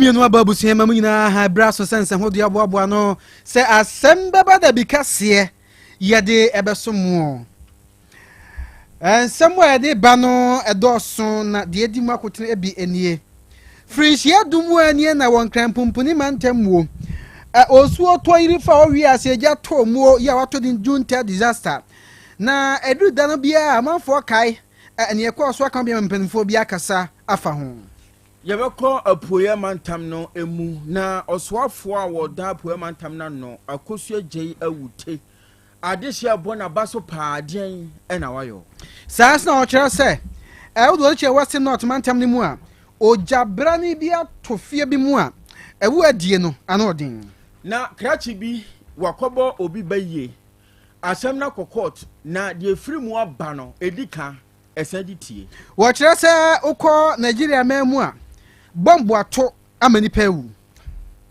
Dumienu aba abusua ma mu nyinaa ha berɛ aso sɛ nsɛmhodoɔ aboaboa no sɛ asɛm bɛba da bi kaseɛ yɛde ɛbɛso moɔ. Nsɛm a yɛde ba no ɛdɔɔso na deɛ ɛdi mu akotene bi nie. Firinhyia du mu anie na wɔ Nkran Pumpuni mantam muo. Osuo tɔ yiri fa ɔwie ase agya tɔ muo yi a wato din June 3rd disaster. Na ɛduru da no biara amanfoɔ kae ɛneɛ ɛkɔɔ so aka bi ma mpanimfoɔ bi akasa afa ho. Yɛbɛkɔ Apueeɛ Mantam no mu, na ɔsoafoɔ a wɔda Apueeɛ Mantam no ano, Akosua Gyei Awute, adehyeɛ abɔ n'aba so paa, deɛn na wayɔ? Saa nso na ɔkyerɛ sɛ, wode w'ani kyerɛ Western North Mantam no mu a, ogya brane bi ato fie bi mu a ɛwo adie no ano ɔden. Na krakye bi wakɔbɔ obi ba yie, asɛm no akɔ court, na deɛ ɛfiri mu aba no, ɛdi ka. Ɛsan di tie. Wɔkyerɛ sɛ wokɔ Nigeria man mu a, bɔmbo ato ama nnipa awu.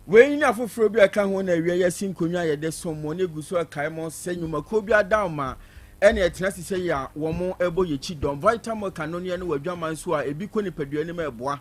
Wei ne afoforɔ bi a ɛka ho na awia yi asi nkonnwa a yɛde som mo na egu so ɛkae mo sɛ nnwumakuo bi adaoma ɛna ɛtena ase sɛ yɛ a wɔn ɛbɔ yɛ kyi dɔm. Vitamilk anonneɛ no wɔ adwaman so a ebi kɔ nipadua no mu ɛboa.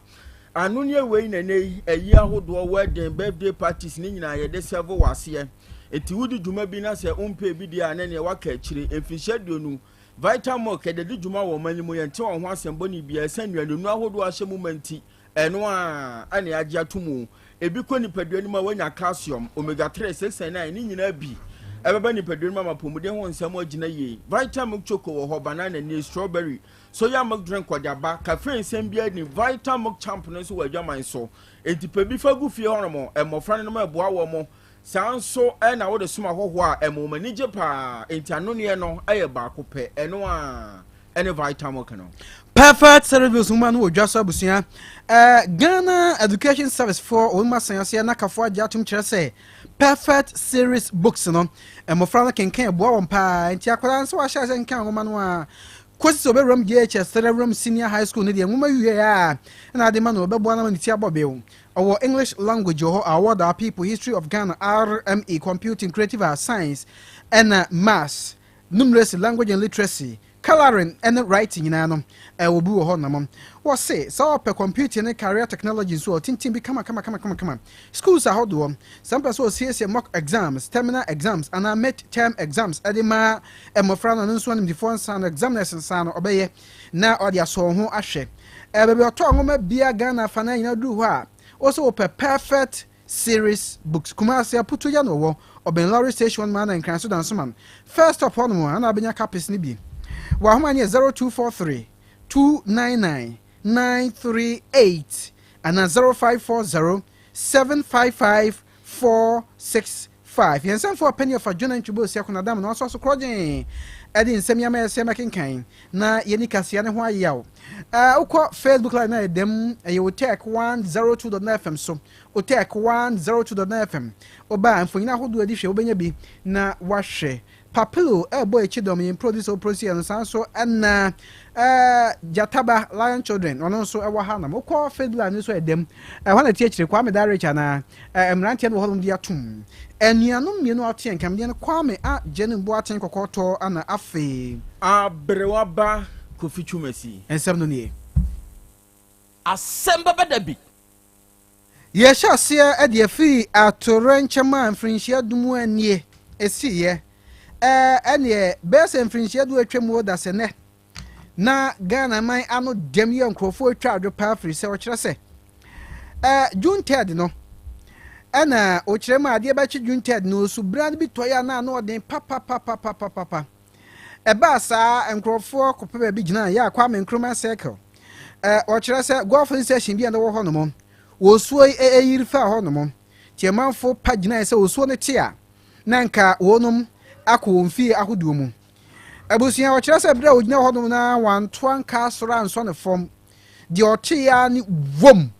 Anonneɛ wei na ɛnɛ yi ayi ahodoɔ, wedding, birthday parties ne nyinaa yɛde sɛvo wɔ aseɛ. Enti wodi dwuma bi na sɛ wompɛ ebi deɛ a na neɛ waka akyire. Mfirihyia 20 Vital Milk, yɛde di dwuma wɔ ɔman yi mu, yɛnte wɔn ho asɛm bɔne biara ɛsiane nnuanennuru ahodoɔ a ahyɛ mu ma nti, ɛno ara na yɛagye ato mu. Ebi kɔ nipadua no mu a woanya calcium, omega 3, 6 and 9, ne nyinaa bi ɛbɛba nipadua no mu ama apɔmuden ho nsɛm agyina yie. Vital Milk Choco wɔ hɔ, banana nie, strawberry, soya milk drink ɔde aba, caffeine nsɛm biara ni. Vital Milk Champ no nso wɔ adwaman so, enti pɛ bi fa gu fie hɔnom, mmɔfra no nom ɛboa wɔn. Saa nso na wode som ahɔhoɔ a, ɛma wɔn ani gye paa. Enti anonneɛ no yɛ baako pɛ, ɛno ara ne Vitamilk no. Perfect Service nwoma no wɔ dwa so abusua. Eh, Ghana Education Service foɔ wɔn mu asan aseɛ na kafoɔ agye atom kyerɛ sɛ Perfect Series books no mmɔfra no kenkan ɛboa wɔn paa nti akwadaa nso wahyɛ ase nkan nwoma no a kɔsi sɛ ɔbɛwuram JHS sɛ senior high school no deɛ nwoma wie a na ade ma no ɔbɛboa no ma ne ti abɔ bew. Ɔwɔ English Language wɔ hɔ, Award Our People, History of Ghana, RME, Computing, Creative Arts, Science, ɛna Maths, Numeracy, Language and Literacy, Colouring ɛne Writing nyinaa no ɛwɔ bi wɔ hɔ nom. Wɔse sɛ ɔpɛ Computing ne Career Technology nso a ɔtintim bi kama kama kama kama kama. Schools ahodoɔ, sɛ mpɛ sɛ ɔsiesie mock exams, terminal exams anaa mid term exams ɛde ma mmɔfra no, ɛno nso animdifoɔ nsa no, examiners nsa no, ɔbɛyɛ na ɔde asɔ ho ahwɛ. Baabi a ɔtɔ nwoma bia Ghana afa no nyinaa duru hɔ a, wɔsɛ wɔpɛ Perfect Series Books. Kumasi Aputu ya na ɔwɔ ɔbɛn lorry station ma na Nkran so Dansoman first stop hɔ nom a na abɛnya copies no bi. Wɔ ahoma no yɛ 0243 299 938 anaa 0540 755 465. Yɛn nsɛmfo ɔpɛni ɔfa Jonah Ntwibo Osiako na dam na ɔsɔ so korɔgyen ɛde nsɛm yi ama yɛsɛ mɛkenkan na yɛni kaseɛ ne ho ayeaw. Wokɔ Facebook Live na yɛ dɛm ɛyɛ Otec 102.9 FM so, Otec 102.9 FM. Ɔba mfonyin ahodoɔ adi hwɛ wobɛnya bi na wahwɛ. Papilo ɛbɔ akyi dɔm yɛn producer oproducer no saa nso ɛna Jataba Lion Children ɔno nso ɛwɔ ha nam. Wokɔ Facebook Live no nso ɛdɛm ɛhɔ na ti akyire Kwame Darich anaa mmeranteɛ no wɔ hɔnom de atom. Anuanom mmienu a ɔte nkamdeɛ no Kwame a Gyenim Boateng Kɔkɔɔtɔ ana afei Aberewa ba Kofi Twumasi. Nsɛm no nie. Asɛm bɛba da bi. Yɛhyɛ aseɛ de afiri atoyerɛnkyɛm a mfirinhyia du mu nie ɛsiiɛ. Ɛneɛ bɛyɛ sɛ mfirinhyia du atwa mu da sɛ nɛ na Ghana man ano dɛm yɛ nkurɔfoɔ atwa adwo paa firi sɛ ɔkyerɛ sɛ June 3rd no ɛna ɔkyerɛ mu adeɛ bɛkye June 3rd no osu bran bi tɔeɛ a na ano ɔden papapapapapa. Ɛbaa saa nkurɔfoɔ kɔpɛ baabi gyina yɛ a Kwame Nkrumah Circle. Ɔkyerɛ sɛ golfing session bi a na ɛwɔ hɔ nom wɔsuo yi ɛyiri faa hɔ nom nti amanfoɔ pa gyinae sɛ osuo no te a na nka wɔnom akɔ wɔn fie ahodoɔ mu. Abusua ɔkyerɛ sɛ berɛ a wɔgyina hɔ nom na wantoa nka soro ansɔ ne fam deɛ ɔte ya ne wom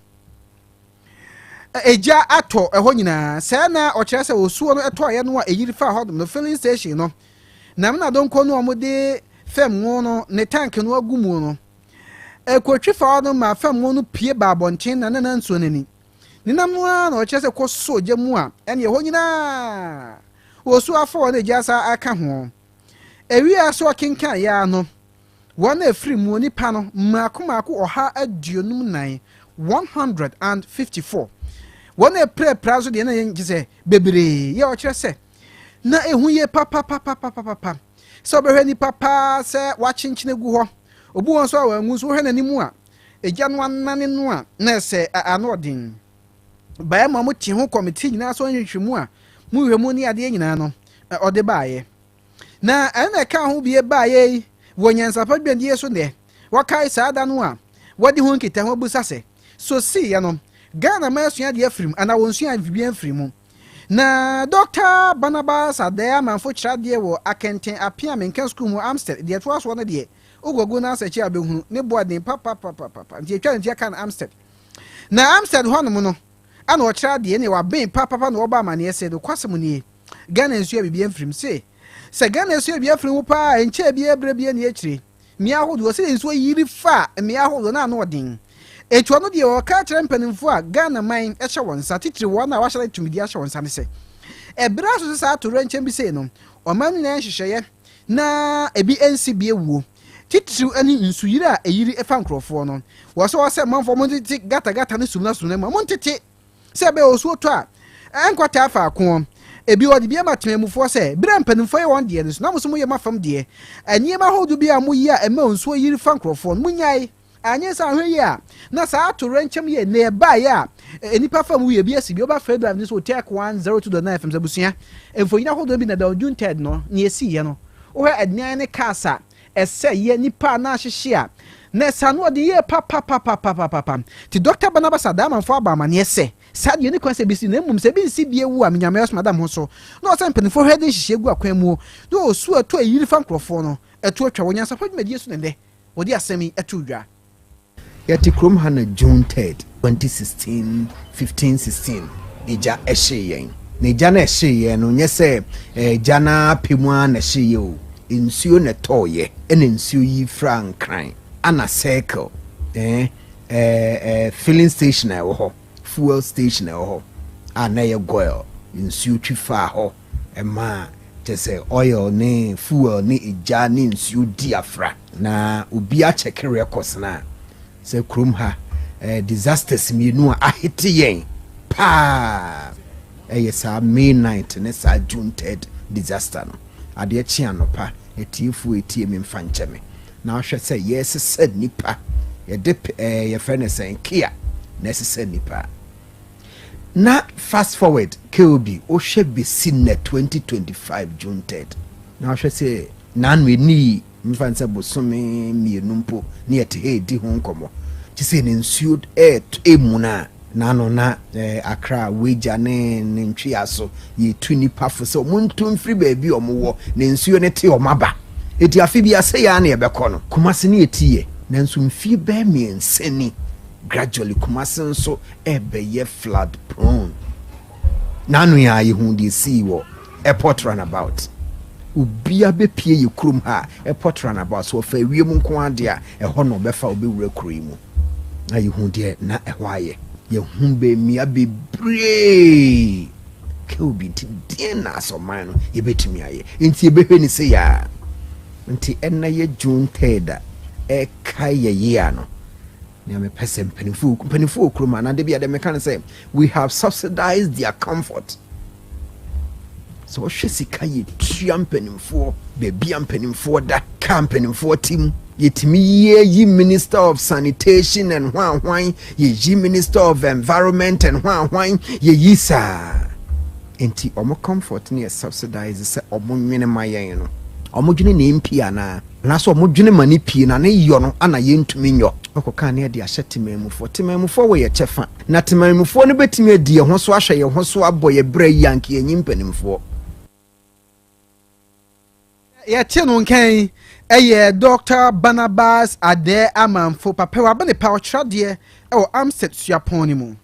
egya atɔ ɛhɔ nyinaa. Sɛɛ na ɔkyerɛ sɛ osuo no ɛtɔeɛ no a ɛyiri faa hɔ nom no filling station no nam na donko no a wɔde fam ngo no ne tank no agu mu no ɛkɔtwi fa hɔ no ma fam ngo no pue ba abɔnten na ne na nsuo no ani nenam no ara na ɔkyerɛ sɛ kɔsɔ gya mu a ɛne ɛhɔ nyinaa osuo afɔ hɔ na egya sa aka ho. Ewia so ɔkenkan yɛ ano wɔn a ɛfiri mu nipa no mmaako mmaako 154, 154. Wɔn a ɛpirapira nso deɛ na yɛn gye sɛ bebree yɛ ɔkyerɛ sɛ na ehu yie papapapapapa sɛ ɔbɛhwɛ nipa paa sɛ wakyenkyene gu hɔ. Obi wɔn nso a wɔanwu nso, wohwɛ n'anim a egya no anane no a, na ɛsɛ ano ɔden. Baeɛ ma mo te ho kɔmiti nyinaa so nhwehwɛmu a mo nhwɛmu ne adeɛ nyinaa no ɔde baeɛ. Na ɛno na ɛka ho bie baeɛ yi wɔ nyansapa dwumadie so. Nnɛ wɔkae saa da no a, wɔde ho nkitaho abusa sɛ so siiɛ no, Ghana ma asua adeɛ afiri mu anaa wɔnsua biribi amfiri mu. Na Dr Barnabas Adɛɛ Amanfo kyerɛ adeɛ wɔ Akɛntɛn Apea Menka School mu, Amstead. Deɛ ɛtoa soɔ no deɛ, wokɔgu no asɛkyi a, bɛhunu ne boa den papapapapa, nti ɛtwa ne ti aka no Amstead. Na Amstead hɔnom no ana ɔkyerɛ adeɛ ne waben papapa na wɔba amanneɛ sɛ nokwasɛm nie, Ghana nsua biribi amfiri mu. Se sɛ Ghana sua biribi afiri mu paa, nkyɛɛ bi berɛ bi ani akyire mmea ahodoɔ sɛ nsuo yiri fa mmea ahodoɔ na ano ɔden. Etu ɔno deɛ, ɔka kyerɛ mpanimfoɔ a Ghana man hyɛ wɔn nsa, titiri wɔn a wɔahyɛ tumidi ahyɛ wɔn nsa ne sɛ ɛberɛ aso sɛ saa atowerɛnkyɛm bi sei no, ɔman no nyinaa nhyehyɛeɛ na ebi nsi bie wuo, titiriw ne nsuyiri a ɛyiri fa nkurɔfoɔ no. Wɔ sɛ wɔsɛ manfoɔ mo ntete gatagata ne sumina sumina mu a mo ntete sɛ ɛbɛyɛ osuo tɔ a ɛnkɔtaa faako. Ebi wɔde bi ama temamufoɔ sɛ berɛ mpanimfoɔ yɛ wɔn deɛ no so na mo nso moyɛ mo afam deɛ. Nneɛma ahodoɔ bi a moyi a ɛma nsuo yiri fa nkurɔfoɔ no, monyae. Anyɛ sɛ ahwɛ yie a, na saa atowerɛnkyɛm yɛ nnɛ ɛbaeɛ a nnipa fam wuyɛ bi asi bi. Ɔba Fair Drive ne so Tech 102.9 FM sɛ abusua mfonyin ahodoɔ bi na da on June 3rd no ne ɛsiiɛ no. Wohwɛ ɛdan ne cars a ɛsɛ yɛ nipa a na ahyehye a, na ɛsa no ɔde yie papapapapapapa. Nti Dr Barnabas Adamanfo aba amanneɛ sɛ saa deɛ ne kwan sɛ bisi, na mmom sɛ ebi nsi bie wu a, menyame ɔsoma dam ho so na ɔsɛ mpanimfoɔ hwɛ de nhyehyɛ gu akwan mu na ɔsu ɛtɔ ayiri fa nkurɔfoɔ no ɛto atwa wɔ nyansapɔ dwumadie so. Ne nnɛ wɔde asɛm yi ɛto dwa. Yɛte kurom ha na June 3rd, 2016, 15, 16, egya ɛhyee yɛn. Na egya no ɛhyee yɛn no, nyɛ sɛ egya no apɛ mu ara na ɛhyee yɛ o. Nsuo na ɛtɔɔyɛ, ɛna nsuo yi fra Nkran ana Circle ɛɛ ɛɛ filling station a ɛwɔ hɔ, fuel station a ɛwɔ hɔ a na ɛyɛ Goil. Nsuo twi faa hɔ, ɛmaa kyɛ sɛ oil ne fuel ne egya ne nsuo di afra. Na obi akyɛke records na sɛ kurom ha disasters mmienu a ahete yɛn paa ɛyɛ saa May 9th ne saa June 3rd disaster no. Adeɛ kye anɔpa, etiefoɔ etie mi mfa nkyɛ me na ahwɛ sɛ yɛsesa nipa yɛde yɛfrɛ no sɛn kia na ɛsesa nipa. Na fast forward, kob wohwɛ besi nnɛ, 2025 June 3rd, na wohwɛ sɛ n'ano ani mfa sɛ bosome 2 mpo ne yɛte ha edi ho nkɔmmɔ kye sɛ ne nsuo ɛɛto emu no a n'ano na Akra wagya ne ne ntwea so yɛtu nipa fo sɛ ɔmo nto mfiri baabi a ɔmo wɔ na nsuo ne te ɔmo aba. Eti afe bi ase yɛ a na yɛbɛkɔ no Kumase ne yɛti yɛ, nanso mfie bɛɛ 3 ni, gradually Kumase nso ɛbɛyɛ flood prone. N'ano yɛ a yɛhu deɛ sii wɔ Airport Roundabout. Obia bɛpie yɛ kurom ha, Airport Roundabout so ɔfa ewiem nko adeɛ a ɛhɔ na ɔbɛfa ɔbɛwura kuro yi mu na yɛhu deɛ na ɛhɔ ayɛ. Yɛhu bɛmmea bebree ka obi. Nti deɛn na asɔman no yɛbɛtumi ayɛ? Nti yɛbɛhwɛ ne sɛ yaa nti ɛnna yɛ June 3rd a ɛka yɛ yia no. Nea mepɛ sɛ mpanimfoɔ wɔ kurom anaa de bi a deɛ meka no sɛ we have subsidized their comfort. Sɛ wɔhwɛ sika yɛtua mpanimfoɔ, baabi a mpanimfoɔ da, kaa mpanimfoɔ tim, yɛtumi yie yi Minister of Sanitation and hwan hwan, yɛyi Minister of Environment and hwan hwan, yɛyi saa. Nti ɔmo comfort ne yɛ subsidize sɛ ɔmo nwene ma yɛn no, ɔmo dwene ne mp anaa anaasɛ ɔmo dwene ma ne pie na ne yɔ no ana yɛntumi nyɔ. Ɔkɔka ne yɛde ahyɛ temamufoɔ. Temamufoɔ wɔ yɛ kyɛfa na temamufoɔ no bɛtumi adi yɛn ho so, ahwɛ yɛn ho so, abɔ yɛ berɛ yi anka yɛnyi mpanimfoɔ. Yɛte no nkan ɛyɛ Dr Barnabas Adɛ Amanfo papa waba ne pa ɔkyerɛdeɛ ɛwɔ Amsted suapɔn no mu.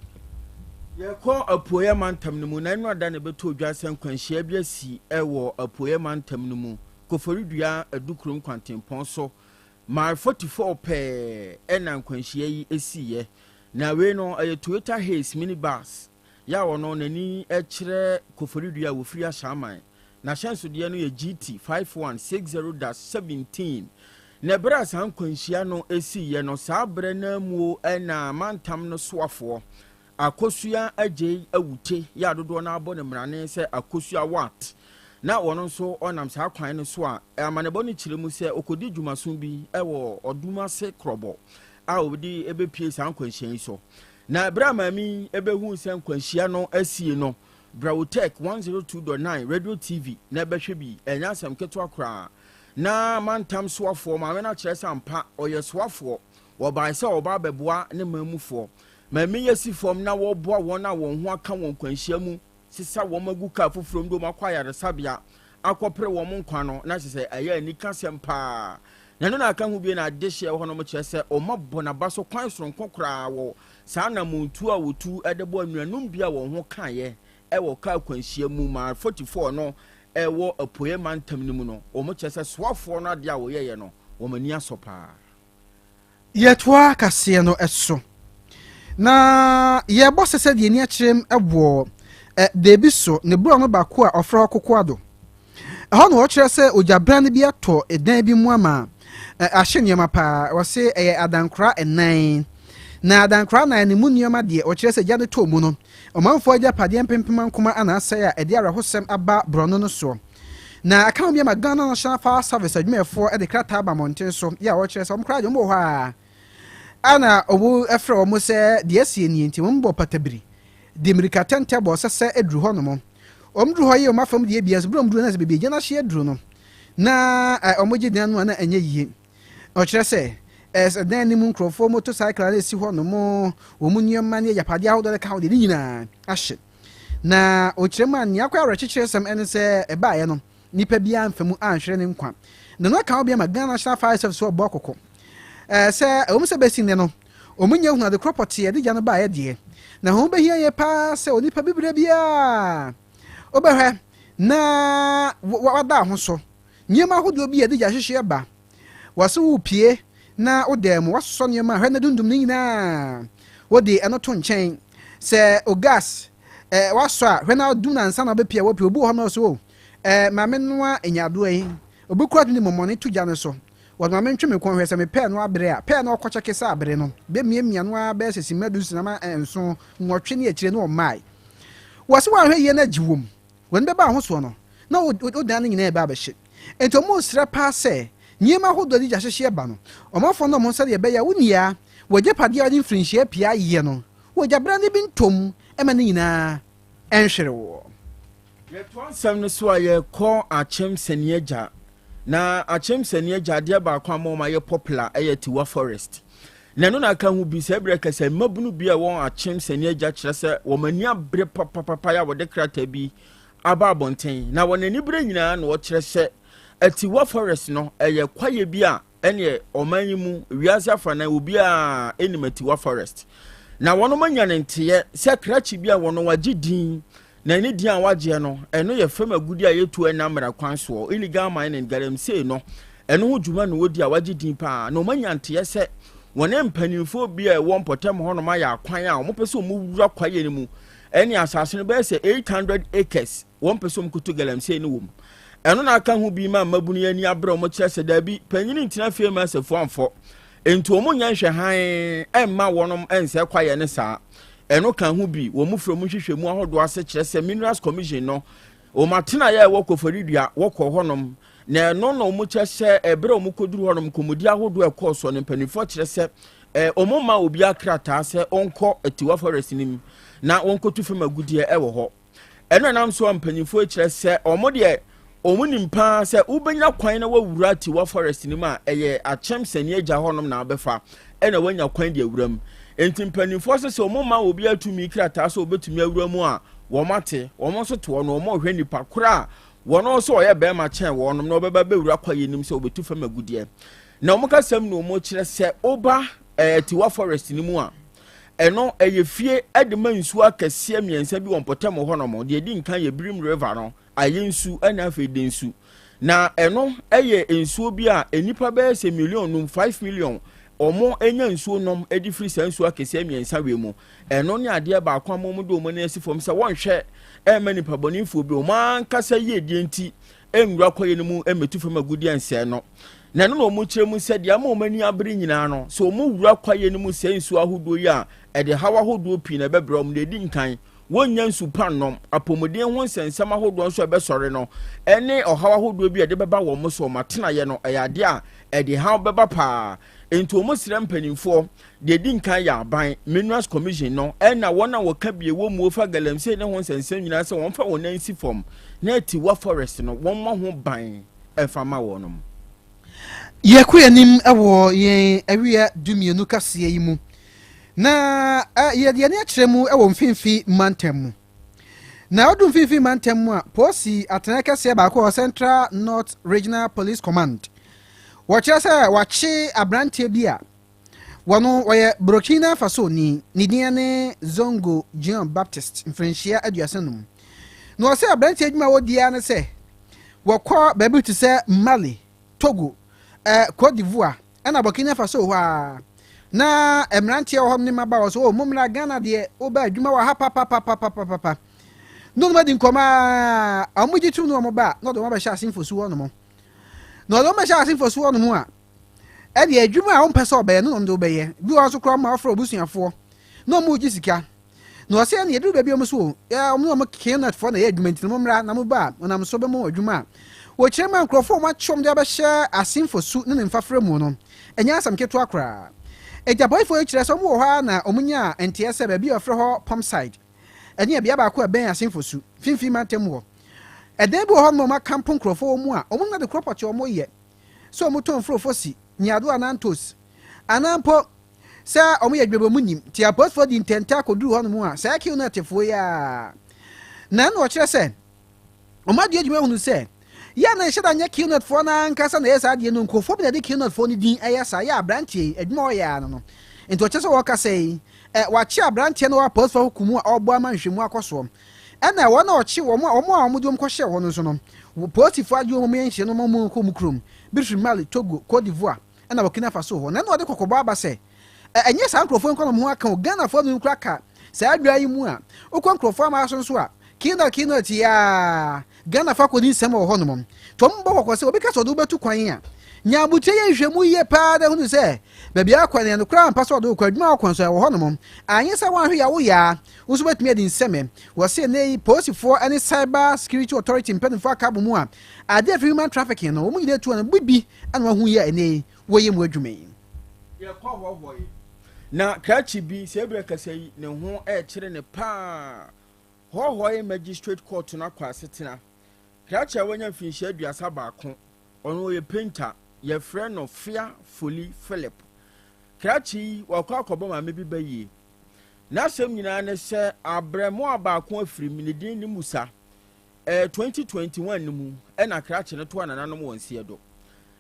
Yɛkɔ Apueɛ Mantam no mu na ɛno ada na ɛbɛtɔ odwa sɛ nkwanhyia bi asi ɛwɔ Apueɛ Mantam no mu, Koforidua Adukurom kwantempɔn so, mile 44 pɛɛ ɛna nkwanhyia yi esiiɛ. Na wei no ɛyɛ Toyota Hiace minibus yɛ a ɔno n'ani kyerɛ Koforidua a wɔfiri Ahyɛaman. N'ahyɛnsodeɛ no yɛ GT 5160-17. Na ɛberɛ a saa nkwanhyia no esiiɛ no, saa berɛ no muo ɛna mantam no soafoɔ. Akosua Agyei Awute yɛ a dodoɔ no ara bɔ no mmrane sɛ Akosua Watt na wɔn nso ɔnam saa kwan no so a amanebɔ no kyerɛ mu sɛ ɔkɔdi dwumaso bi wɔ Ɔdumase Krɔbɔ a ɔde bɛpue saa nkwanhyia yi so. Na berɛ a maame yi bɛhuu sɛ nkwanhyia no asie no, Brawotech 102.9 Radio TV na ɛbɛhwɛ bi, ɛnyɛ asɛm ketewa koraa. Na mantam soafoɔ, maame no akyerɛ sɛ ampa ɔyɛ soafoɔ, wɔbae sɛ ɔba abɛboa ne man mufoɔ. Maame yi asi fam na wɔreboa wɔn a wɔn ho aka wɔ nkwanhyia mu, sesa wɔn agu kaa foforɔ mu de wɔn akɔ ayaresabea akɔpere wɔn nkwa no, na kyerɛ sɛ ɛyɛ anikasɛm paa. Na ɛno na aka ho bio na adehyeɛ wɔ hɔnom kyerɛ sɛ wɔabɔ n'aba so kwan soronko koraa wɔ saa anammɔntuo a wɔtu de bɔ anuanom bi a wɔn ho kaeɛ wɔ kaa kwanhyia mu ma 44 no wɔ Apueɛ mantam no mu no, wɔkyerɛ sɛ soafoɔ no adeɛ a wɔyɛeɛ no, wɔn ani asɔ paa. Yɛtoa kaseɛ no so na yɛbɔ sɛ sɛdeɛ ani akyerɛm wɔ beebi so ne borɔno baako a ɔfrɛ hɔ Kokoado. Ɛhɔ na wɔkyerɛ sɛ ogyabran bi atɔ dan bi mu ama ahye nneɛma paa. Wɔse ɛyɛ adankora nnan. Na adankora nnan no mu nneɛma deɛ wɔkyerɛ sɛ gya no tɔɔ mu no, ɔmanfoɔ agyapadeɛ mpempem ankoma ana asɛe a ɛde awerɛhosɛm aba borɔno no soɔ. Na aka ho bi ama Ghana National Fire Service adwumayɛfoɔ de krataa aba mmɔnten so yɛ a wɔkyerɛ sɛ wɔn koraa deɛ wɔn wɔ hɔ a ana wɔfrɛ wɔn sɛ deɛ asie nie nti wɔn bɔ patabiri de mmirika tɛntɛ bɔ sɛsɛ aduru hɔ nom. Wɔn duru hɔ yɛ wɔn afam deɛ bia nso berɛ wɔn duru na sɛ baabi agya no ahye aduru no na wɔn gye dan no a na ɛnyɛ yie. Ɔkyerɛ sɛ ɛsɛ dan no mu nkurɔfoɔ motorcycle a na ɛsi hɔ nom wɔn nneɛma ne agyapadeɛ ahodoɔ no ka ho deɛ ne nyinaa ahye. Na ɔkyerɛ mu a nea akɔyɛ awerɛkyekyeresɛm ne sɛ ɛbaeɛ no nipa biara mfa mu anhwere ne nkwa. Na no aka ho bi ama Ghana National Fire Service ɔbɔ akɔkɔ sɛ ɛwom sɛ bɛsi nnɛ no wɔn nyɛ hunu adekorɔ pɔtee ɛde gya no baeɛ deɛ, na ho bɛhia yie paa sɛ onipa bibire biara wobɛhwɛ na wada ho so nneɛma ahodoɔ bi a ɛde gya hyehyeɛ ba. Wɔse worepue na wo dan mu, woasosɔ nneɛma a hwɛ na dundum ne nyinaa. Wode ɛno to nkyɛn. Sɛ o gas eh, woasɔ a, hwɛ na dum no ansa na wobɛpue a woapue. Obi wɔ hɔ na ɔse o eh, ma mennoa nyaadoa yi. Obi koraa tumi de mɔmɔne to gya no so. Wɔde ma mentwe me kɔn hwɛ sɛ mepɛɛ no abere a, pɛɛ na ɔkɔkyɛke sɛ abere no. Bɛmiamia no ara bɛyɛ sɛ simma du sinama nson, nwɔtwe ne akyire na ɔmmae. Wɔse woanhwɛ yie na agye wom. Wɔn bɛba wo ho soɔ no, na wo dan no nyinaa reba abɛhye. Enti wɔresrɛ paa sɛ, nneɛma ahodoɔ a ɛde gyahyehyeɛ ba no, ɔmanfoɔ nnɔ wɔn sɛdeɛ ɛbɛyɛ a wo nua, w'agyapadeɛ a wode mfirinhyia pii ayɛ no, wɔ gyabrane bi ntɔ mu mma ne nyinaa nhwere woɔ. Yɛtoa nsɛm no so a, yɛkɔ Akyem Saniagya. Na Akyem Saniagya adeɛ baako a ama wɔn ayɛ popular yɛ Tiwa Forest. Na ɛno na aka ho bi sɛ berɛ kɛsɛ mmabunu bi a ɛwɔ Akyem Saniagya kyerɛ sɛ wɔn ani abere papapapa a wɔde krataa bi aba abɔnten. Na wɔn ani bere nyinaa na wɔkyerɛ sɛ Atiwa Forest no ɛyɛ kwaeɛ bi a ɛneɛ ɔman yi mu wiase afanan obiara nim Atiwa Forest. Na wɔn anya ne nteɛ sɛ krakye bi a wɔn wagye din Na ne din a wagyeɛ no, ɛno yɛ fam agudeɛ a yɛtu ɛnam mmara kwan soɔ, illegal mining, galamsey no, ɛno ho dwuma na wɔdi a wagye din paa. Na wɔanya nteɛ sɛ wɔne mpanimfoɔ bi a ɛwɔ mpɔtam hɔnom ayɛ akwan a wɔpɛ sɛ wɔwura kwaeɛ no mu ɛne asase no bɛyɛ sɛ 800 acres wɔmpɛ sɛ wɔkɔtu galamsey no wɔ mu. Ɛno na aka ho bi ma mmabunu yi ani abere wɔn kyerɛ sɛ daabi, panyini ntena fie ma asafua mfɔ. Enti wɔn nyɛ nhwɛ hann mma wɔnom nsɛe kwaeɛ no saa. Ɛno ka ho bi, wɔn firi wɔn nhwehwɛmu ahodoɔ ase kyerɛ sɛ Minerals Commission no, wɔn atenaeɛ a ɛwɔ Koforidua, wɔkɔɔ hɔnom, na ɛno na wɔn kyerɛ sɛ ɛberɛ a wɔn kɔduru hɔnom, nkɔmmɔdi ahodoɔ a ɛkɔɔ soɔ no, mpanimfoɔ kyerɛ sɛ eh, wɔn mma obiara krataa sɛ ɔnkɔ Atiwa Forest no mu na wɔnkɔtu fam agudeɛ ɛwɔ hɔ. Ɛno ɛnam so a mpanyinfoɔ kyerɛ sɛ wɔn deɛ wɔn nim paa sɛ wobɛnya kwan na wawura Tiwa forest no mu a ɛyɛ akyɛm sani agya hɔnom na wabɛfa ɛna wanya kwan de awura mu. Nti mpanyinfoɔ sɛ sɛ wɔn ma obi atumi krataa sɛ wɔbɛtumi awura mu a wɔn ate wɔn nso toɔ no wɔn rehwɛ nipa koro a wɔn nso ɔyɛ bɛrima kyɛn wɔnom na wɔbɛba bɛwura kwaeɛ nim sɛ wɔbɛtu fam agudeɛ. Na wɔn kasam na wɔn kyerɛ sɛ woba ɛɛ Tiwa forest no mu a Ɛno, ɛyɛ fie de ma nsuo akɛseɛ mmiɛnsa bi wɔ mpɔtam hɔnom. Deɛ ɛdi nkan yɛ Birim River no, ayɛ nsu ɛna afei Densu. Na ɛno yɛ nsuo bi a nnipa bɛyɛ sɛ million num, 5 million, wɔn nya nsuo nom de firi saa nsuo akɛseɛ mmiɛnsa wei mu. Ɛno ne adeɛ baako a wɔn de wɔn ani asi fam sɛ wɔnhwɛ ɛmma nnipa bɔnefoɔ bi wɔn ankasa yiedie nti nwura kwaeɛ no mu mmɛtu fam agudeɛ nsɛe no. Na ɛno na wɔkyerɛ mu sɛ deɛ ama wɔn ani abere nyinaa no, sɛ wɔwura kwaeɛ no mu sɛe nsuo ahodoɔ yi a, ɛde haw ahodoɔ pii na ɛbɛbrɛ wɔn. Deɛ ɛdi nkan, wɔnnya nsu pa nnom, apɔmuden ho nsɛnsɛm ahodoɔ nso a ɛbɛsɔre no, ɛne ɔhaw ahodoɔ bi a ɛde bɛba wɔn so, wɔn atenaeɛ no, ɛyɛ adeɛ a ɛde haw bɛba paa. Enti wɔsrɛ mpanimfoɔ, deɛ ɛdi nkan yɛ aban, Minerals Commission no, ɛna wɔn a wɔka bie wɔ muo fa galamsey ne ho nsɛnsɛm nyinaa sɛ wɔmfa wɔn nan nsi fam na Atiwa Forest no, wɔmmɔ ho ban mfa ma wɔnom. Yɛkɔ yɛn anim wɔ yɛn awia dumienu kaseɛ yi mu, na yɛde yɛn ani akyerɛ mu wɔ mfimfini mantam mu. Na wodu mfimfini mantam mu a, polisi atenae kɛseɛ baako wɔ Central North Regional Police Command. Wɔkyerɛ sɛ wɔakye aberanteɛ bi a wɔno wɔyɛ Burkina Faso ni, ne din ne Zongo Jean Baptiste, mfirinhyia 35. Na wɔsɛ aberanteɛ adwuma a wɔdi ara ne sɛ wɔkɔ baabi te sɛ Mali, Togo, eh, Cote d'Ivoire, ɛna Burkina Faso hɔ a na mmeranteɛ wɔ hɔ ne mmabaawa so, oh, mommra Ghana deɛ, woba adwuma wɔ ha papapapapapapa. Na wɔn adi nkɔmɔ a, wɔn gye tum na wɔn ba a, na ɔde wɔn abɛhyɛ asenfo su hɔ nom. Na ɔde wɔn bɛhyɛ asenfo su hɔ nom a, ɛdeɛ adwuma a wɔmpɛ sɛ ɔbɛyɛ no na wɔn de wobɛyɛ. Bi wɔ hɔ nso koraa wɔn afrɛ obusuafoɔ na wɔn regye sika. Na ɔsɛ ɛne ɛduru baabi a wɔn so o, wɔn ne wɔn Kenneth-foɔ na ɛyɛ adwuma nti no mommra na moba a wɔnam so bɛma wɔn adwuma a wɔkyerɛ ma nkurɔfoɔ a wɔakye wɔn de abɛhyɛ asenfo su ne ne mfafra mu no, ɛnyɛ asɛm ketewa koraa. Enti apolisifoɔ yi kyerɛ sɛ wɔn wɔ hɔ ara na wɔnyaa nteɛ sɛ baabi a wɔfrɛ hɔ Pumpside ɛne bea baako a ɛbɛn asenfo su, mfimfini mantam hɔ. Ɛdan bi wɔ hɔ nom a wɔakampo nkurɔfoɔ wɔ mu a wɔn nim ade korɔ pɔtee a wɔyɛ, sɛ wɔtɔn mfurofo si, nyaadoa anaa ntos, anaa mpo Sɛ wɔyɛ adwuma bi a wɔnnim. Nti apolisifoɔ dii ntɛntɛ akɔduruu hɔnom a saa kiw no tefoɔ yi ara na ɛna ɔkyerɛ sɛ wɔn adeɛ adwuma hunu sɛ yɛ a na ɛhyɛ da nyɛ Qnet foɔ no ankasa na ɛyɛ saa adeɛ no, nkurɔfoɔ bi na ɛde Qnet foɔ no din ɛyɛ saa. Yɛ aberanteɛ yi adwuma a ɔyɛ ara no no. Nti ɔkyerɛ sɛ wɔkasa yi ɛ wakye aberanteɛ no wɔ apolisifoɔ hɔ kum a ɔrebɔ ama nhwehwɛmu akɔ soɔ. Ɛna wɔn a ɔkye wɔn a wɔn a wɔde wɔn kɔhyɛɛ hɔ no nso no, polisifoɔ agye wɔn yɛ nhyɛ no ma wɔn kɔ wɔn kurom bi firi Mali, Togo, Cote d'Ivoire ɛna Burkina Faso hɔ na ɛna ɔde kɔkɔbɔ aba sɛ ɛnyɛ saa nkurɔfoɔ nko na wɔn ho aka o, Ghanafoɔ binom koraa ka saa adwa yi mu a, wokɔ nkurɔfoɔ aman so nso a, Kinot Kinot yi ara, Ghanafoɔ akɔdi nsɛm wɔ hɔnom. Nti wɔn bɔ kɔkɔ sɛ obi ka sɛ ɔde wo bɛtu kwan a, nya abotire yɛ nhwehwɛmu yie paa na hunu sɛ baabi a akɔ no ɛyɛ nokorɛ ampa sɛ ɔde wo kɔ, adwuma a wokɔ nso ɛwɔ hɔnom. Anyɛ sɛ woanhwɛ yie a woyɛ a, wo nso wobɛtumi adi nsɛm. Wɔse ɛnnɛ yi polisifoɔ ne Cyber Security Authority mpanimfoɔ aka abɔ mu a, adeɛ a ɛfiri human trafficking no, wɔn nyinaa tu ano bi ɛna wahu yi a ɛnɛ yi wɔyɛ mu adwuma yi. Yɛkɔ hɔhɔe na krakye bi sɛ ebere kasa yi ne ho ɛrekyere ne paa. Hɔhɔe Magistrate Court no akɔ asetena. Krakye a wanya mfinhyia 31, ɔno ɔyɛ painter, yɛfrɛ no Fia Foli Philip. Krakye yi wakɔ akɔbɔ maame bi ba yie. N'asɛm nyinaa ne sɛ abrɛmoa baako afirim, ne din ne Musa. Ɛyɛ 2021 no mu na krakye no toa nananom wɔn nseɛ do.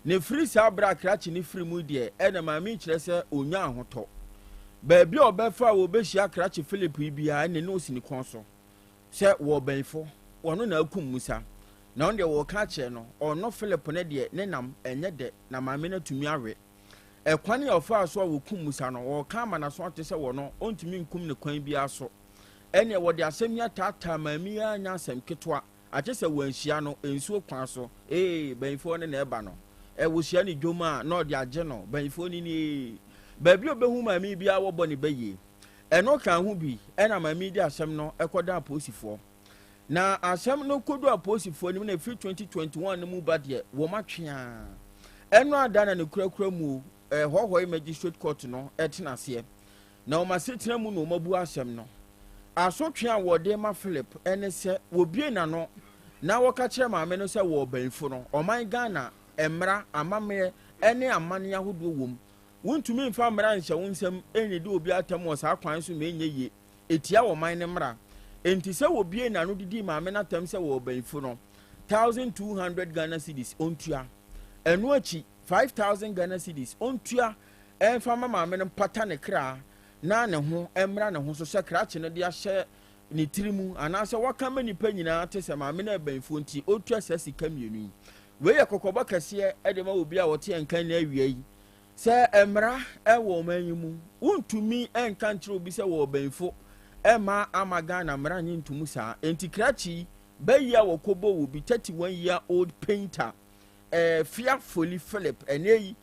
Na ɛfiri saa berɛ a krakye no firi mu yi deɛ, ɛna maame yi kyerɛ sɛ ɔnnya ahotɔ. Baabi a ɔbɛfa a wɔbɛhyia krakye Philip yi biara, ɛnne na ɔsi ne kɔn so sɛ wɔɔbɛnfo, ɔno na akum Musa. Na ɔno deɛ wɔreka akyerɛ no, ɔno Philip no deɛ ne nam ɛnyɛ dɛ na maame no atumi awe. Ɛkwan a ɔfaa so a wɔkum Musa no, wɔreka ama n'aso ate sɛ wɔno ɔntumi nkum no kwan biara so. Ɛnneɛ wɔde asɛm yi ataataa maame yi ara nyɛ asɛm ketewa, akyɛ sɛ wɔanhyia no nsuo kwan so ee, banyifoɔ no na ɛba no, ɛ, wɔhyia no dwom a na ɔde agye no, banyifoɔ no nie ee. Baabi a ɔbɛhu maame yi biara wɔbɔ ne bɛ yie. Ɛno ka ho bi ɛna maame yi de asɛm no kɔdaa apolisifoɔ. Na asɛm no kɔdu apolisifoɔ anim na ɛfiri 2021 no mu ba deɛ wɔn atwe ara. Ɛno ada na ne kurakura mu o, ɛ, Hɔhɔe Magistrate Court no tena aseɛ. Na wɔn asetena mu na wɔabu asɛm no. Asotwe a wɔde rema Philip ne sɛ wɔbue n'ano na wɔka kyerɛ maame no sɛ wɔ ɔbanyifo no, ɔman Ghana mmara, amammerɛ ne amanne ahodoɔ wom. Wontumi mfa mmara nhyɛ wo nsam nnidi obi atɛm wɔ saa kwan so ma ɛnyɛ yie. Ɛtia ɔman no mmara. Enti sɛ wɔbue n'ano didi maame no atɛm sɛ wɔ ɔbanyifo no, 1,200 Ghana cedis ɔntua. Ɛno akyi, 5,000 Ghana cedis ɔntua Ɛmfa mma maame no mpata ne kra na ne ho mmra ne ho so sɛ krakye no de ahyɛ ne tiri mu anaasɛ waka ma nnipa nyinaa te sɛ maame no abenfoɔ nti ɔtua saa sika mmienu yi. Wei yɛ kɔkɔbɔ kɛseɛ de ma obi a ɔte yɛn nka nnɛ awia yi sɛ mmara wɔ ɔman yi mu. Wontumi nka nkyerɛ obi sɛ wɔ ɔbɛnfo mma ama Ghana mmara nye ntomu saa. Enti krakye yi, bɛ yi a wɔkɔbɔ wɔ bi 31 year old painter. Fia Foli Philip ɛnɛ yi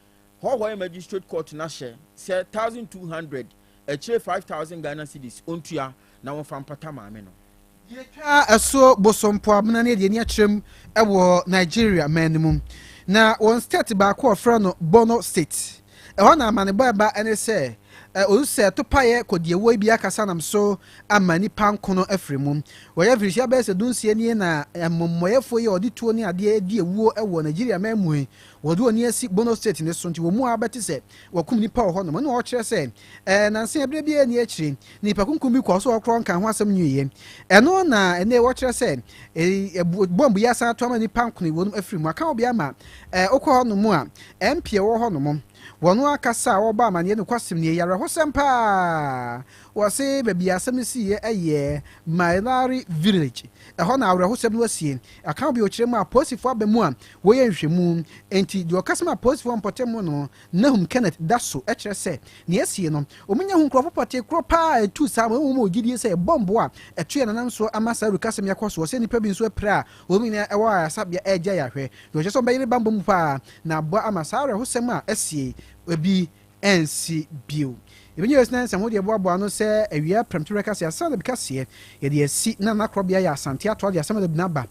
Hohoe Magistrate Court no ahyɛ sɛ 1,200 akyire 5,000 Ghana cedis ɔntua na wɔmfa mpata maame no. Yɛtwa ɛso bosompoamena ne yɛde ani akyerɛ mu wɔ Nigeria man no mu. Na wɔn state baako a wɔfrɛ no Borno State. Ɛhɔ na amanebɔ a ɛba ne sɛ osu sɛ topaeɛ kɔdiawuo bi akasa nam so ama nnipa nkono afiri mu. Wɔyɛ mfirihyia bɛyɛ sɛ dunsia nie na amumɔyɛfoɔ yi a wɔde tuo ne adeɛ di awuo wɔ Nigeria man mu yi, wɔde wɔn ani asi Borno State no so nti wɔn mu ara bɛte sɛ wɔakum nnipa wɔ hɔnom. Ɛna wɔkyerɛ sɛ nnansa yi berɛ biara nni akyire nnipa kunkum bi kɔɔ so wɔkorɔ nka ho asɛm nwieɛ. Ɛno na ɛnɛ wɔkyerɛ sɛ bɔmb yi asan ato ama nnipa nkono yi wɔnom afiri mu. Aka obi ama wokɔ hɔnom a MP a ɛwɔ hɔnom wɔn akasa a wɔbɔ amaneɛ nokwasɛm nie, ɛyɛ awerɛhosɛm paa. Wɔse baabi a asɛm no siiɛ yɛ Mailari village, ɛhɔ na awerɛhosɛm no asie. Aka obi ɔkyerɛ mu a apolisifoɔ aba mu a wɔyɛ nhwehwɛmu. Enti deɛ ɔkasa ma apolisifoɔ mpɔtam no, Nahum Kenneth da so kyerɛ sɛ nea asie no, wɔnya hu nkurɔfo pɔtee korɔ paa a ɛtuu saa ma wɔn wɔ gyidie sɛ ɛyɛ bɔmbo a ɛto yɛn nanam soɔ ama saa awurukasɛm yi akɔ soɔ sɛ nnipa bi nso apira a wɔn nyinaa wɔ ayaresabea regye ayarehwɛ. Deɛ ɔkyerɛ sɛ wɔbɛyere bammɔ mu paa na aboa ama saa awerɛhosɛm a asie yi bi ansi bio. Yɛbɛnya wiase no nsɛm ho deɛ boaboa ano sɛ awia prɛmtoberɛ kaseɛ ansa na bi kaseɛ yɛde asi na n'akorɔbea yɛ Asante atoa de asɛm de aba.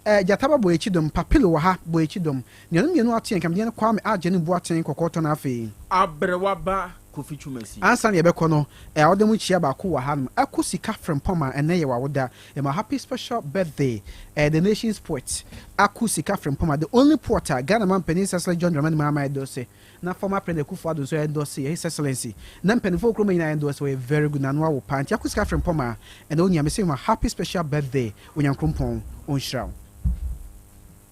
Eh, gyata ba bɔ yɛkyi dom, Papilo wɔ ha bɔ yɛkyi dom. Nuanom mmienu ato yɛn nkamdeɛ no Kwame Agye ne Boateng kɔkɔɔ tɔ no afei. Aberewa ba Kofi Twumasi. Ansa na yɛbɛkɔ no, eh, ɔde mo nkyia baako wɔ hanom. Aku Sika Frimpong a ɛnnɛ yɛ w'awoda. Yɛma wo happy special birthday. Eh, the nation's poet, Aku Sika Frimpong, the only poet a Ghana manpanin Cecily John Dramani Mahama endorse. Na former president Akufo Addo nso endorse yɛ, His Excellency. Na mpaninfoɔ wɔ kurom ha nyinaa endorse, ɔyɛ very good, n'ano awo paa. Nti Aku Sika Frimpong a ɛnnɛ onua, mese ma happy special birthday. Onyankrompɔn ɔnhyira wo.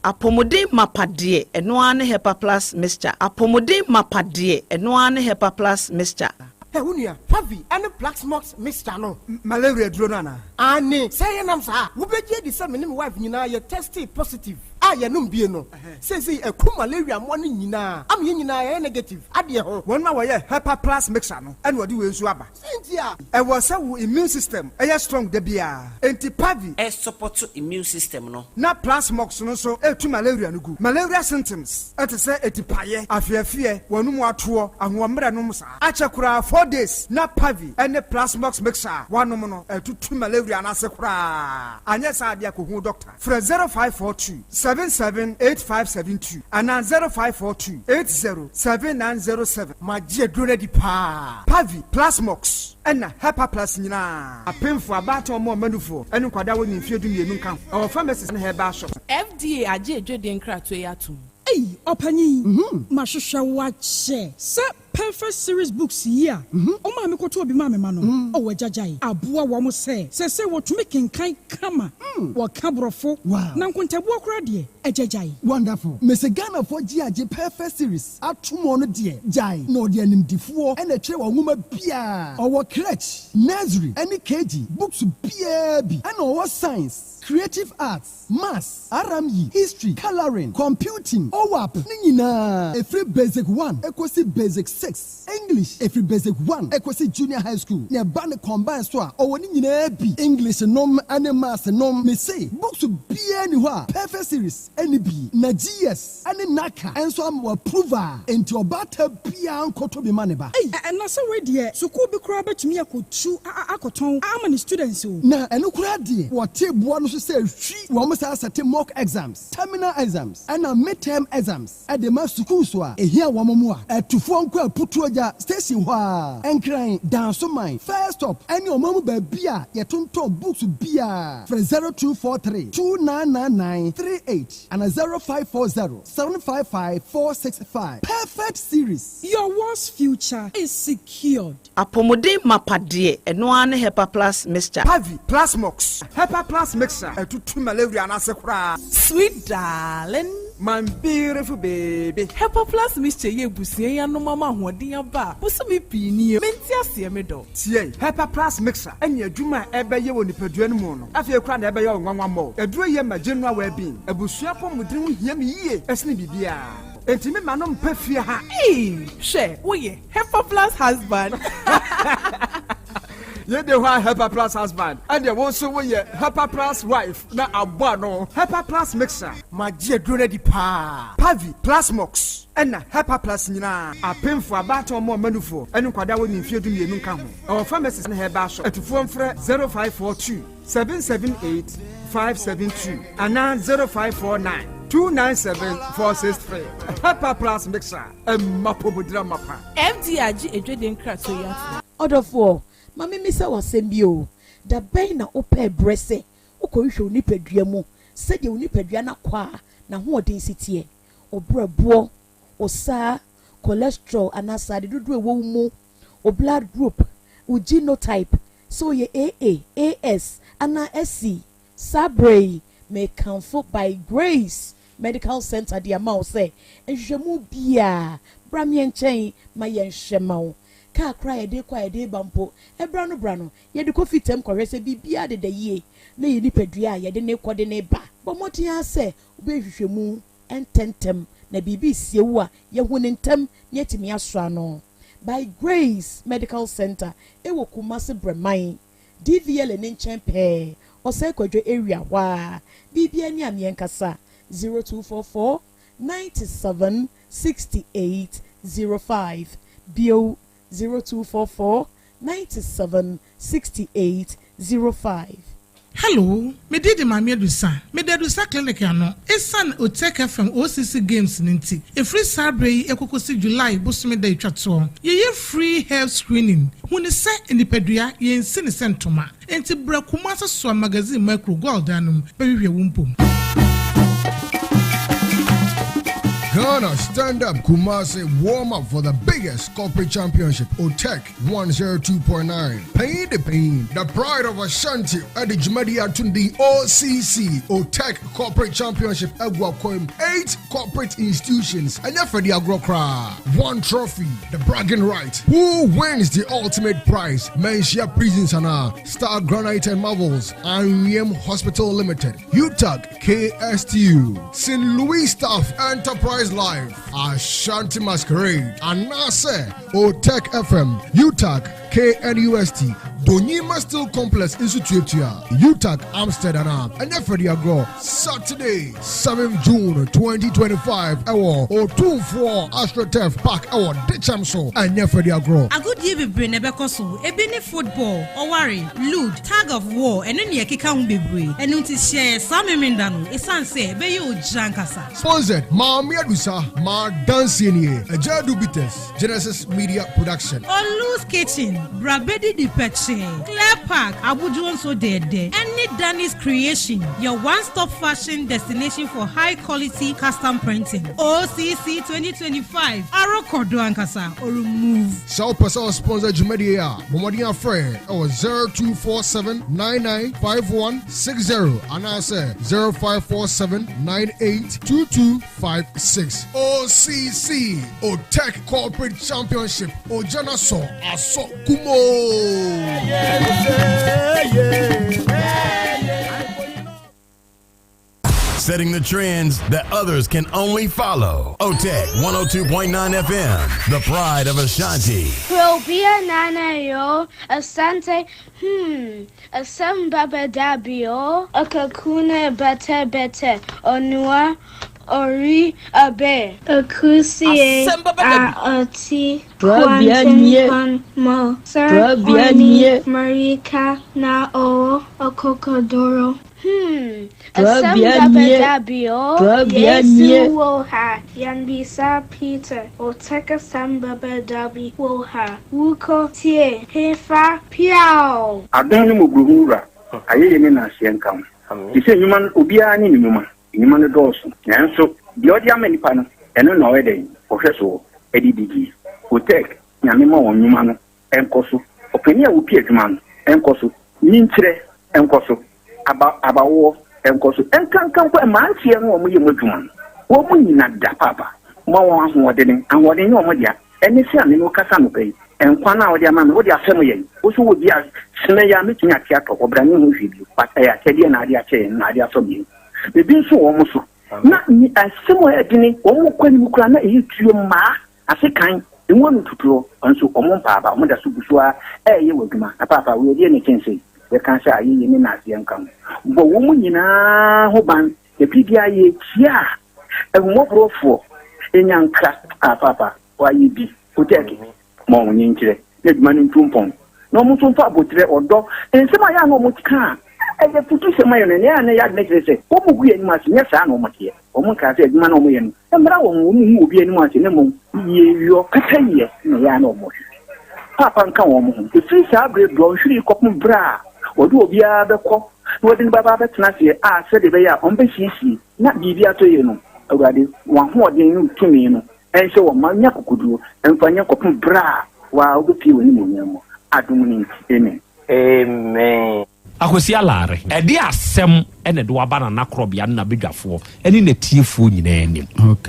Apɔmuden mapa deɛ, ɛno ara ne Hepa Plus Mixture. Apɔmuden mapa deɛ, ɛno ara ne Hepa Plus Mixture. Hɛ, wo nua, Pavi ne Plaxmox mixture no. Malaria duro no anaa? Aane, sɛ ɛyɛ nam saa a, wobɛgye adi sɛ me ne me wife nyinaa yɛ testee positive a yɛnom bie no. Seesei aku malaria mmoa no nyinaa ama yɛn nyinaa yɛayɛ negative adeɛ ho. Wɔn a wɔyɛ Hepa Plus mixture no na wɔde wei nso aba. Sɛn nti a? Ɛwɔ sɛ wo immune system yɛ strong da biara, enti Pavi. Ɛsupɔto immune system no. Na Plasmox no nso tu malaria no gu. Malaria symptoms te sɛ atipaeɛ, afeafeɛ, w'anum atoɔ, ahoɔmmerɛ nom saa. Akyɛ koraa 4 days na Pavi ne Plasmox mixture a woanom no atutu malaria no ase koraa. Anyɛ saa deɛ a kɔhu doctor. Frɛ 0542 778572 anaa 0542 807907. Magye aduro no adi paa. Pavi, Plasmox, ɛna Hepa Plus nyinaa. Apemfoɔ, abaatan, ɔmo ɔmanufoɔ, ne nkwadaa a wɔnni mfeɛ 12 nka ho. Ɛwɔ pharmacies ne herbal shops. FDA agye adwadie nkratoɔ yi atom. Ei, ɔpanyin, mahwehwɛ wo akyɛ sɛ Perfect Series Books yi a ɔmaa mekɔtɔɔ bi maa me ma no. Ɔwɔ agyagyae aboa wɔn sɛ seesei wɔtumi kenkan kama, wɔka Borɔfo, na nkontabuo koraa deɛ, agyagyae. Wonderful. Mese Ghanafoɔ gye agye Perfect Series ato mu ɔno deɛ gyae na ɔde animdifoɔ ɛna ɛtwerɛ wɔ nwoma biaa. Ɔwɔ crèche, nursery ɛne KG books biaa bi ɛna ɔwɔ science, creative arts, maths, RME, history, colouring, computing, OWAP ne nyinaa ɛfiri basic 1 ɛkɔsi basic 6, English ɛfiri basic 1 ɛkɔsi junior high school na ɛba ne combine so a ɔwɔ ne nyinaa bi, English nom ne maths nom. Mese books biaa ni hɔ a Perfect Series ɛne bi na GS ɛne NaCCA ɛnso ama wɔ approve a enti ɔbaata biaa nkɔtɔ bi ma ne ba. Ei, ɛna sɛ wei deɛ, sukuu bi koraa bɛtumi akɔtu akɔtɔn ama ne students o. Na ɛno koraa deɛ, wɔte boa no so sɛ hwi wɔn saa sɛte mock exams, terminal exams ɛna midterm exams ɛde ma sukuu so a ehia wɔn mu a ɛtufoɔ nkɔ Aputuogya station hɔ a Nkran, Dansoman first stop ɛne ɔman mu baabi a yɛtontɔn books biara. Frɛ 0243 2999 38 ana 0540 755 465. Perfect Series. Your world's future is secured. Apɔmuden mapa deɛ, ɛno ara ne Hepa Plus Mixture. Pavi, Plasmox, Hepa Plus mixture ɛtutu malaria no ase koraa. Sweet darling. My beautiful baby. Hepa Plus Mixture yɛ ebusua yi anom ama ahoɔden aba a bosome pii nie. Mente aseɛ, me dɔ. Tie, Hepa Plus mixture ɛne adwuma a ɛbɛyɛ wɔ nipadua no mu no afei koraa na ɛbɛyɛ wo nwanwa mmɔ. Aduro yɛ ma general well-being. Abusua pɔmuden ho hia me yie ɛsene biribiara. Enti me ma no mpɛ fie ha. Ee, hwɛ, woyɛ Hepa Plus husband. Yei de hɔ a Hepa Plus husband, ɛnneɛ wo nso woyɛ Hepa Plus wife na abɔ ano. Hepa Plus mixture. Magye aduro no adi paa. Pavi, Plasmox, ɛna Hepa Plus nyinaa. Apemfoɔ, abaatan, ɔmo a ɔmanufoɔ, ɛne nkwadaa a wɔnni mfeɛ 12 nka ho. Ɛwɔ pharmacies ne herbal shop. Atufoɔ mfrɛ 0542 778 572 anaa 0549 297 463. Hepa Plus mixture, ɛma pomodira mapa. FDA agye edwede nkratoɔ yi ato. Ɔdɔfoɔ, ma memisa w'asɛm bi o. Da bɛn na wopɛ berɛ sɛ wokɔhwehwɛ wo nipadua mu sɛdeɛ wo nipadua no akɔ a n'ahoɔden si teɛ, wo brɛboɔ, wo saa cholesterol anaa sade dodoɔ ɛwɔ wo mu, wo blood group, wo genotype, sɛ woyɛ AA, AS anaa SC? Saa berɛ yi mekamfo By Grace Medical Center de ama wo sɛ nhwehwɛmu biaa bra meɛ nkyɛn ma yɛnhwɛ ma wo. Kaa kora yɛde kɔ a yɛde ba mpo, ɛbra no bra no yɛde kɔ fitam kɔhwɛ sɛ biribiara deda yie na yɛ nipadua a yɛde ne kɔ de ne ba. Bɔ mmɔden ara sɛ wobɛhwehwɛ mu ntɛntɛm na biribi sie wo a, yɛhu ne ntɛm na yɛtumi asɔ ano. By Grace Medical Center ɛwɔ Kumase Brɛman, DVL ne nkyɛn pɛɛ, Ɔsɛ Kwadwo area hɔ a. Biribiara ni a meɛnkasa 0244 97 68 05 bio, 0244 97 68 05. Hello, me din de Maame Adusa. Mede Adusa Clinic ano. Ɛsiane Otec FM OCC Games no nti, ɛfiri saa berɛ yi ɛkɔkɔsi July bosome da atwa toɔ, yɛyɛ free health screening. Hu ne sɛ nipadua yɛnsi ne sɛ ntoma. Enti brɛ Kumase Soa Magazine Micro Gold no mu bɛhwehwɛ wo mpom. Ghana Stand Up Kumasi warm up for the biggest corporate championship, OTEC 102.9. Pay the pain, the pride of Ashanti at the Jumadi Atundi OCC OTEC Corporate Championship Aguakoim. Eight corporate institutions and for the Agrokra. One trophy, the bragging right. Who wins the ultimate prize? Mensia Prisons and Star Granite and Marvels, IM Hospital Limited, UTAG KSTU, St. Louis Staff Enterprise Life, Ashanti Masquerade, Anase, Otec FM, UTAG KNUST, Donyima Steel Complex Institute, UTAG Amsterdam, and Freddie Agro, Saturday, 7 June 2025, ɛwɔ Otumfuo AstroTurf Park, ɛwɔ Dichemso, and Freddie Agro. Agodie bebree na ɛbɛkɔ so. Ebi ne football, ɔware, ludo, tug of war, ɛne nea ɛkeka ho bebree. Ɛno nti hyɛ saa memenda no, ɛsiane sɛ ɛbɛyɛ ogya nkasa. Sponsored Maame Adusa, Ma Dansienie, Ajadu Bitters, Genesis Media Production. Olu's Kitchen, Brabedi di Pɛkyɛ, Clear Park, Abudu nso dɛɛdɛ, ɛne Danny's Creation, your one-stop fashion destination for high quality custom printing. OCC 2025, Arokɔdo ankasa, ɔremove. Sɛ wopɛ sɛ ɔsponsor dwumadie a, bɔmmɔden afrɛ ɛwɔ 0247 995160 anaasɛ 0547 982256. OCC OTEC Corporate Championship, Ojana so Aso Kumo. Setting the trends that others can only follow. OTEC 102.9 FM, the pride of Ashanti. Krobia nana yo, asante, asamba badabio, akakuna bete bete, onua, ori abe, akusie, a oti, Trabia nie. kwan mo, sir, Trabia oni, nie. marika na o, okokodoro. Trabia Asamba nie. badabio, Trabia Yesu nie. wo ha, yanbisa Peter, oteka samba badabi wo ha, wuko tie, hefa piao. Adan no mu guruhu wura ayɛyɛ ne naaseɛ nka ho te sɛ nnwuma no, obiara ne ne nnwuma. Nnwuma no dɔɔso, nanso deɛ ɔde ama nipa no, ɛno na ɔyɛ dɛn ɔhwɛ soɔ ɛde didie. Otec, Nyame ma wɔn nnwuma no ɛnkɔ so. Ɔpanin a wopi adwuma no ɛnkɔ so, nyinkyerɛ ɛnkɔ so, aba abawoɔ ɛnkɔ so, ɛnkanka mpo mmeranteɛ no a wɔyɛ mu adwuma no, wɔn mu nyina da paapa ma wɔn ahoɔdene. Ahoɔden nyɛ wɔn dea. Ɛne sɛ ame no kasa no pɛ yi, nkwa no a wɔde ama me, wode asɛm yɛn wo so wɔ bi a sena yi a mɛtumi ate atɔ ɔbra ne ho hwee bio, but ɛyɛ akyɛdeɛ na ade akyɛ yɛn na ade asɔ yɛn. Ebi nso wɔ wɔn so na ni asɛm a ɛdene wɔn kɔ anim koraa na ɛyɛ tuo mmaa ase kan. Emu ano tutuɔ nso wɔn mpaaba, wɔn da so gu so ara reyɛ wɔ adwuma. Na paapa, wei ɛdeɛn na ɛkyɛn sei? Yɛka sɛ ayɛyie ne naaseɛ nka ho. Bɔ wɔn nyinaa ho ban, na biribiara yɛretia a, ahummɔborɔfoɔ nya nkra. Ah, paapa, woayɛ bi. Kotɛɛke, ma wɔn nkyerɛ na adwuma no ntu mpɔn, na wɔn nso mfa aboterɛ, ɔdɔ, nsɛm a ɛyɛ a na wɔka a ɛyɛ afutusɛm ayɛ no, nea ɛyɛ a na ɛyɛ adwene kyerɛ sɛ wɔgu yɛn anim ase, nyɛ saa na wɔteɛ. Wɔnkaa sɛ adwuma no a wɔyɛ no mmra wɔn ho, wɔnhu obi anim ase, na mmom yieyɔ, pɛpɛyɛ na ɛyɛ a na wɔhwehwɛ. Paapa nka wɔn ho. Ɛfiri saa berɛ dɔnhwere yi kɔpem berɛ a wɔde obiara bɛkɔ na wɔde no bɛba abɛtena aseɛ a sɛdeɛ ɛbɛyɛ a wɔbɛsiesie na biribi atɔ yie no, Awurade, w'ahoɔden ne wo tumi no nhyɛ wɔn ma nya akokoduro mfa nyɛ kɔpem berɛ a wo ara wobɛpue w'animuonyam mu. Adom no nti, amen. Amen. Akwasi Alare, ɛde asɛm na ɛde waba Nana Korɔbea ne n'abadwafoɔ ne n'atiefoɔ nyinaa anim. Ok,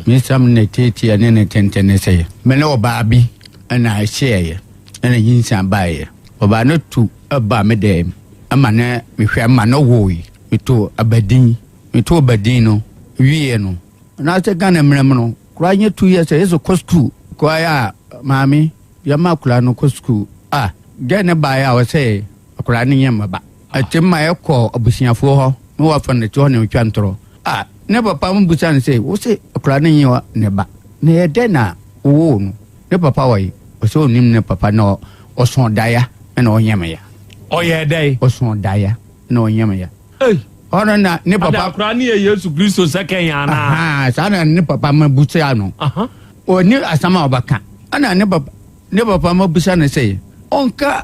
me nsɛm ne tietie ne ne tenten ne sɛ, me ne ɔbaa bi na ɛhyeɛeɛ ɛna nyinsɛn baeɛ. Ɔbaa no tu baa me dɛm ma ne mehwɛ ma no woe. Meto abadin, meto abadin no wieɛ no, anaasɛ Ghana mmerɛ mu no, koraa nyɛ 2 years a yɛsɛ kɔ sukuu. Koraa a maame yɛma akwadaa no kɔ sukuu a, gɛɛ no baeɛ a ɔsɛ akwadaa no nyɛ mmaba. Ɛte ma yɛkɔ abusuafoɔ hɔ na wafa no te hɔ na ɔtwa ntorɔ. A ne papa mo busa no sɛ, wo se akwadaa no nyɛ ne ba, na ɛyɛ dɛn na wowoo no? Ne papa wɔ he? Ɔsɛ ɔnim ne papa na ɔsõ daeɛ na ɔnyɛ me ya. Ɔyɛɛ dɛn? Ɔsõ daeɛ na ɔnyɛ me ya. Ei! Ɔno na ne papa. Ada akwadaa no yɛ Yesu Kristo sɛkɛn anaa? Ahaa, saa na ne papa ma busa no. Ɔnni asɛm a ɔbɛka. Ɛna ne papa ne papa ma busa no sɛ ɔnka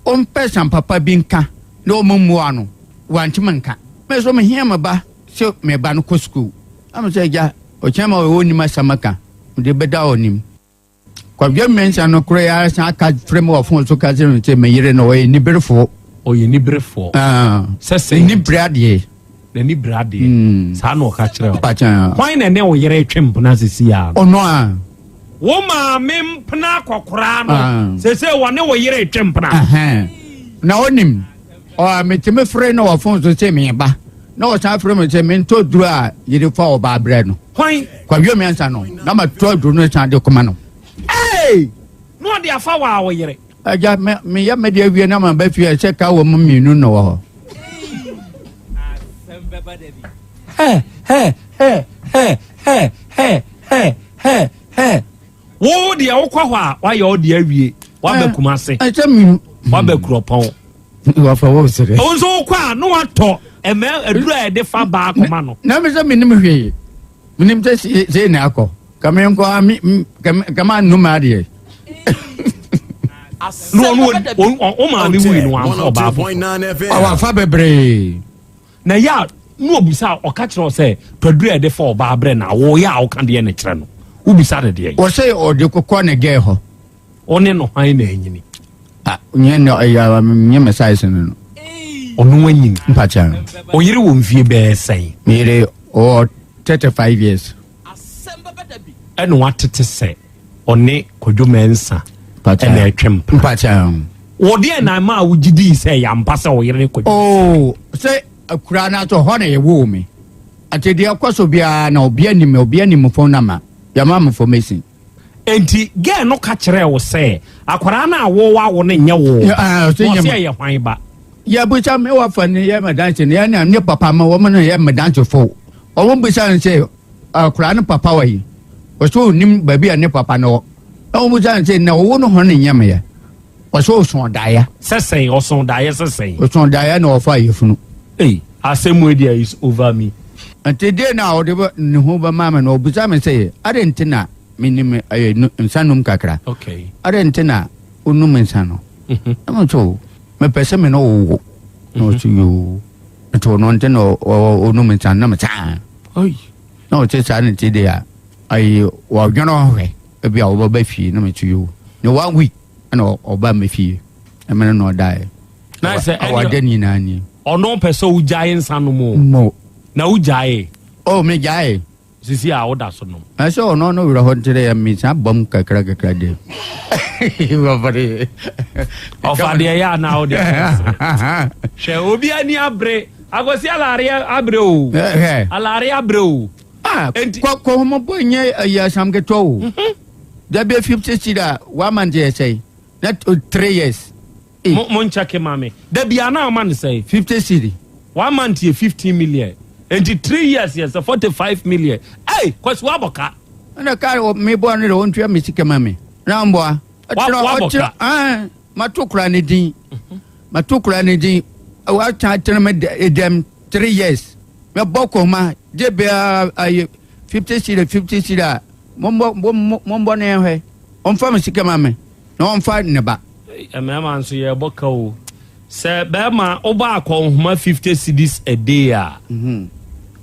ɔmpɛ sɛm papa bi nka na ɔmmmua no. Wantumi nka. Me nso mehia me ba sɛ me ba no kɔ sukuu. Na me sɛ agya, ɔkyɛn ma ɔnnim asɛm ka, mede bɛda ɔnim. Kwadwo Mensah no koro yi ara san ka frɛ me wɔ fon so ka kyerɛ me sɛ me yere no ɔyɛ niberefoɔ. Ɔyɛ niberefoɔ. Ah. Sɛ sɛ. N'ani bere adeɛ. N'ani bere adeɛ. Mm. Saa na ɔka kyerɛ wo. Mpakyɛ. Hwan na ɛne wo yere twe mpena sisi a? Ɔno a. Wo maame mpena akɔkoraa no. Ah. Sese wɔne wo yere twe mpena. Na ɔnim. Ɔ metumi frɛ no wɔ fon so sɛ meba. Na ɔsan frɛ me sɛ mentɔ duro a yɛde fa ɔbaa brɛ no. Hwan? Kwadwo Mensah no. Na matɔ aduro no san de kɔma no. Hey! Na ɔde afa wɔ a ɔyere. Agya, me meyɛ me de awie na maba fie a sɛ ka wɔ mu mmienu na wɔ hɔ. Hɛ hɛ hɛ hɛ hɛ hɛ hɛ hɛ hɛ. Wo deɛ wokɔ hɔ a wayɛ wo deɛ awie waba Kumase. Ɛsɛ mi. Waba Kuropɔn. Wafa wo sere. Wo nso wokɔ a na watɔ ɛmɛ aduru a yɛde fa baa kɔma no. Na mi sɛ menim hwee. Menim sɛ sei na akɔ. Ka me nkɔ a me ka ma nnum adeɛ. Na ɔno o maame wui no wamfa ɔbaa foforɔ. Wafa bebree. Na ɛyɛ a na ɔbisa a ɔka kyerɛ wo sɛ twaduro a yɛde fa ɔbaa berɛ na woyɛ a woka deɛ ne kyerɛ no wobisa no deɛ. Ɔsɛ ɔde kɔkɔ ne gɛɛ hɔ. Wo ne no hwan na anyini? Ah, nyɛ no ɛyɛ nyɛ me size no no. Ɔno anyini. Mpakyɛ. Ɔyere wɔ mfie bɛyɛ sɛn? Me yere ɔwɔ 35 years. Ɛna watete sɛ ɔne Kwadwo Mensah ɛna ɛtwe mpena. Mpakyɛ. Wɔ deɛ na ɛma a wogye dii sɛ ɛyɛ ampa sɛ ɔyere ne Kwadwo Oh, sɛ akura no ato hɔ na yɛwoo me. Ate deɛ ɛkɔ so biara na obi anim obi anim phone number. Yɛma me information. Enti girl no ka kyerɛɛ wo sɛ akwadaa no a wowawo no nyɛ wo ba? Na ɔse ɛyɛ hwan ba? Yɛbisa me wɔfa no yɛ medanse no yɛne ne papa ma wɔn no yɛ medansefo. Wɔn bisa no sɛ akwadaa no papa wɔ yi? Ɔsɛ onim baabi a ne papa no wɔ. Na wɔn bisa no sɛ na ɔwo no ho ne nyɛ meyɛ? Ɔsɛ ɔsɔn daeɛ. Sɛ sɛn? Ɔsɔn daeɛ sɛ sɛn? Ɔsɔn daeɛ na ɔfa yɛfunu. Ei, asɛm wei deɛ is over me. Nti deɛ na ɔde ne ho bɛma me no, ɔbisa me sɛ, adɛn nti na menim ɛyɛ nsa nom kakra? Okay. Adɛn nti na wonom nsa no? Mhm. Na me so, mepɛ sɛ me ne wo wo. Na ɔse yoo. Nti ɔno nti na ɔnom nsa no, na me saa. Na ɔse saa ne ti deɛ a, ayi, wɔdwene ho hwɛ. Ebi a wɔbɛba fie na mete yoo. Ne one week ɛna ɔba me fie. Ɛmɛ no na ɔdaeɛ. Na sɛ ɛne Awade nyinaa ni. Ɔno pɛ sɛ wogyae nsa nom o. Mo. Na wogyae. Oh me gyae. Sisi a woda so nom. Ɛsɛ ɔno no werɛ hɔ nti dɛ me nsa bɔm kakra kakra de. Ɔfa deɛ yɛ anaa wode Hwɛ obi ani abere. Akwasi alare abere o. Alare abere o. Ah, kɔhɔmɔbɔ nyɛ ɛyɛ asam ketewa o. Dabi 50 cedi a one month yɛ sɛn? Na 3 years. Mo mo nkyɛke ma me. Dabi a na ɔma no sɛn? 50 cedi. One month yɛ 15 million. Enti 3 years yɛ sɛ 45 million. Ei! Kwasi wabɔ ka. Ɛna ka mebɔ no de ɔntua me sika ma me. Na mboa. Wabɔ ka. Ɛɛ mato kora ne din. Mato kora ne din. Watan tena me dɛm 3 years. Mɛbɔ kɔma gye bia ayi 50 cedi 50 cedi a mombɔ mombɔ ne nhwɛ. Ɔmfa me sika ma me na ɔmfa ne ba. Mmarima nso yɛbɔ ka o. Sɛ bɛrima wobɔ akɔnhoma 50 cedis a day a,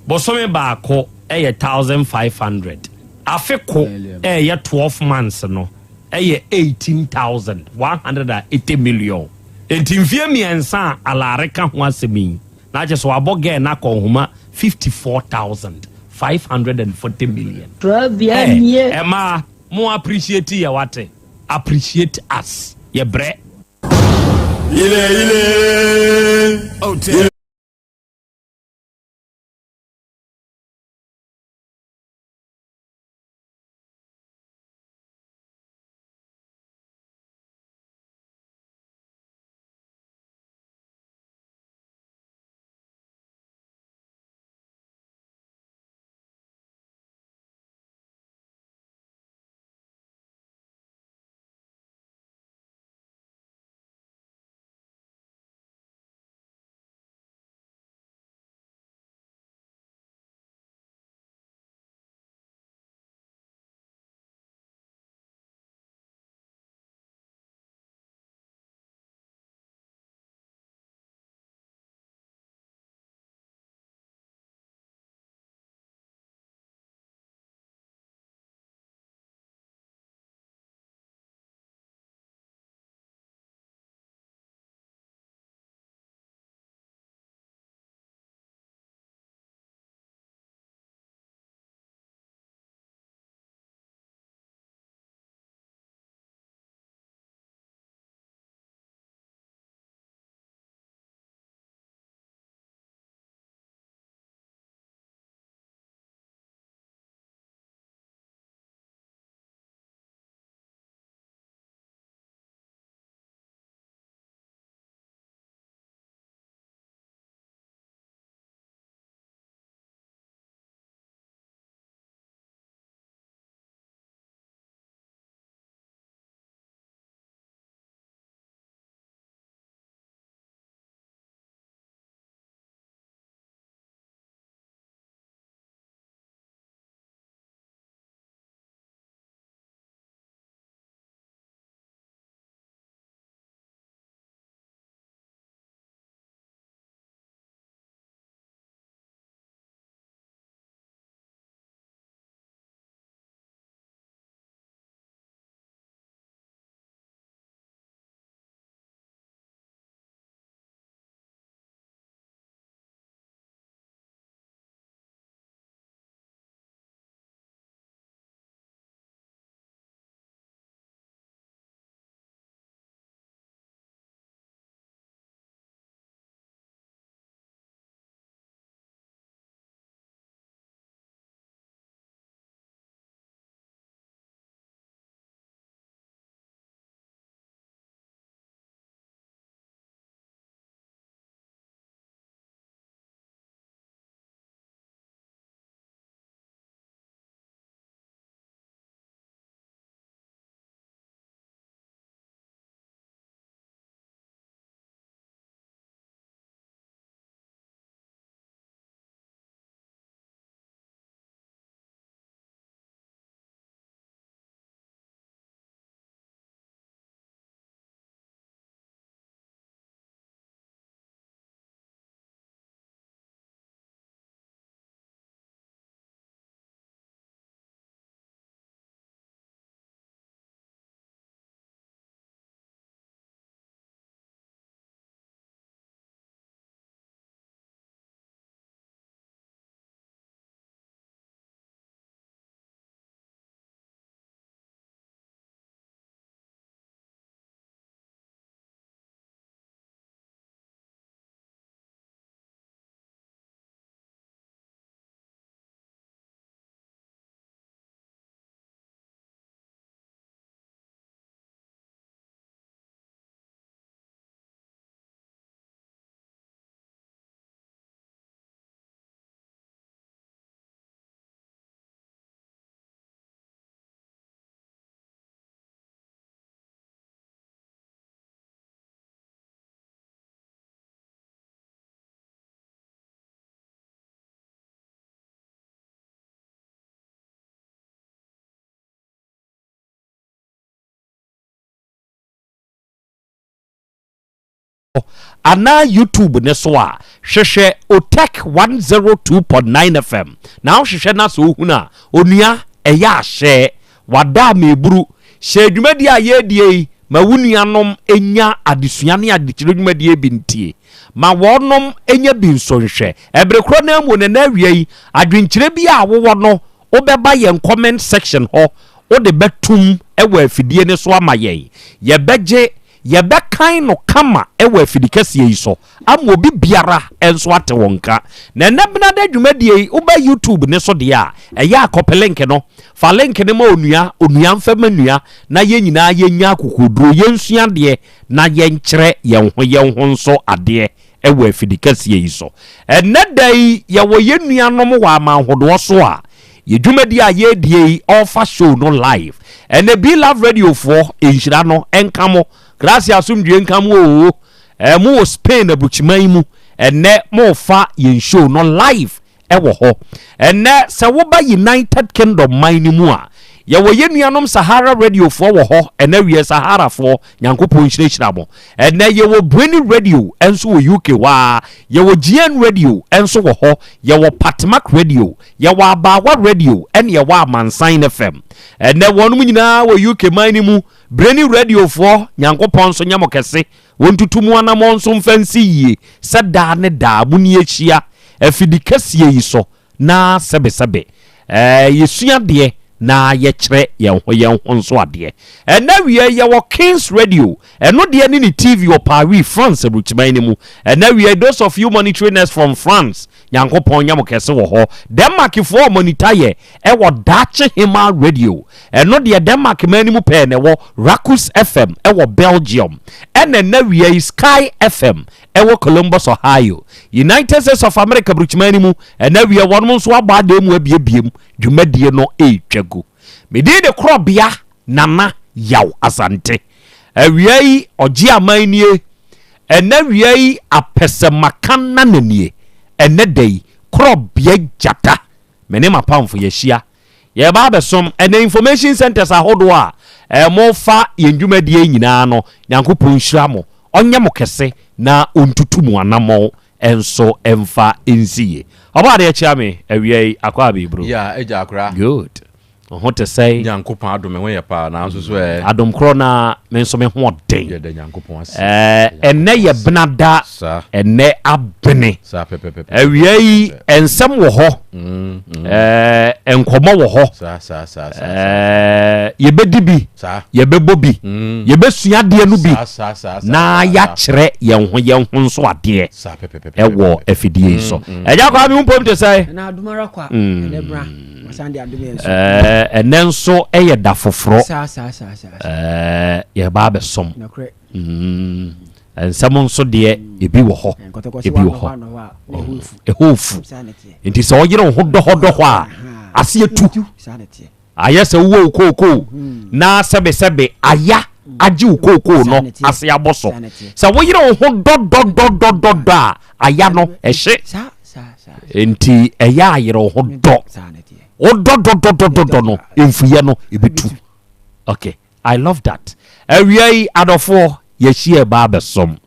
bosome baako ɛyɛ 1500. Afe ko ɛyɛ 12 months no ɛyɛ 18,180 million. Enti mfie mmiɛnsa a Alare ka ho asɛm yi, na kyerɛ sɛ wabɔ gɛɛ no akɔnhoma 54,540 million. Trɔbea nie. Ɛmaa mo appreciate yɛ wate. Appreciate us. Yɛ brɛ. Ile ile. Otec. anaa YouTube no so a, hwehwɛ Otec 102.9 FM na wohwehwɛ na sɛ wohunu a, onua, ɛyɛ a hyɛ. Wada a meburu. Hyɛ dwumadie a yɛredie yi ma wo nuanom nya adesua ne adekyerɛ dwumadie bi ntie. Ma wɔnom nya bi nso nhwɛ. Ɛbere korɔ no ara mu no, ɛnnɛ awia yi, adwenkyerɛ bi a wowɔ no, wobɛba yɛn comment section hɔ, wode bɛtom wɔ afidie no so ama yɛn. Yɛbɛgye Yɛbɛkan no kama wɔ afidikɛseɛ yi so ama obi biara nso ate wo nka. Na ɛnnɛ Benada dwumadie yi, woba YouTube no so deɛ a, ɛyɛ a kɔpɛ link no. Fa link no ma onua, onua mfa ma nua, na yɛn nyinaa yɛnnya akokoɔduro, yɛnsua adeɛ na yɛnkyerɛ yɛn ho yɛn ho nso adeɛ wɔ afidikɛseɛ yi so. Ɛnnɛ da yi, yɛwɔ yɛn nuanom wɔ amanhodoɔ so a, Yɛ dwumadie a yɛredie yi ɔrefa show no live ɛnɛ Be Love Radio foɔ nhyira no nka mo Gracia asomdwie nka mo oo ɛɛ mo wɔ Spain aburukyiman mu ɛnɛ mo refa yɛn show no live ɛwɔ hɔ ɛnɛ sɛ woba United Kingdom man no mu a yɛwɔ yɛn nuanom Sahara Radio foɔ wɔ hɔ ɛnɛ wiɛ Sahara foɔ Nyankopɔn nhyirahyira mo ɛnɛ yɛwɔ Brainy Radio nso wɔ UK hɔ a yɛwɔ GN Radio nso wɔ hɔ yɛwɔ Patmak Radio Yɛwɔ Abaawa Radio ɛne yɛwɔ Amansan FM. Ɛnɛ wɔnom nyinaa wɔ UK man no mu. Breni Radio foɔ, Nyankopɔn nso nyɛ mo kɛse. Wɔntutu mo anamɔn nso mfa nsi yie sɛ daa ne daa moni ahyia afidi kɛseɛ yi so na sɛbesɛbe ɛɛ yɛsua adeɛ na yɛkyerɛ yɛn ho yɛn ho nso adeɛ. Ɛnɛ awia yi yɛwɔ Kings Radio, ɛno deɛ ne ne TV wɔ Paris, France aburukyiman no mu. Ɛnɛ awia yi those of you monitoring us from France, Nyankopɔn nyɛ mo kɛse wɔ hɔ. Denmark foɔ monitor yɛ ɛwɔ Daakye Hemaa Radio. Ɛno deɛ Denmark man no mu pɛɛ na ɛwɔ. Rakus FM ɛwɔ Belgium. Ɛna ɛnɛ awia yi Sky FM ɛwɔ Columbus, Ohio. United States of America burukyiman no mu. Ɛnɛ awia wɔnom nso abɔ adan mu abiebie mu. Dwumadie no ɛretwa gu. Me din de Korɔbea Nana Yaw Asante. Awia yi ɔgye aman nie. Ɛnnɛ awia yi apɛsɛmaka nana nie. Ɛnnɛ da yi korɔbea gyata me ne m'apamfo yɛahyia yɛreba abɛsom. Ɛnnɛ information centers ahodoɔ a mofa yɛn dwumadie yi nyinaa no Nyankopɔn nhyira mo, ɔnyɛ mo kɛse na ɔntutu mo anammɔn nso mfa nsi yie. Ɔbɔadeɛ kyea me awia yi akɔ abɛɛburo. Yeah, agya akora. Good. Wo ho te sɛn? Nyankopɔn adom me ho yɛ paa nanso so ɛ. Adom korɔ na me nso me ho ɔden. Yɛda Nyankopɔn ase. Ɛɛ ɛnɛ yɛ benada. Saa. Ɛnɛ abene. Saa pɛpɛpɛpɛ. Awia yi nsɛm wɔ hɔ. Ɛɛ nkɔmɔ wɔ hɔ. Saa saa saa saa. Ɛɛ yɛbɛdi bi. Saa. Yɛbɛbɔ bi. Yɛbɛsua adeɛ no bi. Saa saa saa saa. Na yɛakyerɛ yɛn ho yɛn ho nso adeɛ. Saa pɛpɛpɛpɛ. Ɛwɔ afidie yi so. Ɛgya Kwame wo mpom te sɛn? Ɛna adom ara kwa. Ɛnɛ bra. Ɛnɛ nso yɛ da foforɔ. Yɛba abɛsom. Mm. Nsɛm nso deɛ ebi wɔ hɔ. Ebi wɔ hɔ. Ɛhɔ fu. Nti sɛ ɔyere wo ho dɔhɔdɔhɔ a aseɛ tu. Ayɛ sɛ wowɔ wo kookoo na sɛbesɛbe aya agye wo kookoo no ase abɔ so. Sɛ woyere wo ho dɔdɔdɔdɔdɔ a aya no ɛhye. Enti ɛyɛ a yere wo ho dɔ. Wodɔ dɔdɔdɔdɔdɔ no, mfuyɛ no ebetu. Okay, I love that. Awia yi adɔfoɔ yɛahyia ɛba abɛsom.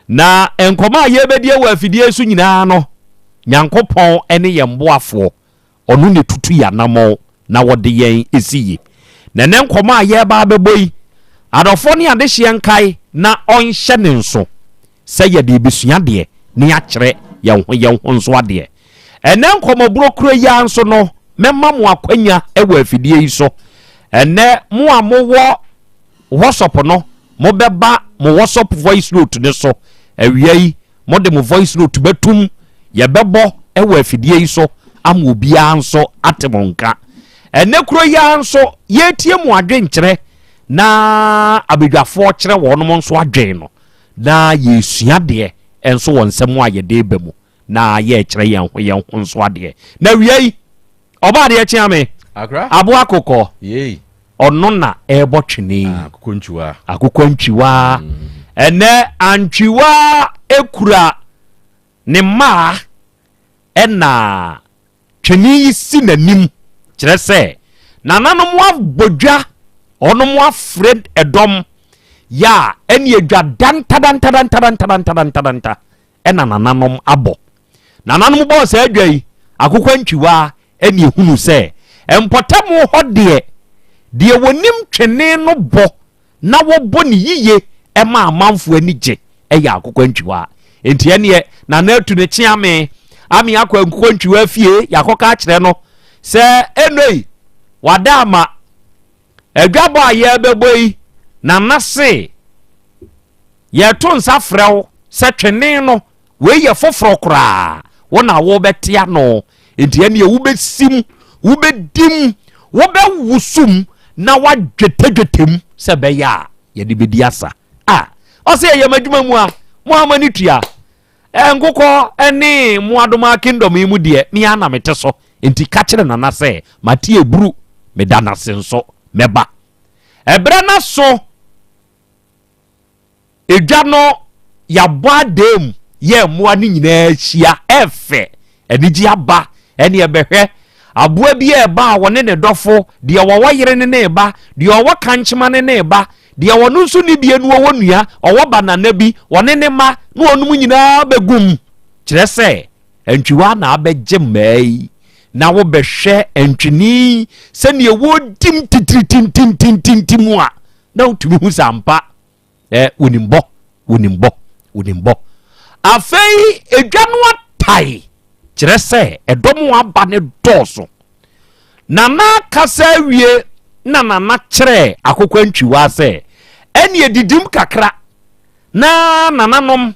Na nkɔmɔ a yɛbɛdi wɔ afidie so nyinaa no, Nyankopɔn ne yɛn boafoɔ. Ɔno na etutu yɛn anammɔn na wɔde yɛn si yie. Na ɛnɛ nkɔmɔ a yɛreba abɛbɔ yi, adɔfoɔ ne adehyeɛ nkae na ɔnhyɛ ne nso. sɛ yɛde rebɛsua adeɛ na yɛakyerɛ yɛn ho yɛn ho nso adeɛ. Ɛnnɛ nkɔmmɔborɔ kuro yi ara nso no, mɛma mo akwanya wɔ afidie yi so. Ɛnnɛ mo a mowɔ WhatsApp no, mobɛba mo WhatsApp voice note no so. Awia yi, mode mo voice note bɛtum, yɛbɛbɔ wɔ afidie yi so ama obiara nso ate mo nka. Ɛnnɛ kuro yi ara nso, yɛretie mo adwenkyerɛ na abadwafoɔ kyerɛ wɔnom nso adwen no. Na yɛresua adeɛ nso wɔ nsɛm a yɛde reba mu, na yɛrekyerɛ yɛn ho yɛn ho nso adeɛ. Na awia yi, ɔba adeɛ kyea me, aboa kokɔ, ɔno na ɛrebɔ twene yi. Ah, akokɔ ntwiwa. Akokɔ ntwiwa. Ɛnɛ antwiwa ekura ne mmaa ɛna twene yi si n'anim, kyerɛ sɛ nananom abɔ dwa, ɔnom afrɛ ɛdɔm. Yɛ a ɛne adwa dantadantadantadantadantadantadantadan ɛna nananom abɔ. Nananom bɔɔ saa adwa yi, akokwa ntwiwaa ɛne ehunu sɛ mpɔtam hɔ deɛ, deɛ wɔnim twene no bɔ na wɔbɔ ne yiye ɛma amanfoɔ ani gye ɛyɛ akokwa ntwiwaa. Enti ɛneɛ nana atu ne kyeame ame akɔ akokwa ntwiwaa fie, yɛakɔka akyerɛ no sɛ ɛnoi wada ama adwabɔ a yɛbɛbɔ yi, nana se yɛto nsa frɛ wo sɛ twene no wei yɛ foforɔ koraa, wo na wobɛte ano. Enti ɛneɛ wobɛsim, wobɛdim, wobɛwosom na wadwetɛdwetɛm sɛ ɛbɛyɛ a yɛde bɛdi asa. A ɔsɛ ɛyɛ m'adwuma mu a mo ama ne tua nkokɔ ne mmoadoma kingdom yi mu deɛ, me ara na mete so. Enti ka kyerɛ nana sɛ mate eburu, meda n'ase nso mɛba ɛberɛ no so. Edwa no yɛabɔ adan mu, yɛ mmoa no nyinaa ahyia, ɛfɛ, anigye aba. Ɛne ɛbɛhwɛ aboa bi a ɛba a wɔne ne dɔfo, deɛ wɔwɔ yere ne ne ba, deɛ ɔwɔ kankyema ne ne ba, deɛ wɔno nso ne bie no ɔwɔ nua, ɔwɔ banana bi, wɔne ne ma, na wɔnom nyinaa bɛgum. Kyerɛ sɛ antwiwa na abɛgye mmaa yi, na wobɛhwɛ antwini sɛdeɛ wɔdim titiritintintintintim a, na wotumi hu sɛ ampa ɛ wonim bɔ, wonim bɔ, wonim bɔ. Afei edwa no atae, kyerɛ sɛ ɛdɔm aba ne dɔɔso. Nana kasa awie na nana kyerɛ akokɔ ntwiwa sɛ ɛne edidim kakra na nananom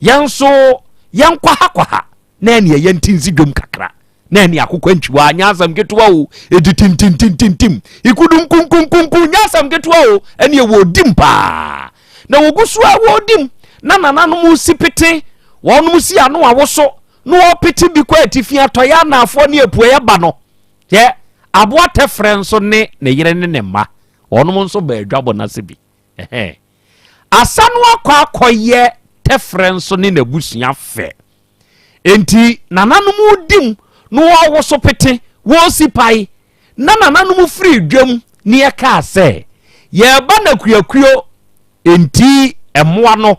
yɛn nso yɛn kwahakwaha na ɛne ɛyɛ ntinsi dwom kakra, na ɛne akokɔ ntwiwa nyɛ asɛm ketewa o, edi tintintintintim ikudum kunkunkunkun nyɛ asɛm ketewa o, ɛne ɛwɔ dim paa. Na wɔgu so a wɔdim na nananom si pete, wɔnom si ano awoso na wɔpete bi kɔ atifi, atɔeɛ, anaafoɔ ne apueɛ ba no. Yɛ aboa tɛfrɛ nso ne ne yere ne ne mma, wɔnom nso ba adwabɔ no ase bi. Ɛhɛn asa no akɔ akɔyɛ tɛfrɛ nso ne n'abusua fɛ. Enti nananom dim na wɔwoso pete, wɔsi pae, na nananom firi dwam ne yɛkaa sɛ yɛreba na kuakuo. Enti mmoa no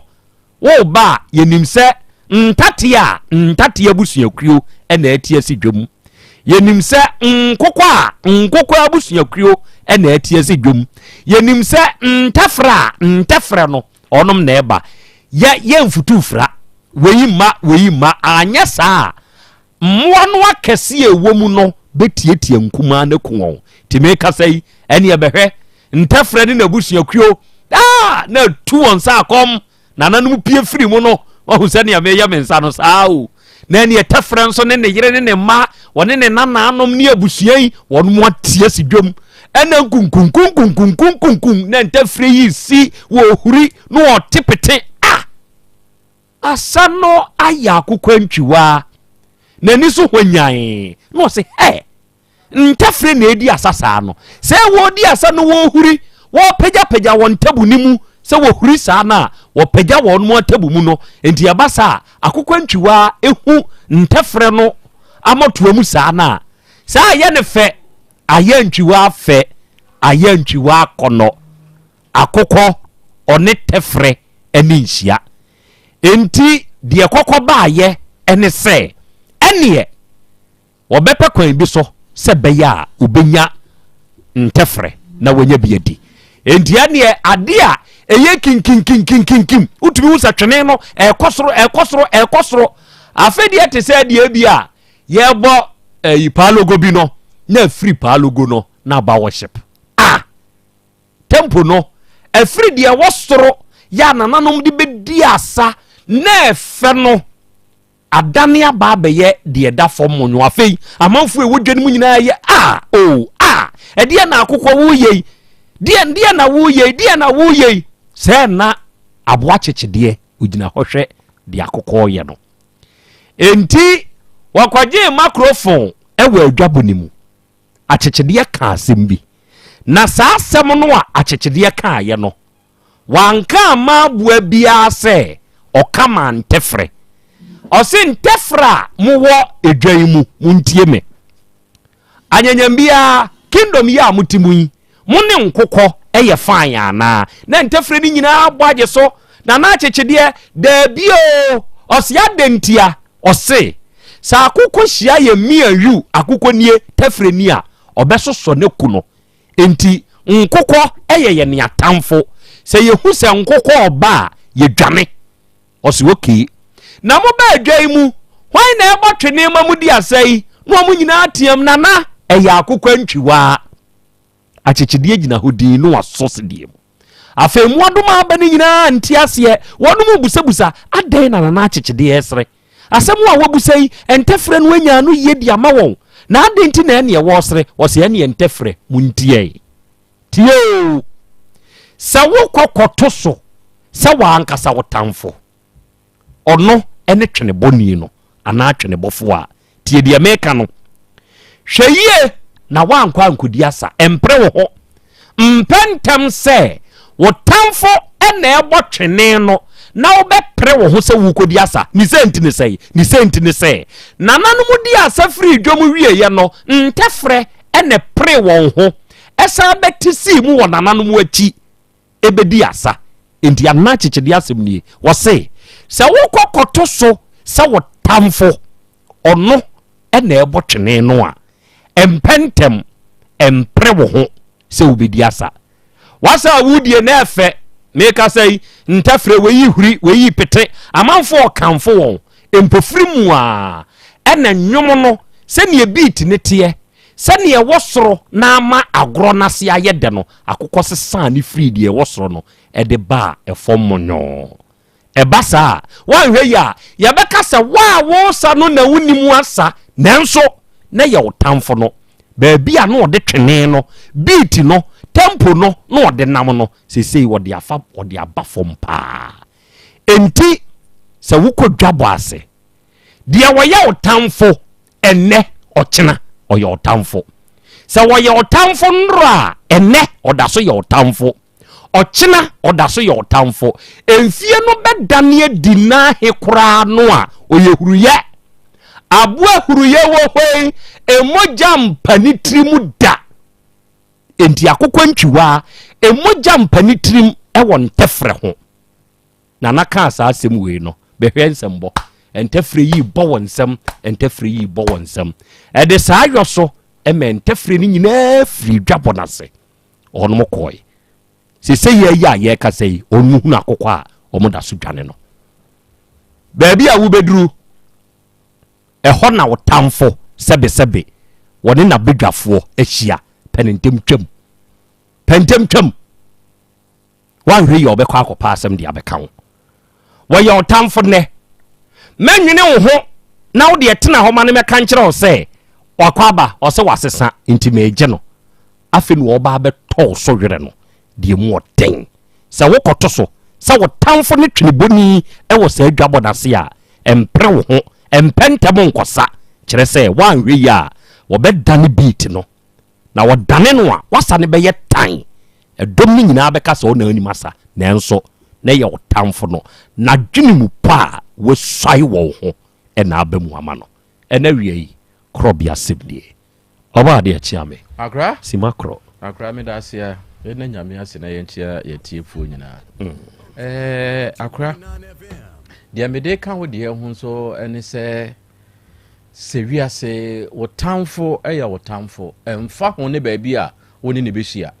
woba a, yɛnim sɛ ntate a ntate abusuakuo na ɛte asi dwam, yɛnim sɛ nkokɔ a nkokɔ abusuakuo na ɛte asi dwam, yɛnim sɛ ntɛfrɛ a ntɛfrɛ no ɔnom na ɛba. Yɛ yɛmfutu fra wei mma wei mma, anyɛ saa a mmoa no akɛse a ɛwɔ mu no bɛtiatia nkumaa no ku wɔn. Nti mekasa yi, ɛne ɛbɛhwɛ ntɛfrɛ ne n'abusuakuo aa na atu wɔn nsa akɔm. Nananom pie firi mu no, wahu sɛnea meyɛ me nsa no saa o. Na ɛne ɛtɛfrɛ nso ne ne yere ne ne mma, wɔne ne nananom ne abusua yi, wɔn mu ate asi dwam ɛna nkunkunkunkunkunkunkunkum na ntɛfrɛ yi si wɔhuri na wɔte pete a asa no ayɛ akokɔ ntwiwaa n'ani so hwanyan na ɔse hɛ ntɛfrɛ na edi asa saa no. Sɛ wɔredi asa no, wɔrehuri, wɔrepagyapagya wɔn ntabu no mu. Sɛ wɔhuri saa no a, wɔpagya wɔn mu atabu mu no. Nti ɛba saa a, akokɔ ntwiwaa ehu ntɛfrɛ no amɔtoa mu saa no a, saa ayɛ ne fɛ, ayɛ ntwiwaa fɛ, ayɛ ntwiwaa kɔnɔ. Akokɔ ɔne tɛfrɛ ani nhyia. Nti deɛ kɔkɔ baayɛ ɛne sɛ ɛneɛ wɔbɛpɛ kwan bi so sɛ bɛyɛ a wɔbɛnya ntɛfrɛ na wɔanya bi adi. Enti ɛneɛ adeɛ a ɛyɛ kinkinkinkinkinkim, wotumi hu sɛ twene no ɛkɔ soro, ɛkɔ soro, ɛkɔ soro. Afei deɛ te sɛ deɛ bi a yɛbɔ ɛyi paalogo bi no, na afiri paalogo no na aba worship a tempo no afiri deɛ ɛwɔ soro yɛ a nananom de bɛdi asa na ɛfɛ no adane aba abɛyɛ deɛ ɛda fam monwo. Afei amanfoɔ a ɛwɔ dwa no mu nyinaa yɛ a o a ɛdeɛ na akokɔ woyɛ yi, deɛ deɛ na woyɛ yi, deɛ na woyɛ yi. Sɛ na aboa kyekyedeɛ ogyina hɔ hwɛ deɛ akokɔ yɛ no. Enti wɔkɔgyee makrofon wɔ adwabɔ no mu. Akyekyedeɛ kaa asɛm bi, na saa asɛm no a akyekyedeɛ kaeɛ no, wanka amma aboa biara sɛ ɔka maa ntɛfrɛ. Ɔse ntɛfrɛ a mowɔ edwa yi mu, montie me. Anyanyam biara, kingdom yi a mote mu yi, mo ne nkokɔ yɛ fine anaa? Na ntɛfrɛ no nyinaa bɔ agye so. Nana Akyekyedeɛ, Daabi oo, ɔse adɛn ntia? Ɔse, sɛ akokɔ hyia yɛ me and you, akokɔ nie, tɛfrɛ ni a, ɔbɛsosɔ no aku no. Enti nkokɔ yɛ yɛn atamfo. Sɛ yɛhu sɛ nkokɔ reba a, yɛdwane. Ɔse okay. Na mo baa dwa yi mu, hwan na ɛbɔ twene ma mo di asa yi? Na wɔn nyinaa team, Nana, ɛyɛ akokɔ antwiwaa. Akyekyedeɛ gyina hɔ dinn na wasɔ sedeɛ mu. Afei mmoadoma aba no nyinaa nte aseɛ. Wɔnom busabusa, adɛn na Nana Akyekyedeɛ resere? Asɛm a wabusa yi, ntɛfrɛ no anya ano yie de ama wɔn. Na adɛn nti na ɛneɛ wɔresere? Wɔse ɛneɛ ntɛfrɛ, montiae. Tie oo! Sɛ wokɔ kɔto so sɛ w'ankasa wo tamfo, ɔno ne twenebɔni no anaa twenebɔfoɔ a, tie deɛ meka no. Hwɛ yie na woankɔ ankɔdi asa. Mpere wo ho. Mpɛ ntɛm sɛ wo tamfo na ɛbɔ twene no na wobɛpere wo ho sɛ worekɔdi asa. Ne sɛ nti ne sɛn? Ne sɛ nti ne sɛ, nananom dii asa firii dwam wieeɛ no, ntɛfrɛ na ɛperee wɔn ho san bɛte sii mu wɔ nananom akyi bɛdi asa. Enti anaa kyekyede asɛm nie. Wɔse, sɛ wokɔ kɔto so sɛ wo tamfo, ɔno na ɛbɔ twene no a, mpɛ ntɛm mpere wo ho sɛ wobɛdi asa. W'asa a wodie na ɛfɛ. Mekasa yi, ntɛfrɛ, wei yi huri, wei yi pete. Amanfoɔ ɔkamfo wɔn. Mpofiri mu a ɛna nnwom no sɛdeɛ beat no teɛ, sɛdeɛ ɛwɔ soro na ama agorɔ no ase ayɛ dɛ no, akokɔ sesaa no firii deɛ ɛwɔ soro no de baa ɛfam monyɔɔ. Ɛba saa a, woanhwɛ yie a, yɛbɛka sɛ wo a woresa no na wonnim asa, nanso na ɛyɛ wo tamfo no. Baabi a na ɔde twene no, beat no, tempo no na ɔde nam no, seesei ɔde afa, ɔde aba fam paa. Enti sɛ wokɔ dwabɔ ase, deɛ ɔyɛ wo tamfo ɛnnɛ, ɔkyena ɔyɛ ɔtamfo. Sɛ ɔyɛ ɔtamfo nnora a, ɛnnɛ ɔda so yɛ ɔtamfo. Ɔkyena ɔda so yɛ ɔtamfo. Mfie no bɛdane adi n'ahe koraa no a, ɔyɛ huruyɛ. Aboa huruyɛ wɔ hɔ yi, mogya mpa ne tiri mu da. Enti akokɔ ntwiwaa, mogya mpa ne tirim wɔ ntɛfrɛ ho. Nana kaa saa asɛm wei no, bɛhwɛ nsɛmbɔ. Ntɛfrɛ yi bɔ wɔ nsɛm, ntɛfrɛ yi bɔ wɔ nsɛm. Ɛde saa yɔ so ma ntɛfrɛ no nyinaa firi dwabɔ no ase. Wɔnom kɔe. Sese yɛ yi a yɛrekasa yi, wɔn hunu akokɔ a wɔn da so dwane no. Baabi a wobɛduru, ɛhɔ na wo tamfo sɛbesɛbe wɔne n'abadwafoɔ ahyia. Pɛ ne ntɛm twam. Pɛ ntɛm twam. Woanhwɛ yie a ɔbɛkɔ akɔpa asɛm de abɛka wo. Wɔyɛ ɔtamfo nnɛ. Mɛnwene wo ho na wo deɛ tena hɔ ma no mɛka nkyerɛ wo sɛ wakɔ aba, ɔsɛ wasesa nti meregye no. Afei na ɔba abɛtɔ wo so werɛ no deɛ mu ɔden. Sɛ wokɔto so sɛ wo tamfo ne twenebɔni wɔ saa dwabɔ no ase a, mpere wo ho, mpɛ ntɛm nkɔsa. Kyerɛ sɛ woanhwɛ yie a wɔbɛdane beat no na wɔdane no a, w'asa no bɛyɛ tan. Ɛdɔm no nyinaa bɛka sɛ ɔna anim asa, nanso na ɛyɛ ɔtamfo no n'adwene mu pɔ a wasuae wɔ wo ho na aba mu ama no. Ɛna awia yi, korɔbea asɛm nie. Ɔbaa adeɛ kyea me. Akra. Sima korɔ. Akra meda ase a yɛda Nyame ase na yɛnkyea yɛtiefoɔ nyinaa. Ɛɛ Akra, deɛ mede ka wo deɛ ho nso ne sɛ Sɛ wiase wo tamfo yɛ wo tamfo, ɛmfa ho ne baabi a wo ne no bɛhyia.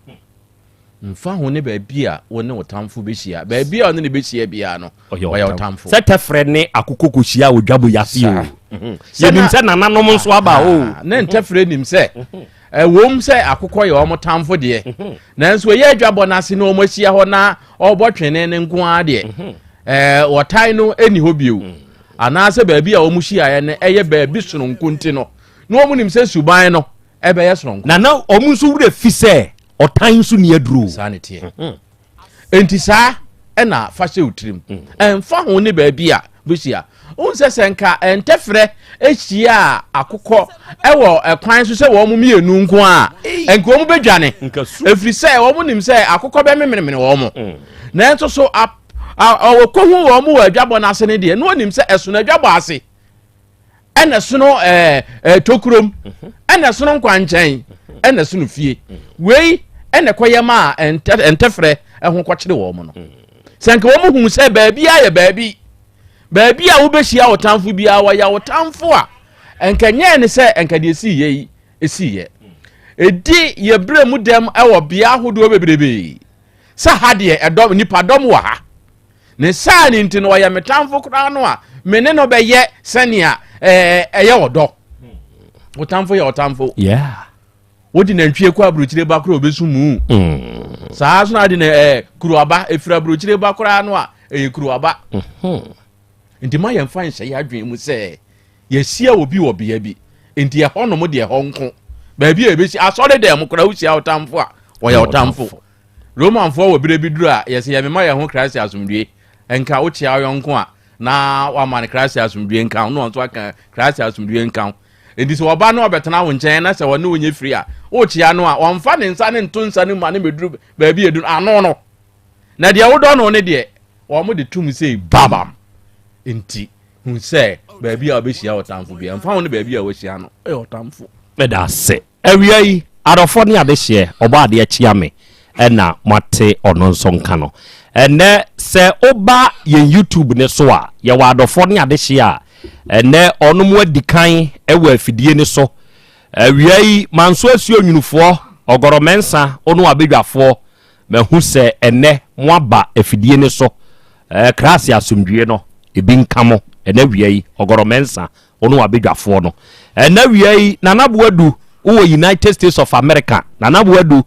Mfa ho ne baabi a wo ne wo tamfo bɛhyia. Baabi a wo ne no bɛhyia biara no, ɔyɛ wo tamfo. Sɛ tɛfrɛ ne akokɔ kɔhyia wɔ dwabo yi ase o. Mhm. Yɛnim sɛ nananom nso aba o. Ne ntɛfrɛ nim sɛ mhm. ɛwom sɛ akokɔ yɛ wɔn tamfo deɛ mhm. nanso ɛyɛ adwabɔ no ase na wɔn ahyia hɔ na ɔrebɔ twene ne nko ara deɛ ɛɛ wɔtan no ɛni hɔ bio. Mm. Anaasɛ baabi a wɔn hyiaeɛ no ɛyɛ baabi sononko nti no, na wɔn nim sɛ suban no ɛbɛyɛ sononko. Na na wɔn nso werɛ fi sɛ ɔtan nso ni aduro. Saa ne teɛ. Mhm. Enti saa ɛna fa hyɛ wo tirim. Mm. Ɛmfa ho ne baabi a bɛhyia. Wohu sɛ sɛ nka ntɛfrɛ ahyia akokɔ ɛwɔ ɛkwan so sɛ wɔn mmienu nko a, nka wɔn bɛdwane. Ɛfiri sɛ wɔn nim sɛ akokɔ bɛmemenemene wɔn. Mm. Nanso so ɔkɔhu wɔn wɔ adwabɔ no ase no deɛ na ɔnim sɛ ɛsono adwabɔ ase ɛna ɛsono ɛɛ ɛɛ tokurom mhm. ɛna ɛsono nkwankyɛn ɛna ɛsono fie mhm. wei ɛna ɛkɔyɛ maa ntɛfrɛ ho kɔkyere wɔn no. Sɛ nka wɔn hu sɛ baabi ayɛ baabi, baabi a wobɛhyia wo tamfo biara wɔyɛ wo tamfo a, nka nyɛɛ ne sɛ nka deɛ ɛsii yɛ yi ɛsii yɛ. Ɛdi yɛ berɛ mu dɛm wɔ bea ahodoɔ bebrebe sɛ ha deɛ ɛdɔm nipa dɔm wɔ ha. Ne saa ne nti no ɔyɛ me tamfo koraa no a me ne no bɛyɛ sɛnea ɛyɛ ɔdɔ. Wo tamfo yɛ ɔtamfo. Yeah. Wode nantwie kɔ aburokyire ba koraa obesu mu. Mm. Saa so na ade na ɛɛ kuruwaba efiri aburokyire ba koraa no a ɛyɛ kuruwaba. Mm-hmm. Nti ma yɛn fa nhyɛ yɛn adwene mu sɛ yɛhyia obi wɔ bea bi nti ɛhɔ nom deɛ ɛhɔ nko baabi a yɛbɛsi asɔre dɛm koraa wohyia ɔtamfo a ɔyɛ ɔtamfo. Romanfoɔ wɔ berɛ bi duru a yɛsɛ yɛmema yɛn ho Christ asomdwie nka wokyea ɔyɔnko a na wama no Christ asomdwie nka ho na ɔno nso aka Christ asomdwie nka ho. Enti sɛ ɔba na ɔbɛtena wo nkyɛn na sɛ ɔne wo nyɛ firi a, wokyea no a, ɔmfa ne nsa no nto nsa no mu ma no mmɛduru baabi a ɛdu no ano no. Na deɛ wodɔ no no deɛ, wɔn de tom sei babam. Enti hu sɛ baabi a wobɛhyia ɔtamfo biara, mfa ho ne baabi a woahyia no, ɔyɛ ɔtamfo. Meda ase. Awia yi, adɔfoɔ ne adehyeɛ, Ɔbɔadeɛ kyea me na moate ɔno nso nka no. Ɛnnɛ, sɛ woba yɛn YouTube no so a, yɛwɔ adɔfoɔ ne adehyeɛ a ɛnnɛ ɔnom adi kan wɔ afidie no so. Awia yi, Manso Asuo Nwunufoɔ, Ɔgɔrɔ Mɛnsa, wo ne w'abadwafoɔ, mahu sɛ ɛnnɛ moaba afidie no so. Ɛɛ, Kraase asomdwie no, ebi nka mo ɛnnɛ awia yi, Ɔgɔrɔ Mɛnsa, wo ne w'abadwafoɔ no. Ɛnnɛ awia yi, Nana Boadu, wowɔ United States of America. Nana Boadu,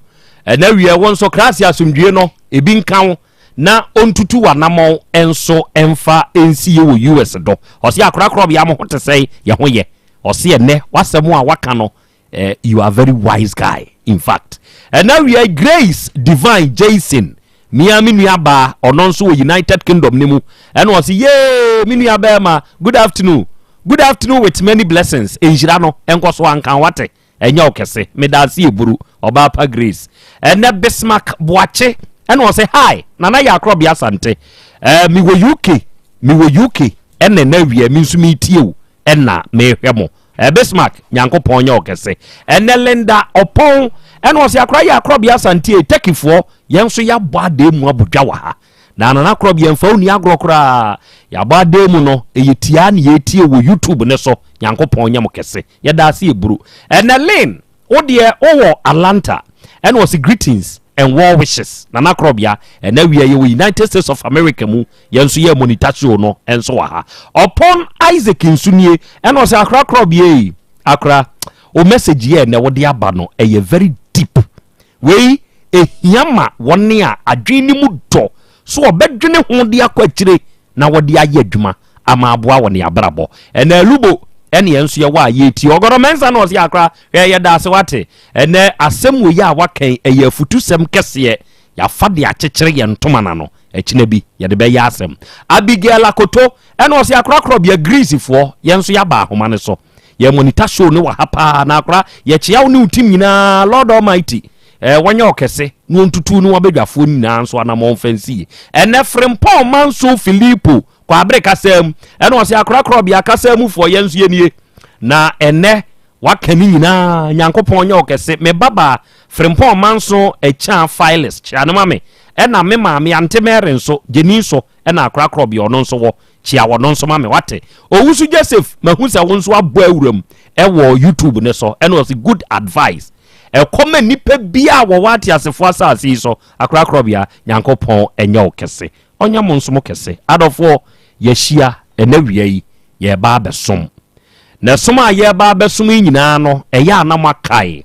ɛnnɛ awia yi, wo nso Kraase asomdwie no, ebi nka wo na ɔntutu w'anamɔn nso mfa nsi yɛ wɔ US do. Ɔse akorakorɔbea mo ho te sɛn? Yɛ ho yɛ. Ɔse ɛnnɛ w'asɛm a waka no, eh, you are very wise guy in fact. Ɛnnɛ awia yi, Grace Divine Jason, Me ara me nua baa, ɔno nso wɔ United Kingdom no mu, ɛna ɔse, Yee, me nua bɛɛma, good afternoon, good afternoon with many blessings, nhyira no nkɔ so anka wate, ɛnyɛ wo kɛse, meda ase eburu, ɔbaa pa Grace. Ɛnɛ Bismarck Boakye, ɛna ɔse, Hi, Nana Yakrɔbea Asante, eh, mewɔ UK, mewɔ UK, ɛna ɛna awia me nso meretie wo, ɛna mehwɛ mo. Eh, Bismarck, Nyankopɔn nyɛ wo kɛse. Ɛnɛ Linda Ɔpɔn, ɛna ɔse akora yɛ akorɔbea Asante ei, Turkeyfoɔ, yɛn nso yɛabɔ adan mu abɔ dwa wɔ ha. Na Nana Korɔbea mfa wo nni agorɔ koraa. Yɛabɔ adan mu no, ɛyɛ tiaa ne yɛretie wɔ YouTube no so. Nyankopɔn nyɛ mo kɛse. Yɛda ase eburu. Ɛnɛ Lynn, Wo deɛ wo wɔ Atlanta ɛna ɔse greetings and well wishes Nana Korɔbea ɛna awia yɛwɔ United States of America mu yɛn nso yɛ monitor show no nso wɔ ha Ɔpɔn Isaac nso nie ɛna ɔse Akora Korɔbea ei Akora wo message yɛ ɛnɛ wode aba no ɛyɛ very deep wei ɛhia ma wɔne a adwene no mu dɔ so ɔbɛdwene ho de akɔ akyire na wɔde ayɛ adwuma ama aboa wɔn abrabɔ. Ɛnɛ Alubo ɛne yɛn nso yɛwɔ a yɛretie. Ɔgɔdɔ Mensah na ɔse akora hwɛ yɛda ase wate. Ɛnɛ asɛm wei a waka yi ɛyɛ afutusɛm kɛseɛ. Yɛafa de akyekyere yɛn ntoma no ano. Ɛkyena bi yɛde bɛyɛ asɛm. Abigail Akoto ɛna ɔse akora korɔbea Greecefoɔ yɛn nso yɛaba ahoma no so. Yɛ monitor show no wɔ ha paa na akora yɛkyea wo ne wo team nyinaa Lord Almighty eh, wɔnyɛ ɔkɛse na wɔntutu ne wabadwafoɔ nyinaa nso anamɔn mfa nsi ɛnɛ Frimpong Manso Filipo Kwabere kasaa mu ɛna ɔsɛ akora korɔbea kasaa mu foɔ yɛn nso yɛnie na ɛnɛ waka ne nyinaa Nyankopɔn nyɛ ɔkɛse me babaa Frimpong Manso Akyaa Files kyea no ma me ɛna me maame Ante Mary nso gyeni so ɛna akora korɔbea ɔno nso wɔ Kyia wɔno nso ma me wate. Owusu Joseph mahu sɛ wo nso abɔ awuram ɛwɔ YouTube ne so ɛna ɔse good advice ɛkɔ ma nipa biaa a wɔwɔ ateasefoɔ asase yi so akorakorɔbea Nyankopɔn ɛnyɛ wo kɛse ɔnyɛ mo nso mo kɛse adɔfoɔ yɛahyia ɛnɛ awia yi yɛreba abɛsom na ɛsom a yɛreba abɛsom yi nyinaa no ɛyɛ a na moakae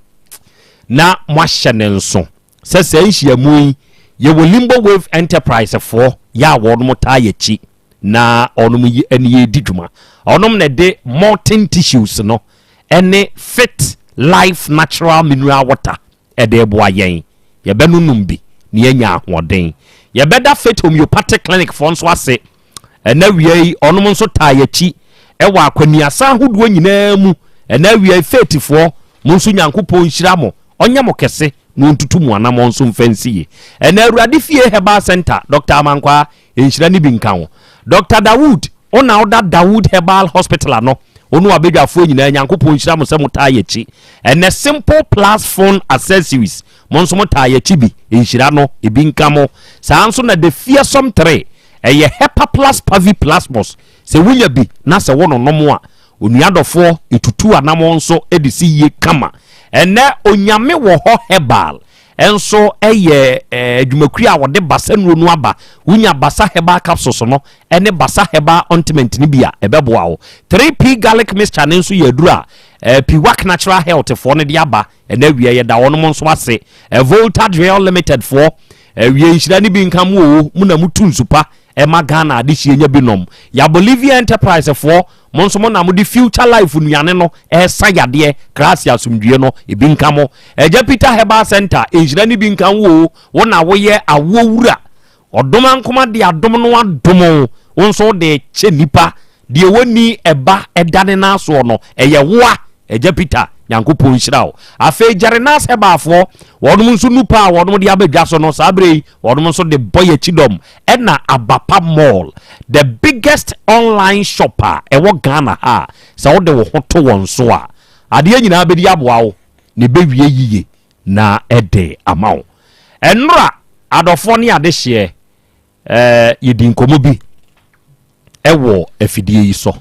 na moahyɛ ne nso sɛ saa nhyiamu yi yɛwɔ Limbo Wave Enterprise foɔ yɛ a wɔnom taa yɛkyi na ɔnom yi ɛne yɛdi dwuma. Ɔnom na ɛde molten tissues no ɛne Fit Life Natural Mineral Water ɛde boa yɛn. Yɛbɛnonom bi na yɛanya ahoɔden. Yɛbɛda Fit Homeopathic Clinic foɔ nso ase Ɛna awia yi, ɔnom nso taa yɛakyi ɛwɔ akwaniasa ahodoɔ nyinaa mu. Ɛna awia yi, Faithfoɔ, mo nso Nyankopɔn nhyira mo, ɔnyɛ mo kɛse na ɔntutu mo anamɔn nso mfa nsi yie. Ɛna Awurade Fie Herbal Centre, Doctor Amankwaa, nhyira no bi nka wo. Doctor Dawood, wo na woda Dawood Herbal Hospital ano. Wo ne w'abadwafoɔ nyinaa, Nyankopɔn nhyira mo sɛ motaa yɛakyi. Ɛnnɛ Simple Plus Phone Accessories, mo nso motaa yɛakyi bi, nhyira no ebi nka mo. Saa nso na The Fearsome 3, ɛyɛ Hepa Plus Pavi Plasmos, sɛ wonya bi na sɛ wononom a, onua dɔfoɔ, ɛtutu anamɔn nso de si yie kama. Ɛnnɛ Onyame Wɔ Hɔ Herbal nso yɛ adwumakuo a wɔde basa nnuro no aba. Wonya Basa Herbal Capsules no ne Basa Herbal Ointment no bi a, ɛbɛboa wo. 3P Garlic Mixture no nso yɛ aduro a Piwak Natural Health foɔ no de aba. Ɛnɛ awia yɛda wɔnom nso ase. Volta Drill Limited foɔ, awia nhyira no bi nka mo o, mo na motu nsu pa ɛma Ghana adehyeɛ nya bi nom. Ya Bolivia Enterprise foɔ, mo nso mo na mode Future Life nnuane no ɛresa yadeɛ, Kraase asomdwie no, ebi nka mo. Agya Peter Herbal Center, nhyira no bi nka wo o, wo na woyɛ awoɔ wura. Ɔdom ankoma de adom no adom wo, wo nso wode kyɛ nnipa. Deɛ wɔnni ɛba ɛda ne nan soɔ no, ɛyɛ woa. Agya Peter, Nyankopɔn nhyira wo. Afei Jerenas Herbal-foɔ, wɔnom nso nupa a wɔnom de aba dwa so no, saa berɛ yi, wɔnom nso de bɔ yɛn kyidɔm. Ɛna Abapa Mall, the biggest online shop a ɛwɔ Ghana ha a, sɛ wode wo ho to wɔn so a, adeɛ nyinaa bɛdi aboa wo, na ɛbɛwie yiye na ɛde ama wo. Ɛnora, adɔfoɔ ne adehyeɛ, eh, yɛdi nkɔmmɔ bi ɛwɔ afidie yi so.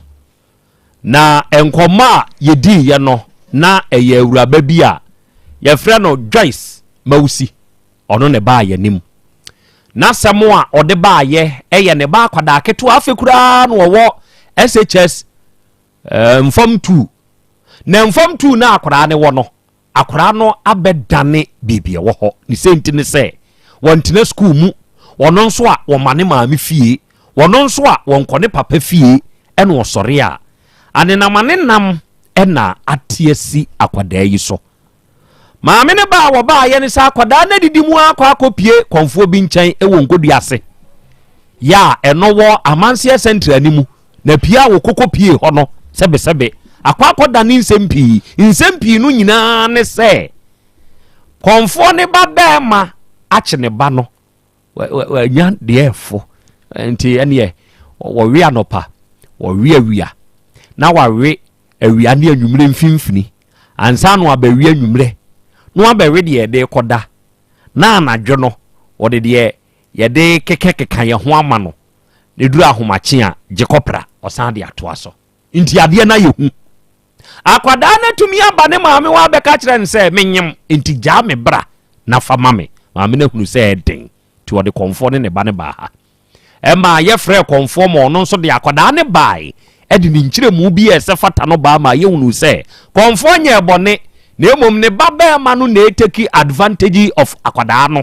Na nkɔmmɔ a yɛdiiɛ no, na ɛyɛ awuraba bi a yɛfrɛ no Joyce Mawusi. Ɔno na ɛbaa yɛn anim. N'asɛm a ɔde baayɛ yɛ ne ba akwadaa ketewa afe koraa na ɔwɔ SHS eh, mfam tu. Na mfam tu na akwadaa no wɔ no, akwadaa no abɛdane biribi ɛwɔ hɔ. Ne sɛ nti ne sɛ wɔntena sukuu mu, ɔno nso a wɔma ne maame fie, ɔno nso a wɔnkɔ ne papa fie, ɛna ɔsɔre a anenam anenam ɛna ate asi akwadaa yi so. Maame no ba a wɔbaeɛ ne sɛ akwadaa no adidi mu ara akɔ akɔpue kɔmfoɔ bi nkyɛn wɔ nkodua ase yɛ a ɛno wɔ amanseɛ sɛntra no mu na pie a wɔkɔkɔ pie hɔ no sɛbesɛbe akɔ akɔda ne nsɛm pii. Nsɛm pii no nyinaa ne sɛ kɔmfoɔ ne ba bɛrima akye ne ba no wanya deɛ ɛfo nti ɛneɛ wɔwe anɔpa wɔwe awia na wawe awia ne anwummerɛ mfimfini ansa na wabɛwe anwummerɛ na wabɛwe deɛ yɛde rekɔda na anadwo no wɔde deɛ yɛde kekakeka yɛn ho ama no na ɛduru ahomakye a gye kɔpra ɔsan de atoa so nti adeɛ no ayɛ hu akwadaa no atumi aba ne maame hɔ abɛka kyerɛ no sɛ menyem nti gyaa me bra na fa ma me maame no ahunu sɛ ɛden nti ɔde kɔmfoɔ ne ne ba no baa ha Ɛmaa yɛfrɛɛ kɔmfoɔ ma ɔno nso de akwadaa no baeɛ de ne nkyerɛmu bi a ɛsɛ fata no baa maa yɛhunuu sɛ kɔmfoɔ nyɛɛ bɔne na mmom ne ba barima no na ɛteki advantage of akwadaa no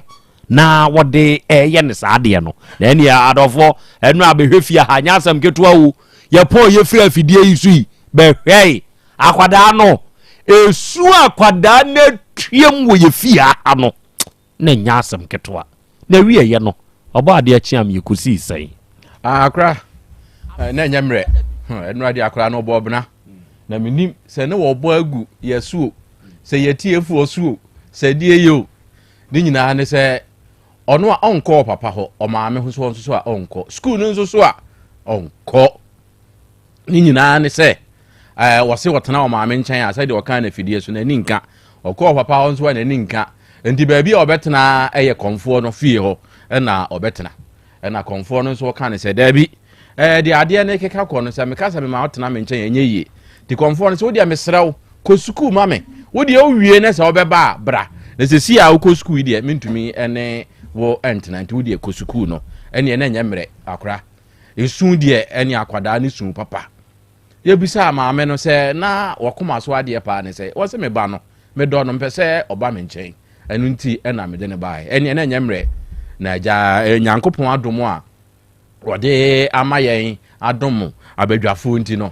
na wɔde ɛyɛ ne saa adeɛ no. Na ɛneɛ adɔfoɔ ɛno a bɛhwɛ fie ha nyɛ asɛm ketewa o. Yɛpɔn yɛfiri afidie yi so yi bɛhwɛe akwadaa no ɛsu akwadaa no atuam wɔ yɛ fie ha no na ɛnyɛ asɛm ketewa. Na awieeɛ no, ɔbɔɔ adeɛ kye am yɛkɔsii sɛn? Ah, akora, eh, na ɛnyɛ mmerɛ. Hmm, ɛno adeɛ akora no ɔbɔ ɔbena. Na menim sɛ ne wɔbɔ agu yɛ so o, sɛ yɛtiefoɔ so o, sɛ deɛ yɛ o. Ne nyinaa ne sɛ ɔno a ɔnkɔ ɔpapa hɔ, ɔmaame ho so nso so a ɔnkɔ. Sukuu no nso so a ɔnkɔ. Ne nyinaa ne sɛ ɛɛ wɔse wɔtena wɔn maame nkyɛn a sɛdeɛ ɔka no afidie so n'ani nka ɔkɔɔ papa hɔ nso a n'ani nka nti baabi a ɔbɛtena ɛyɛ kɔnfoɔ no fie hɔ ɛna ɔbɛtena ɛna kɔnfoɔ no nso ɔka ne sɛ daabi ɛɛ deɛ adeɛ no keka kɔ no sɛ meka sɛ mema ɔtena me nkyɛn ɛnyɛ yie nti kɔnfoɔ no sɛ wodeɛ mesrɛ wo kɔ sukuu ma me wodeɛ wowie ne sɛ wobɛba a bra na sɛ si a wokɔ sukuu yi deɛ mentumi ɛne wo ɛntena nti wodeɛ kɔ sukuu no ɛneɛ na ɛnyɛ mmerɛ akora Esu deɛ ɛne akwadaa no su papa. Yɛbisaa maame no sɛ na wakoma so adeɛ paa ne sɛ, ɔse me ba no, medɔ no, mepɛ sɛ ɔba me nkyɛn, ɛno nti na mede no baeɛ. Ɛneɛ na ɛnyɛ mmerɛ, na agya Nyankopɔn adom a ɔde ama yɛn adom abadwafoɔ nti no,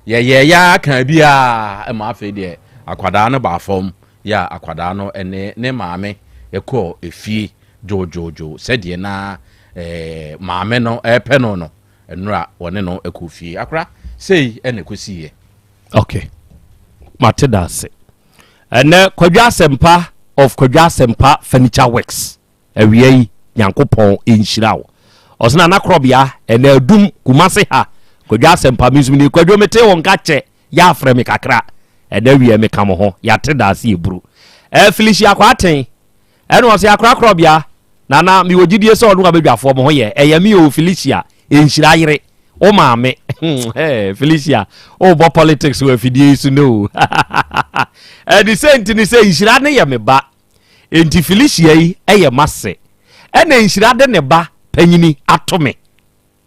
yɛyɛɛ yɛ ara kaa bi ara ma afei deɛ akwadaa no baa fam, yɛ a akwadaa no ne ne maame kɔɔ efie dwoodwoodwoo sɛdeɛ na maame no repɛ no no, nnora wɔne no kɔɔ fie. Akora, sei na ɛkɔsiiɛ. Ok, mate da ase. Ɛnɛ Kwadwo Asɛmpa of Kwadwo Asɛmpa Furniture Works, awia yi, Nyankopɔn nhyira wo. Ɔsɛ Nana Korɔbea, ɛnɛ Adum, Kumase ha, Kwadwo Asɛmpa, me nso meni Kwadwo mete wo nka kyɛ. Yɛafrɛ me kakra. Ɛnɛ wiɛ meka mo ho. Yɛate daase eburu. Ɛɛ Felicia Kwarteng. Ɛna ɔse akorakorɔbea. Nana mewɔ gyidie sɛ ɔno abadwafoɔ mo ho yɛ. Ɛyɛ me o Felicia. Nhyira yere. Wo maame. Hey, Felicia, wobɔ politics wɔ afidie yi so no o. Ɛne sɛ nti ne sɛ nhyira ne yɛ me ba. Enti Felicia yi yɛ m'ase. Ɛna nhyira de ne ba panyini ato me.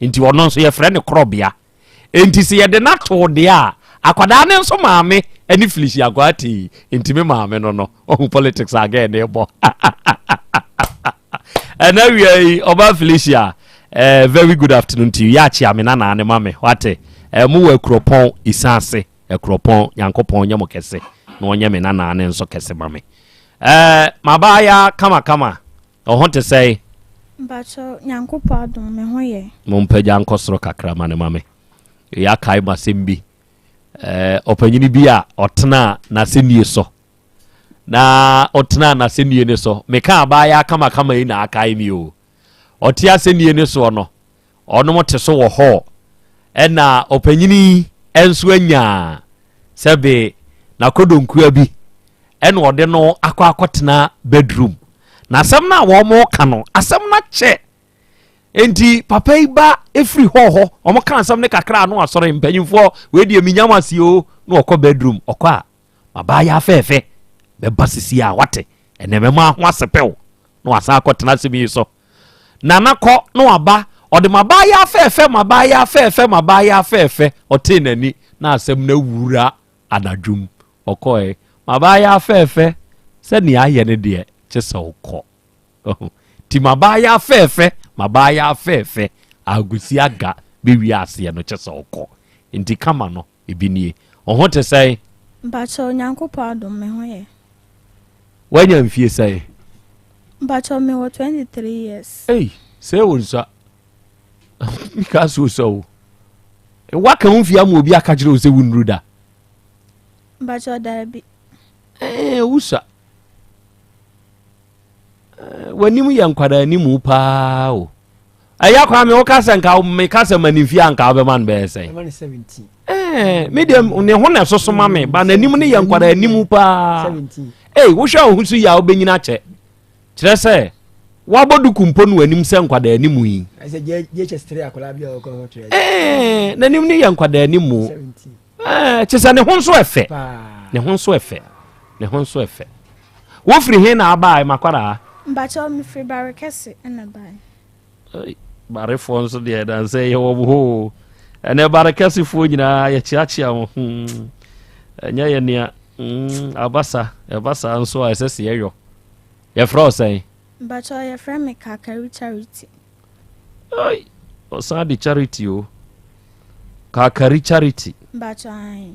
Nti ɔno nso yɛfrɛ no korɔbea. Enti sɛ yɛde no ato wo deɛ a, akwadaa no nso maame ne Felicia Kwarteng. Nti me maame no no, wahu politics a gɛɛ ne bɔ. Ɛna awia yi, ɔbaa Felicia, eh, very good afternoon to you. Yɛ akyea me nanaa ne ma me, wate. Eh, mo wɔ Akuropɔn, Isaase, Akuropɔn, Nyankopɔn nyɛ mo kɛse na ɔnyɛ me nanaa ne nso kɛse ma me. Eh, mabaayaa kama kama. Wo ho te sɛn? Mpakyɛw, Nyankopɔn adom, me ho yɛ. Mompagya nkɔ soro kakra ma no ma me. Wei akae mo asɛm bi. Eh, ɔpanyini bi a ɔtenaa n'asɛnnie so. Na ɔtenaa n'asɛnnie no so. Meka abaayaa kamakama yi na akae me o. Ɔte asɛnnie no soɔ no, ɔnom te so wɔ hɔ. Ɛna ɔpanyini yi nso anya sɛbe n'akodonkua bi ɛna ɔde no akɔ akɔtena bedroom na asɛm no a wɔn ka no asɛm no akyɛ nti papa yi ba efiri hɔ hɔ wɔn ka asɛm no kakra ano asɔre mpanyinfoɔ wei deɛ minya mo ase o na ɔkɔ bedroom ɔkɔ a mabaa yɛ afɛɛfɛ bɛba sisi a wate ɛnna mɛma ho asepɛw na wasan akɔtena asɛm yi so nana kɔ na waba ɔde mabaa yɛ afɛɛfɛ mabaa yɛ afɛɛfɛ mabaa yɛ afɛɛfɛ ɔtee n'ani na asɛm no awura anadwo mu Ɔkɔe. M'abaayaa fɛɛfɛ, sɛ nea ayɛ no deɛ, kye sɛ wokɔ. Nti m'abaayaa fɛɛfɛ, m'abaayaa fɛɛfɛ, Agusi Aga bɛwie aseɛ no, kye sɛ wokɔ. Nti kama no, ebi nie. Wo ho te sɛn? Mpakyɛw, Nyankopɔn adom, me ho yɛ. Woanya mfie sɛn? Mpakyɛw, mewɔ 23 years. Ei, sɛ wo nsa. Meka sɛ osua o. Woaka wo mfie ama obi aka kyerɛ wo sɛ wonnuru da. Mpakyɛw daabi. Ɛɛ wusua. Ɛɛ w'anim yɛ nkwadaa anim paa o. Ɛyɛ kwa me woka sɛ nka meka sɛ ma ne mfie a nka wobɛma no bɛyɛ sɛn? Ɛɛ me deɛ ne ho na ɛsoso ma me ba n'anim no yɛ nkwadaa anim paa. Ei wohwɛ wo ho so yie a wobɛnyini akyɛ. Kyerɛ sɛ, woabɔ duku mpo no w'anim sɛ nkwadaa anim yi. Ɛɛ, n'anim no yɛ nkwadaa anim. Ɛɛ, kyerɛ sɛ ne ho nso ɛfɛ. Ne ho nso ɛfɛ. Ne ho nso ɛfɛ. Wofiri he na abae makwadaa? Mpakyɛw, mefiri Bare Kɛse na bae. Barefoɔ nso deɛ dansɛ yɛ wɔ hɔ o. Ɛnɛ bare kɛsefoɔ nyinaa yɛkyeakyea mo. Hmm. Ɛnyɛ yɛ nea hmm, abasa ɛba saa nso a ɛsɛ sɛ yɛyɔ. Yɛfrɛ wo sɛn? Mpakyɛw yɛfrɛ me Kakari Charity. Ai, ɔsan de Charity o. Kakari Charity. Mpakyɛw ahe.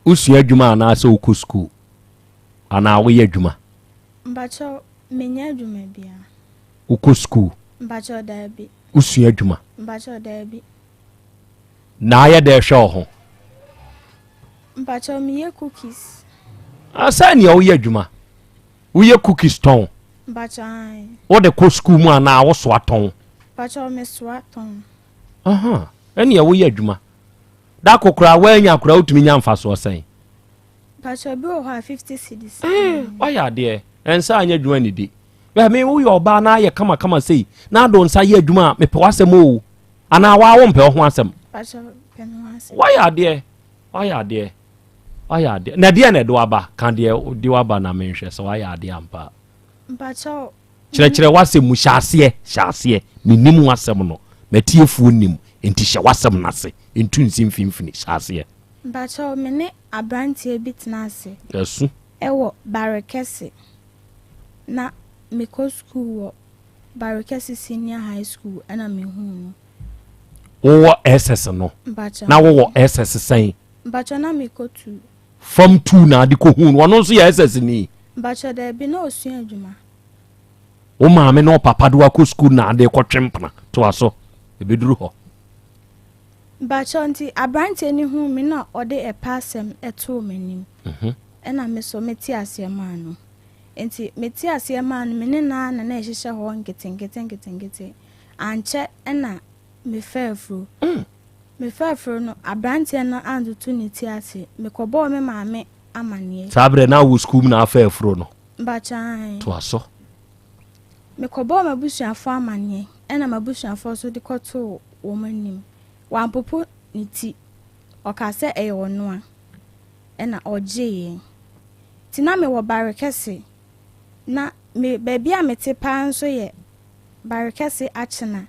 Wosua adwuma anaasɛ wokɔ sukuu anaa woyɛ adwuma? Mpakyɛw, menyɛ adwuma biara. Wokɔ sukuu? Mpakyɛw, daabi. Wosua adwuma? Mpakyɛw, daabi. Na ayɛ dɛ hwɛ wo ho? Mpakyɛw, meyɛ cookies. Ah, sɛ nea woyɛ adwuma. Woyɛ cookies tɔn? Mpakyɛw, ae. Wode kɔ sukuu mu anaa wosoa tɔn? Mpakyɛw, mesoa tɔn. Aha, ɛnea woyɛ adwuma. Da ko koraa woanya koraa wotumi nya mfasoɔ sɛn? Mpakyɛw bi wɔ hɔ a 50 cedis. Eh, wayɛ adeɛ. Ɛnsa anyɛ adwuma nidi. Bɛ me woyɛ ɔbaa na ayɛ kama kama sei na ado nsa yɛ adwuma a mepɛ w'asɛm o. Anaa waa wo mpɛ wo ho asɛm. Mpakyɛw pɛ me ho asɛm. Wayɛ adeɛ. Wayɛ adeɛ. Wayɛ adeɛ. Na deɛ na ɛde waba ka deɛ de waba na menhwɛ sɛ wayɛ adeɛ ampa. Mpakyɛw Kyerɛkyerɛ w'asɛm mu, hyɛ aseɛ, hyɛ aseɛ. Mennim w'asɛm no, m'atiefoɔ nnim, enti hyɛ w'asɛm no ase, ntu nsi mfimfini, hyɛ aseɛ. Mpakyɛw me ne abranteɛ bi tena ase Asu. wɔ Barekɛse. Na me kɔ sukuu wɔ Barekɛse Senior High School ɛna me huu no. Wowɔ SS no? Mpakyɛw. Na wowɔ SS sɛn? Mpakyɛw na me kɔ tuu. Form 2 na ade kɔ huu no, ɔno nso yɛ SS ni? Mpakyɛw daabi na ɔsua adwuma. Wo maame ne wo papa de wo akɔ sukuu na ade kɔtwe mpena. Toa so, ɛbɛduru hɔ. Mpakyɛw nti abranteɛ no huu me na ɔde ɛpɛ asɛm too m'anim ɛna me so me te aseɛ maa no nti me te aseɛ maa no me ne no ara na na ɛhyehyɛ hɔ nketenkete nketenkete ankyɛ ɛna. mefaa afuro. Mefaa afuro no, aberanteɛ no antoto ne ti ase. Mekɔbɔɔ me maame amaneɛ. Saa berɛ na wɔ sukuu mu na afa afuro no? Mpakyɛ ae. Toa so. Mekɔbɔɔ m'abusuafoɔ amaneɛ, ɛna m'abusuafoɔ nso de kɔtoo wɔn anim. Wampopo ne ti. Ɔkaa sɛ ɛyɛ ɔno a, ɛna ɔgyeeɛ. Nti na mewɔ Barekɛse. Na me baabi a mete paa nso yɛ Barekɛse Akyena.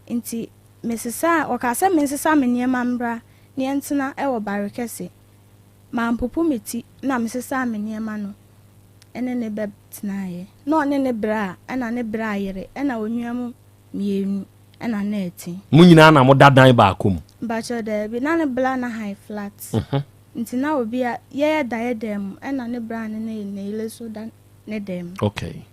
Nti mesesaa, ɔkaa sɛ mensesa me nneɛma mmra na yɛntena wɔ Barekɛse. Mampopo me ti na mesesaa me nneɛma no ne no bɛtenaeɛ. Na ɔne ne bra ɛna ne bra yere ɛna onua mu mienu ɛna na ɛte. Mo nyinaa na moda dan baako mu? Mpakyɛw daabi, na ne bra na han flat. Nti na obia, yɛyɛ da yɛ dan mu ɛna ne bra ne ne ne yere nso da ne dan mu. Okay.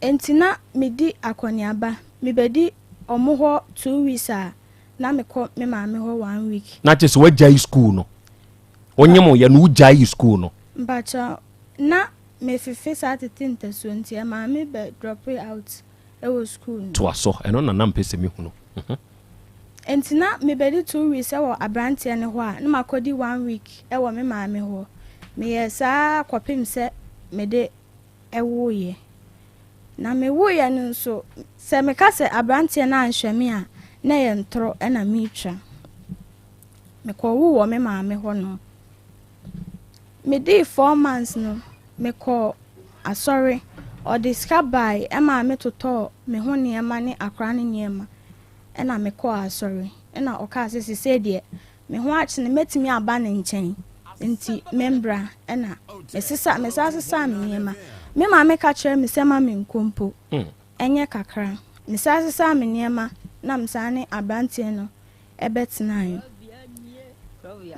Nti na medi akɔneaba, mebɛdi ɔmo hɔ 2 weeks a na mekɔ me maame hɔ one week. Na kyerɛ sɛ woagyae school no? Wonyem yɛ no wogyae school no? Mpakyɛw, na mefefe saa tete ntasuo nti ɛmaa me bɛ drop out ɛwɔ school no. Toa so, ɛno na na mpɛ sɛ mehunu. Nti na mebɛdi 2 weeks ɛwɔ aberanteɛ no hɔ a na makɔdi one week ɛwɔ me maame hɔ. Meyɛɛ saa kɔpem sɛ mede ɛwoeɛ. Na mewoeɛ no nso, sɛ meka sɛ aberanteɛ no anhwɛ me a, na ɛyɛ ntorɔ ɛna meretwa. Mekɔwoo wɔ me maame hɔ nom. Medii 4 months no, mekɔɔ asɔre. Ɔde sika bae ɛmaa me totɔɔ me ho nneɛma ne akwaraa no nneɛma ɛna mekɔɔ asɔre. Ɛna ɔkaa sɛ seesei deɛ me ho akyene mɛtumi aba ne nkyɛn nti membra ɛna mesesa mesan sesaa me nneɛma. Me maame ka kyerɛɛ me sɛ ma menkɔ mpo. Ɛnyɛ kakra. Mesan sesaa me nneɛma na mesan ne aberanteɛ no ɛbɛtenaeɛ.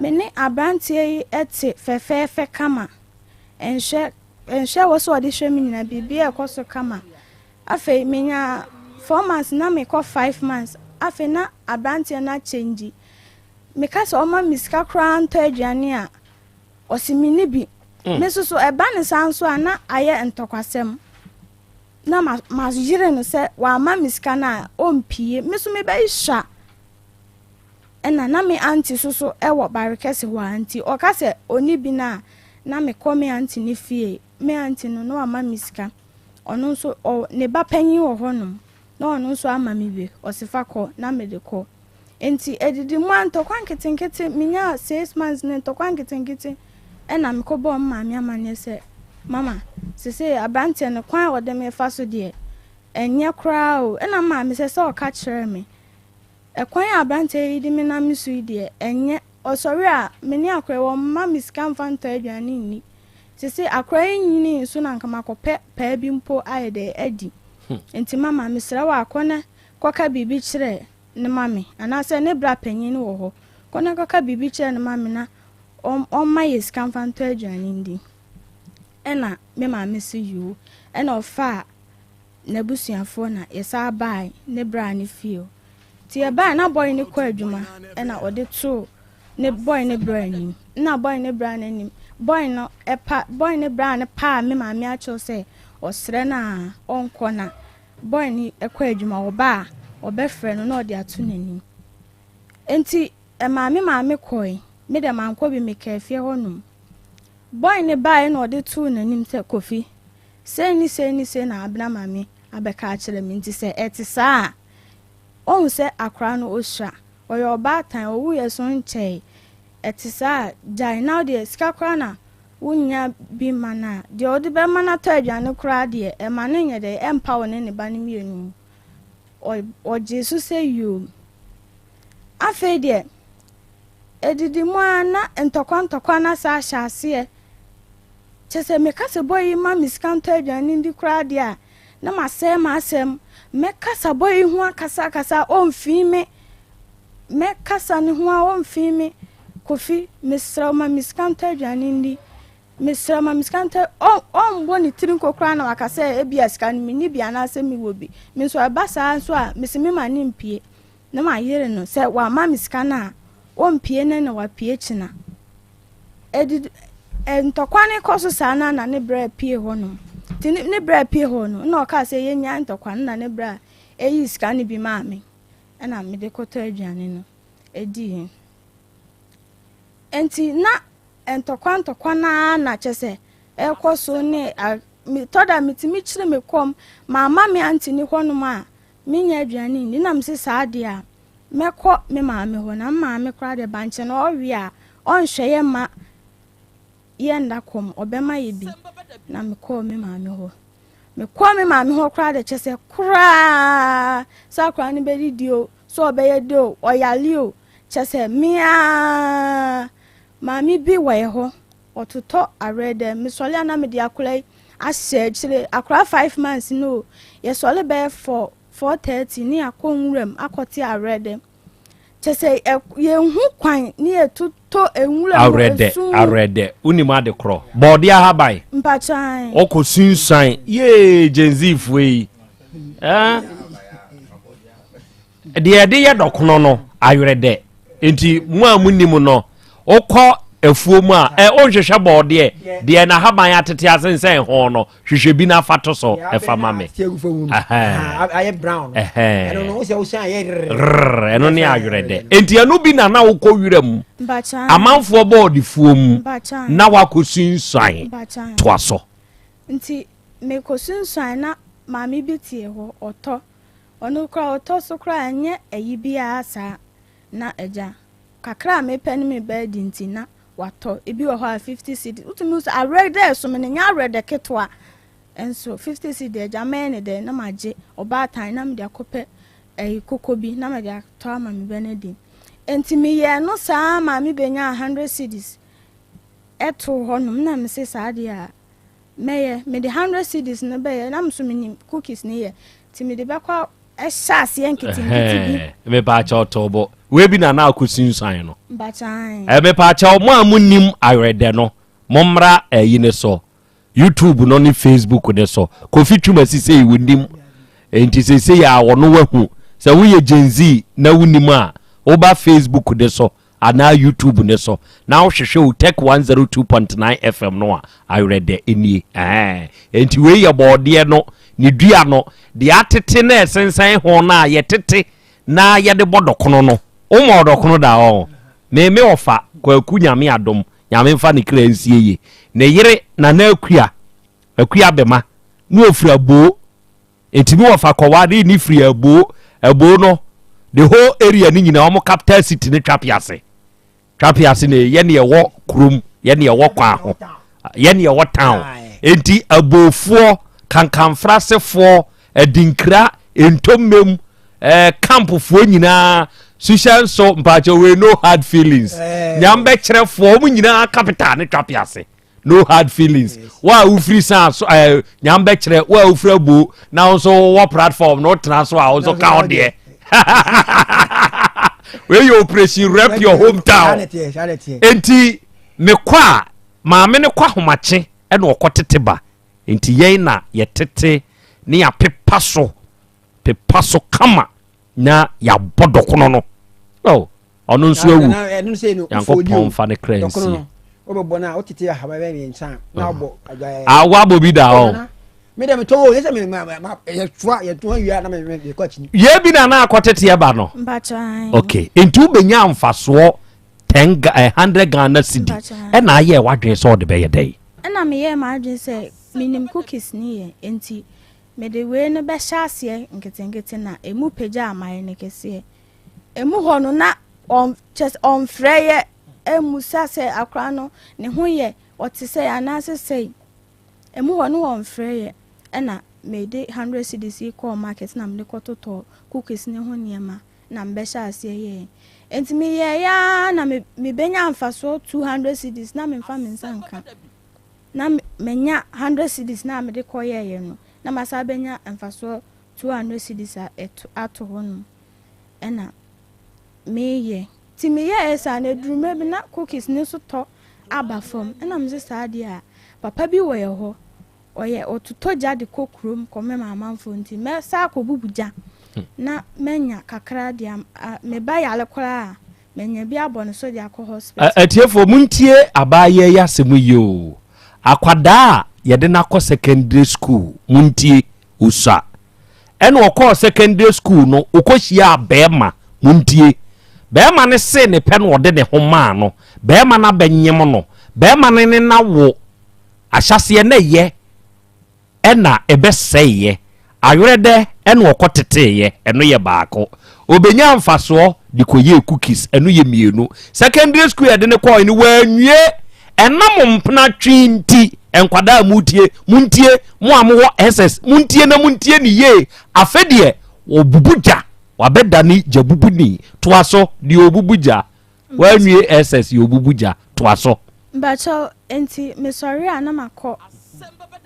Me ne aberanteɛ yi te fɛfɛɛfɛ kama. Nhwɛ nhwɛ wɔ sɛ ɔde hwɛ me nyinaa biribiara ɛkɔ so kama. Afei menya 4 months na mekɔ 5 months. Afei na aberanteɛ no akyɛngyi. Meka sɛ ɔma me sika koraa ntɔ aduane a ɔse menni bi. Me nso so ɛba ne saa nso a na ayɛ ntɔkwasɛm. Na ma mayere no sɛ wamma me sika no a ɔmpie. Me nso mebɛhwa. Ɛna na me aunty so so ɛwɔ Barekɛse hɔ a nti ɔka sɛ ɔnni bi no a na mekɔ me aunty ne fie. Me aunty no na wama me sika. Ɔno nso ɔ ne ba panyin wɔ hɔnom na ɔno nso ama me bi. Ɔse fa kɔ na mede kɔ. Nti edidi mu a ntɔkwa nketenkete menyaa 6 months ne ntɔkwa nketenkete ɛna mekɔbɔɔ me maame amanneɛ sɛ mama seesei aberanteɛ no kwan a ɔde me fa so deɛ ɛnyɛ koraa o. Ɛna me maame sɛ sɛ ɔka kyerɛɛ me ɛkwan a aberanteɛ yi de me nam so yi deɛ ɛnyɛ ɔsɔre a me ne akora yi wɔmma me sika mfa ntɔ aduane nni. Seesei akora yi nyinii nso na nka makɔpɛ paa bi mpo ayɛ dɛ adi. Nti mama mesrɛ wo akɔ na kɔka biribi kyerɛ ne ma me anaasɛ ne bra panyin no wɔ hɔ. Kɔ na kɔka biribi kyerɛ ne ma me na ɔmma yɛ sika mfa ntɔ aduane ndi. Ɛna me maame so yoo. Ɛna ɔfaa n'abusuafoɔ na yɛsan bae ne bra ne fie o. Nti yɛbae na boy no kɔ adwuma ɛna ɔde too ne boy ne bra anim. Na boy ne bra n'anim. Boy no ɛpa boy ne bra no paa me maame akyerɛw sɛ ɔsrɛ no a ɔnkɔ na boy no ɛkɔ adwuma ɔba a ɔbɛfrɛ no na ɔde ato n'anim. Nti ɛmaa me maame kɔe. Me dɛ mankɔ bi mekaa fie hɔnom. Boy ne baeɛ na ɔde too n'anim sɛ Kofi sei ne sei ne sei na Abena maame abɛka akyerɛ me nti sɛ ɛte saa a ɔhu sɛ akwaraa no osua ɔyɛ ɔbaatan owuiɛ so nkyɛe ɛte saa a gyae na wodeɛ sika koraa na wonya bi ma no a deɛ ɔde bɛma no atɔ aduane koraa deɛ ɛma no nyɛ dɛ ɛmpa wo ne ne ba no mmienu mu ɔgye so sɛ yoo afei deɛ edidi mu a na ntɔkwa ntɔkwa na saa ahyɛ aseɛ kyɛ sɛ meka sɛ boy yi ma me sika ntɔ aduane ndi koraa deɛ a na masɛe m'asɛm mɛkasa boy yi ho akasa akasa ɔmfii me mɛkasa ne ho a ɔmfii me Kofi mesrɛ wo ma me sika ntɔ aduane ndi mesrɛ ma me sika ntɔ ɔmbɔ ne tiri nko koraa na waka sɛ ebia sika no menni bi anaasɛ mewɔ bi me nso ɛba saa nso a mese me ma ne mpie na mayere no sɛ wama me sika no a ɔmpie ne na wapie kyena ɛdidi ntɔkwa ne kɔ so saa na na ne brɛ pie hɔ nom nti ne brɛ pie hɔ no na ɔkaa sɛ yɛnya ntɔkwa no na ne brɛ a ɛyi sika no bi maa me. Ɛna mede kɔtɔ aduane no diiɛ. Enti na ntɔkwa ntɔkwa no ara na kyɛ sɛ ɛrekɔ so ne a metɔ da metumi kyere me kɔm mamma me aunty ne hɔnom a menya aduane nni na mese saa deɛ a mɛkɔ me maame hɔ na me maame koraa deɛ bankye no ɔwe a ɔnhwɛ yɛ ma yɛnda kɔm ɔbɛma yɛ bi na mekɔɔ me maame hɔ mekɔɔ me maame hɔ koraa de kyɛ sɛ koraa sɛ akora no bɛdidi o sɛ ɔbɛyɛ de o ɔyale o kyɛ sɛ mea maame bi wɔ yɛ hɔ ɔtotɔ awerɛ dɛ mesɔre a na mede akora yi ahyɛ akyire akora 5 months no o yɛsɔre bɛyɛ 4, 4:30 ne akɔ nwuram akɔte awerɛ dɛ kyɛ sɛ yɛnhu kwan ne yɛtotɔ nwura mu. Awerɛdɛ. Esu. Awerɛdɛ, wonim ade korɔ bɔɔde ahaban? Mpakyan. Ɔkɔ sunsuan yee Gen-Z-foɔ yi ɛn deɛ yɛde yɛ dɔkono no awerɛdɛ. Nti mo a monim no, wokɔ afuo mu a ɛ wonhwehwɛ bɔɔdeɛ deɛ n'ahaban atete asensɛn ho no, hwehwɛ bi n'afa to so ɛfa ma me. Ɛhɛn. Ayɛ brown no. Ɛhɛn. Ɛno no wosɛ wosan ayɛ rrrr. Rrrr, ɛno ne awerɛdɛ. Enti ɛno bi na na wokɔ wira mu Mpakyan. amanfoɔ bɔɔde fuo mu Mpakyan. na wakɔ sunsuan. Mpakyan. Toa so. Nti mekɔsunsuan na maame bi te hɔ ɔtɔ ɔno koraa ɔtɔ so koraa ɛnyɛ ayi biara saa na agya kakra a mepɛ ne me ba adi nti na watɔ ebi wɔ hɔ a 50 cedis wotumi sɛ awerɛdɛ ɛso me no nyɛ awerɛdɛ ketewa nso 50 cedis agya mɛyɛ ne dɛ na magye ɔbaatan na mede akɔpɛ ɛyi koko bi na mede atɔ ama me ba no adi. Nti meyɛɛ no saa maame bɛnya 100 cedis ɛto hɔnom na mese saa deɛ a mɛyɛ mede 100 cedis no bɛyɛ na nso menim cookies ne yɛ nti mede bɛkɔ ɛhyɛ aseɛ nketenkete bi. Mepaakyɛw, tɔ bɔ wei bi na na akɔ sunsuan no. Mbakyan. Mepaakyɛw, mo a monim awerɛdɛ no, mommra ɛyi ne so, YouTube no ne Facebook ne so. Kofi Twum asisei wonim nti seesei a wɔno wahu sɛ woyɛ Gen Z na wonim a, woba Facebook ne so anaa YouTube ne so na wohwehwɛ Otec 102.9 FM no a, awerɛdɛ nie. Ɛhɛn. Enti wei yɛ bɔɔdeɛ no ne dua no deɛ atete na ɛsensɛn ho no a yɛtete na yɛde bɔ dɔkono no. Woma ɔdɔkono da hɔ me me ɔfa Kwaku Nyame adom, Nyame mfa ne kra nsie ye, ne yere Nana Akua, Akua Bema na ɔfiri Aboo. Nti me wɔfa kɔware ne firi Aboo. Aboo no the whole area no nyinaa wɔn capital city ne Twapease. Twapease ne yɛ ne ɛwɔ kurom, yɛ ne ɛwɔ kwan ho, yɛ ne ɛwɔ town. Nti Aboofoɔ, Kankanfrasefoɔ, Adinkra, Ntommem, campfoɔ nyinaa suhyɛ nso mpaakyɛ wei, no hard feelings. Nyambɛkyerɛfoɔ wɔn nyinaa capital ne Twapease. No hard feelings. Wo a wofiri san so Nyambɛkyerɛ, wo a wofiri Abo na wo nso wɔ platform na wotena so a wo nso ka wo deɛ. Wei yɛ operation rep your hometown. Enti mekɔ a maame no kɔ ahomakye ɛna ɔkɔ tete ba, nti yɛn na yɛtete ne yɛapepa so, pepa so kama na yɛabɔ dɔkono no. Oh, ɔno nso awu, Nyankopɔn mfa ne kra nsie. Wobɛbɔ no a wotete ahaba bɛyɛ mmiɛnsa a na wobɔ. Ah, woabɔ bi da hɔ? Me dɛ metɔn o, yɛ sɛ me ma ma yɛtoa yɛtoa wie a na me me kɔ akyi. Yɛ bi na na akɔtete ɛba no. Mpakyan. Okay, nti wobɛnya mfasoɔ 10 100 Ghana cedi ɛna ayɛ wadwene sɛ ɔde bɛyɛ dɛn? Ɛna meyɛɛ m'adwene sɛ menim cookies ne yɛ nti mede wei no bɛhyɛ aseɛ nketenkete na emu pagya a mayɛ no kɛseɛ. Emu hɔ no na ɔn kyɛ sɛ ɔmfrɛ yɛ ɛmmusa sɛ akora no ne ho yɛ ɔte sɛ anaasɛ sɛi. Emu hɔ no wɔmfrɛ yɛ ɛna mede 100 cedis yi kɔɔ market na mede kɔtotɔɔ cookies ne ho nneɛma na mebɛhyɛ aseɛ yɛɛ. Nti meyɛɛ ara na me mebɛnya mfasoɔ 200 cedis na memfa me nsa nka. Na manya 100 cedis na mede kɔyɛeɛ no na masa bɛnya mfasoɔ 200 cedis a ɛto ato hɔnom ɛna meyɛ. Nti meyɛɛ saa no aduru mmerɛ bi na cookies ne nso tɔ aba fam ɛna mese saa deɛ a papa bi wɔ yɛ hɔ ɔyɛ ɔtotɔ gya de kɔ kurom kɔmɛma amanfoɔ nti mɛsa akɔbubu gya na manya kakra de me ba yare koraa a manya bi abɔ ne so de akɔ hospital. Atiefoɔ, montie abaayewa yi asɛm yi o. Akwadaa a yɛde no akɔ secondary school, montie, osua. Ɛna ɔkɔɔ secondary school no, ɔkɔhyiaa bɛrima. Montie. Bɛrima no see ne pɛ na ɔde ne ho maa no. Bɛrima no abɛnyem no. Bɛrima no ne no awo. Ahyɛaseɛ na ɛyɛ ɛna ɛbɛsɛeɛ. Awerɛdɛ ɛna ɔkɔteteeɛ, ɛno yɛ baako. Ɔbɛnyaa mfasoɔ de kɔyɛɛ cookies, ɛno yɛ mmienu. Secondary school a yɛde no kɔɔe no, wanwie. Ɛnam mpena twe nti, nkwadaa a motie, montie, mo a mowɔ SS, montie na montie ne yie. Afe deɛ, ɔbubu gya, wabɛdane gyabubuni. Toa so, deɛ ɔbubu gya. Wanwie SS yɛ obubu gya. Toa so. Mpakyɛw, enti mesɔre a na makɔ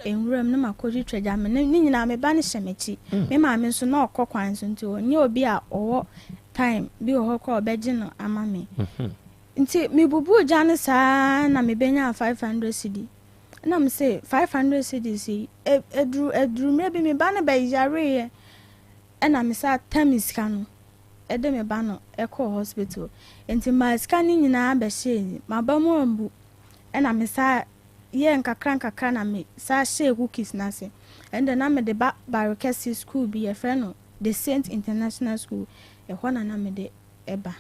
nwura mu na makɔtwitwa gya. Me ne nyinaa me ba no hyɛ m'akyi. Mm. Me maame nso na ɔkɔ kwan so nti ɔnyɛ obi a ɔwɔ time bi wɔ hɔ koraa ɔbɛgye no ama me. Mhm. Nti mebubuu gya no saa na mebenyaa 500 cedi. Na me se 500 cedis yi, eduru eduru mmerɛ bi me ba no bɛyareeɛ ɛna me sa tam sika no. de me ba no kɔɔ hospital nti maa sika no nyinaa bɛhyɛɛ ni maba mu ambu ɛna me saa yɛɛ nkakra nkakra na me saa hyɛɛ cookies no ase ɛnde na mede ba Barekɛse school bi yɛfrɛ no The Saint International School ɛhɔ na na mede ba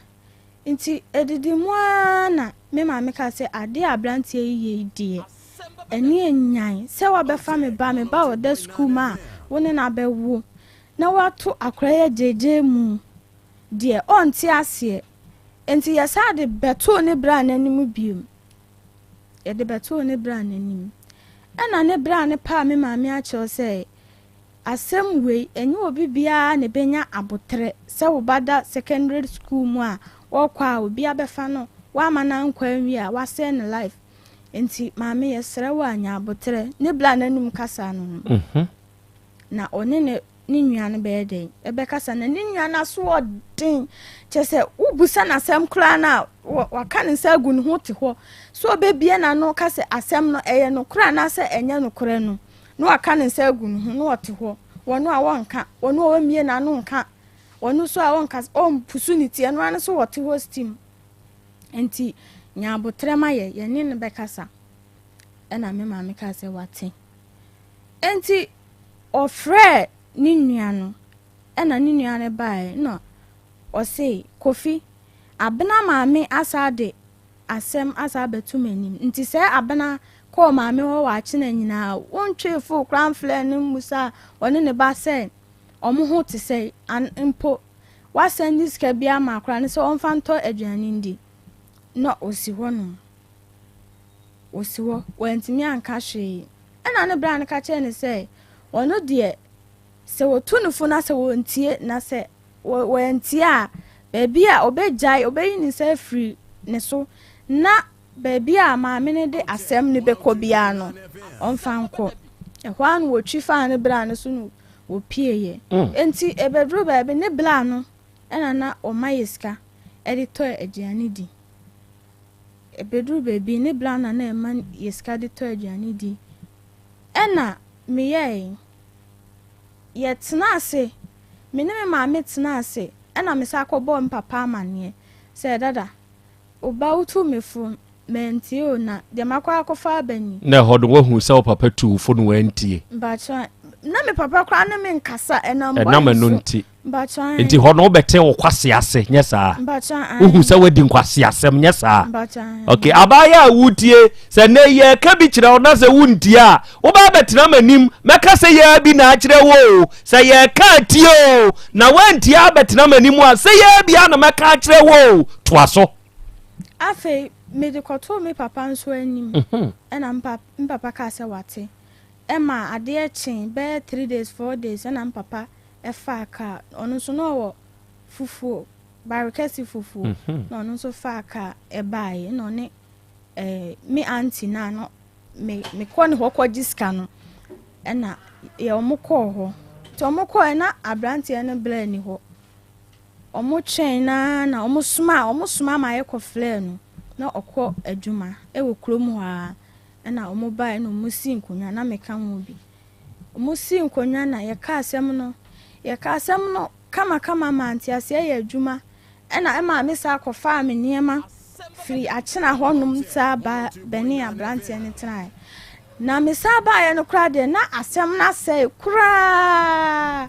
nti ɛdidi mu ara na me maame kaa sɛ adeɛ a aberanteɛ yi yɛ yi deɛ ɛne anyan sɛ wabɛfa me ba me ba ɔda school mu a wo ne no abɛwo na wato akora yi agyeegyee mu deɛ, ɔnte aseɛ. Enti yɛsan de bɛtoo ne bra no anim bio. Yɛde bɛtoo ne bra no anim. Ɛna ne bra no paa me maame akyerɛw sɛ, asɛm wei, ɛnyɛ obi biara na ɛbɛnya aboterɛ sɛ wo ba da secondary school mu a, ɔrekɔ a obi abɛfa no, woamma no ankɔ anwie a, woasɛe ne life. Enti maame yɛsrɛ wo a, nya aboterɛ. Ne bra no anum kasa no no. Mhm. Na ɔne ne ne nua no bɛyɛ dɛn? Ɛbɛkasa. Na ne nua no aso ɔden. Kyerɛ sɛ wobusa no asɛm koraa no a, waka ne nsa agu ne ho te hɔ. So ɔbɛbie n'ano ka sɛ asɛm no ɛyɛ nokorɛ anaasɛ ɛnyɛ nokorɛ no, na waka ne nsa agu ne ho na ɔte hɔ. Wɔn a wɔnka, wɔn a wɔmmie n'ano nka, wɔn nso a wɔnka, ɔmpusu ne ti, ɛno ara ne so wɔte hɔ steam. Nti nya aboterɛ ma yɛ, yɛne no bɛkasa. Ɛna me maame kaa sɛ wate. Enti ɔfrɛɛ ne nua no, ɛna ne nua no baeɛ na ɔse, Kofi, Abena maame asa de asɛm asa abɛto m'anim, nti sɛ Abena kɔɔ maame hɔ wɔ akyena nyinaa, wontwee foo koraa mfrɛɛ no mmusaa ɔne ne ba sɛ ɔmo ho te sɛn, an mpo woasan de sika bi ama akora no sɛ ɔmfa ntɔ aduane ndi, na ɔsi hɔnom. Ɔsi hɔ, wantumi anka hwee. Ɛnna ne bra no ka kyerɛɛ no sɛ, ɔno deɛ, sɛ wɔtu no fo na sɛ wɔntie, na sɛ wɔantie a, baabi a ɔbɛgyae, ɔbɛyi ne nsa afiri ne so, na baabi a maame no de asɛm no bɛkɔ biara no, ɔmfa nkɔ. Ɛhɔ ara na wɔtwi faa ne bra no so na wɔpieeɛ. Mm. Enti ɛbɛduru baabi, ne bra no ɛna na ɔma yɛ sika de tɔ aduane di. Ɛbɛduru baabi, ne bra na na ɛma yɛ sika de tɔ aduane di. Ɛna meyɛe, yɛtenaa ase, me ne me maame tenaa ase, ɛna mesan kɔbɔɔ me papa amanneɛ sɛ, Dada, wo ba wotuu me fo, mantie o, na deɛ makɔ akɔfa aba ni. Na ɛhɔ no, woahu sɛ wo papa tuu wo fo na wantie? Mpakyɛ, na me papa koraa ne me nkasa, ɛnam bɔne so. Ɛnam ɛno nti. Nti hɔ no wobɛte wo kwase ase nyɛ saa? Wohu sɛ woadi nkwaseasɛm nyɛ saa? Ok, abaayɛ a wotie sɛ nnɛ yɛka bi kyerɛ wo na sɛ wontie a wobaa bɛtena m'anim mɛka sɛ yɛa bi na akyerɛ wo o sɛ yɛka atie o na woantie abɛtena m'anim a sɛ yɛa bi a na mɛka akyerɛ wo o toa so. Afei mede kɔtoo me papa nso anim mhm. ɛna me papa kaa sɛ wate ɛma adeɛ kyee bɛyɛ 3 days 4 days ɛna me papa faa kaa, ɔno nso na ɔwɔ fufuo, bare kɛse fufuo, mhm. na ɔno nso faa kaa ɛbaeɛ na ɔne ɛɛ me aunty na no me mekɔ ne hɔ kɔgye sika no ɛna yɛ wɔn kɔɔ hɔ nti wɔn kɔɔ na aberanteɛ no brɛ ni hɔ wɔn twɛn na na wɔn soma wɔn soma ma yɛkɔ flɛ no na ɔkɔ adwuma ɛwɔ kurom hɔ ara ɛna wɔn baeɛ na wɔn si nkonnwa na meka ho bi. Wɔsii nkonnwa na yɛkaa asɛm no. Yɛkaa asɛm no kamakama maa nteaseɛ yɛɛ adwuma. Ɛna ɛmaa me saa kɔfaa me nneɛma firi Akyena hɔnom saa ba bɛne aberanteɛ no tenaeɛ. Na me saa baeɛ no koraa deɛ na asɛm no asɛe koraa.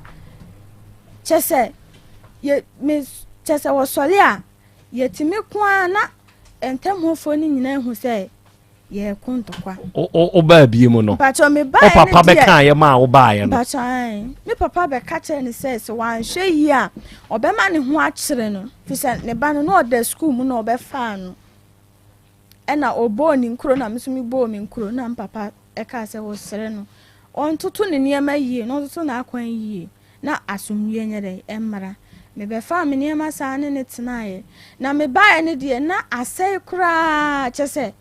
Kyɛ sɛ yɛ me kyɛ sɛ wɔsɔre a yɛtumi ko ara na ntam hɔfoɔ no nyinaa hu sɛ yɛreko ntɔkwa. Wobaa bie mu no. Mpakyɛ me baeɛ no deɛ. Wo papa bɛkaeɛ maa wobaeɛ no. Mpakyɛ ae. Me papa bɛka kyerɛ no sɛ sɛ wanhwɛ yie a ɔbɛma ne ho akyere no. Firi sɛ ne ba no na ɔda sukuu mu na ɔbɛfaa no. Ɛna ɔbɔɔ ne nkuro na me nso mebɔɔ me nkuro na me papa kaa sɛ wɔsrɛ no ɔntoto ne nneɛma yie na ɔntoto n'akwan yie na asomdwoeɛ nyɛ dɛn ɛmmra. Mebɛfaa me nneɛma saa ne no tenaeɛ. Na mebaeɛ no deɛ na asɛe koraa kyɛ sɛ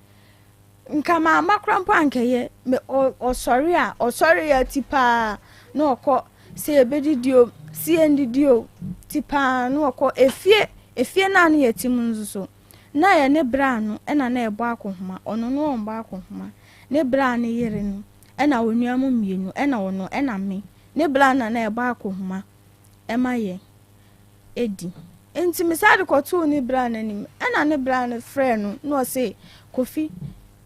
nka mamma koraa mpo ankɛyɛ. Me ɔ ɔsɔre a ɔsɔre a ti paa na ɔkɔ sɛ yɛbɛdidi o sɛ yɛndidi o ti paa na ɔkɔ efie efie no a na yɛte mu nso so na ɛyɛ ne bra no na na ɛbɔ akɔnhoma ɔno no ɔmbɔ akɔnhoma ne bra no yere no ɛna onua mu mmienu ɛna ɔno ɛna me ne bra na na ɛbɔ akɔnhoma ɛma yɛ ɛdi nti me saa de kɔtoo ne bra no anim ɛna ne bra no frɛ no na ɔse Kofi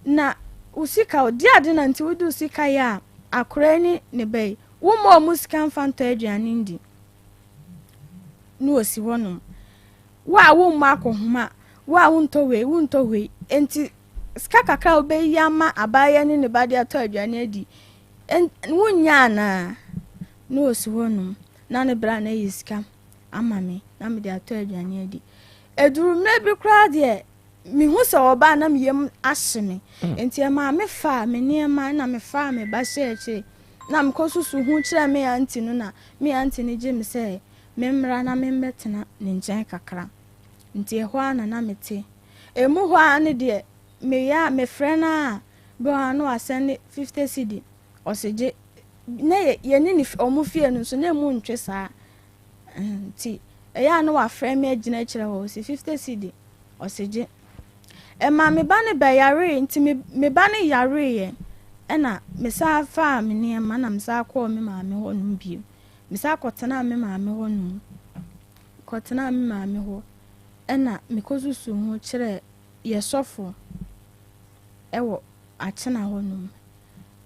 na wo sika di ade na nti wode wo sika yɛ a akora ne ne ba yi wo mma ɔmo sika mfa ntɔ aduane ndi na ɔsi hɔnom Wo a wommɔ akɔnhoma, wo a wontɔ wei, wontɔ wei. Enti sika kakra a wobɛyi ama abaayewa ne ne ba de atɔ aduane adi, wonnya anaa? Na ɔsi hɔnom, na ne bra no ayi sika ama me na mede atɔ aduane adi. Ɛduru mmerɛ bi koraa deɛ, mehu sɛ ɔba a na me yam ahye me. Mm. Enti ɛmaa mefaa me nneɛma na mefaa me ba hyɛɛ akyire. Na mekɔsusu ho kyerɛɛ me aunty no na me aunty no gye me sɛ Memmra na memmɛtena ne nkyɛn kakra. Nti ɛhɔ ara na na mete. Emu hɔ ara no deɛ, meyɛ a mefrɛ no a, bi wɔ hɔ a na wasɛnde 50 cedi. Ɔse gye. Na yɛ, yɛne ne wɔn fie no nso, na emu ntwe saa. Nti ɛyɛ a na wafrɛ me agyina akyire hɔ, ɔse 50 cedi. Ɔse gye. Ɛma me ba no bɛyaree, nti me, me ba no yareeɛ. Ɛna mesan faa me nneɛma na mesan kɔɔ me maame hɔnom bio. Mesan kɔtenaa me maame hɔ nom. Kɔtenaa me maame hɔ ɛna mekɔsusuu ho kyerɛɛ yɛ sɔfo ɛwɔ Akyena hɔ nom.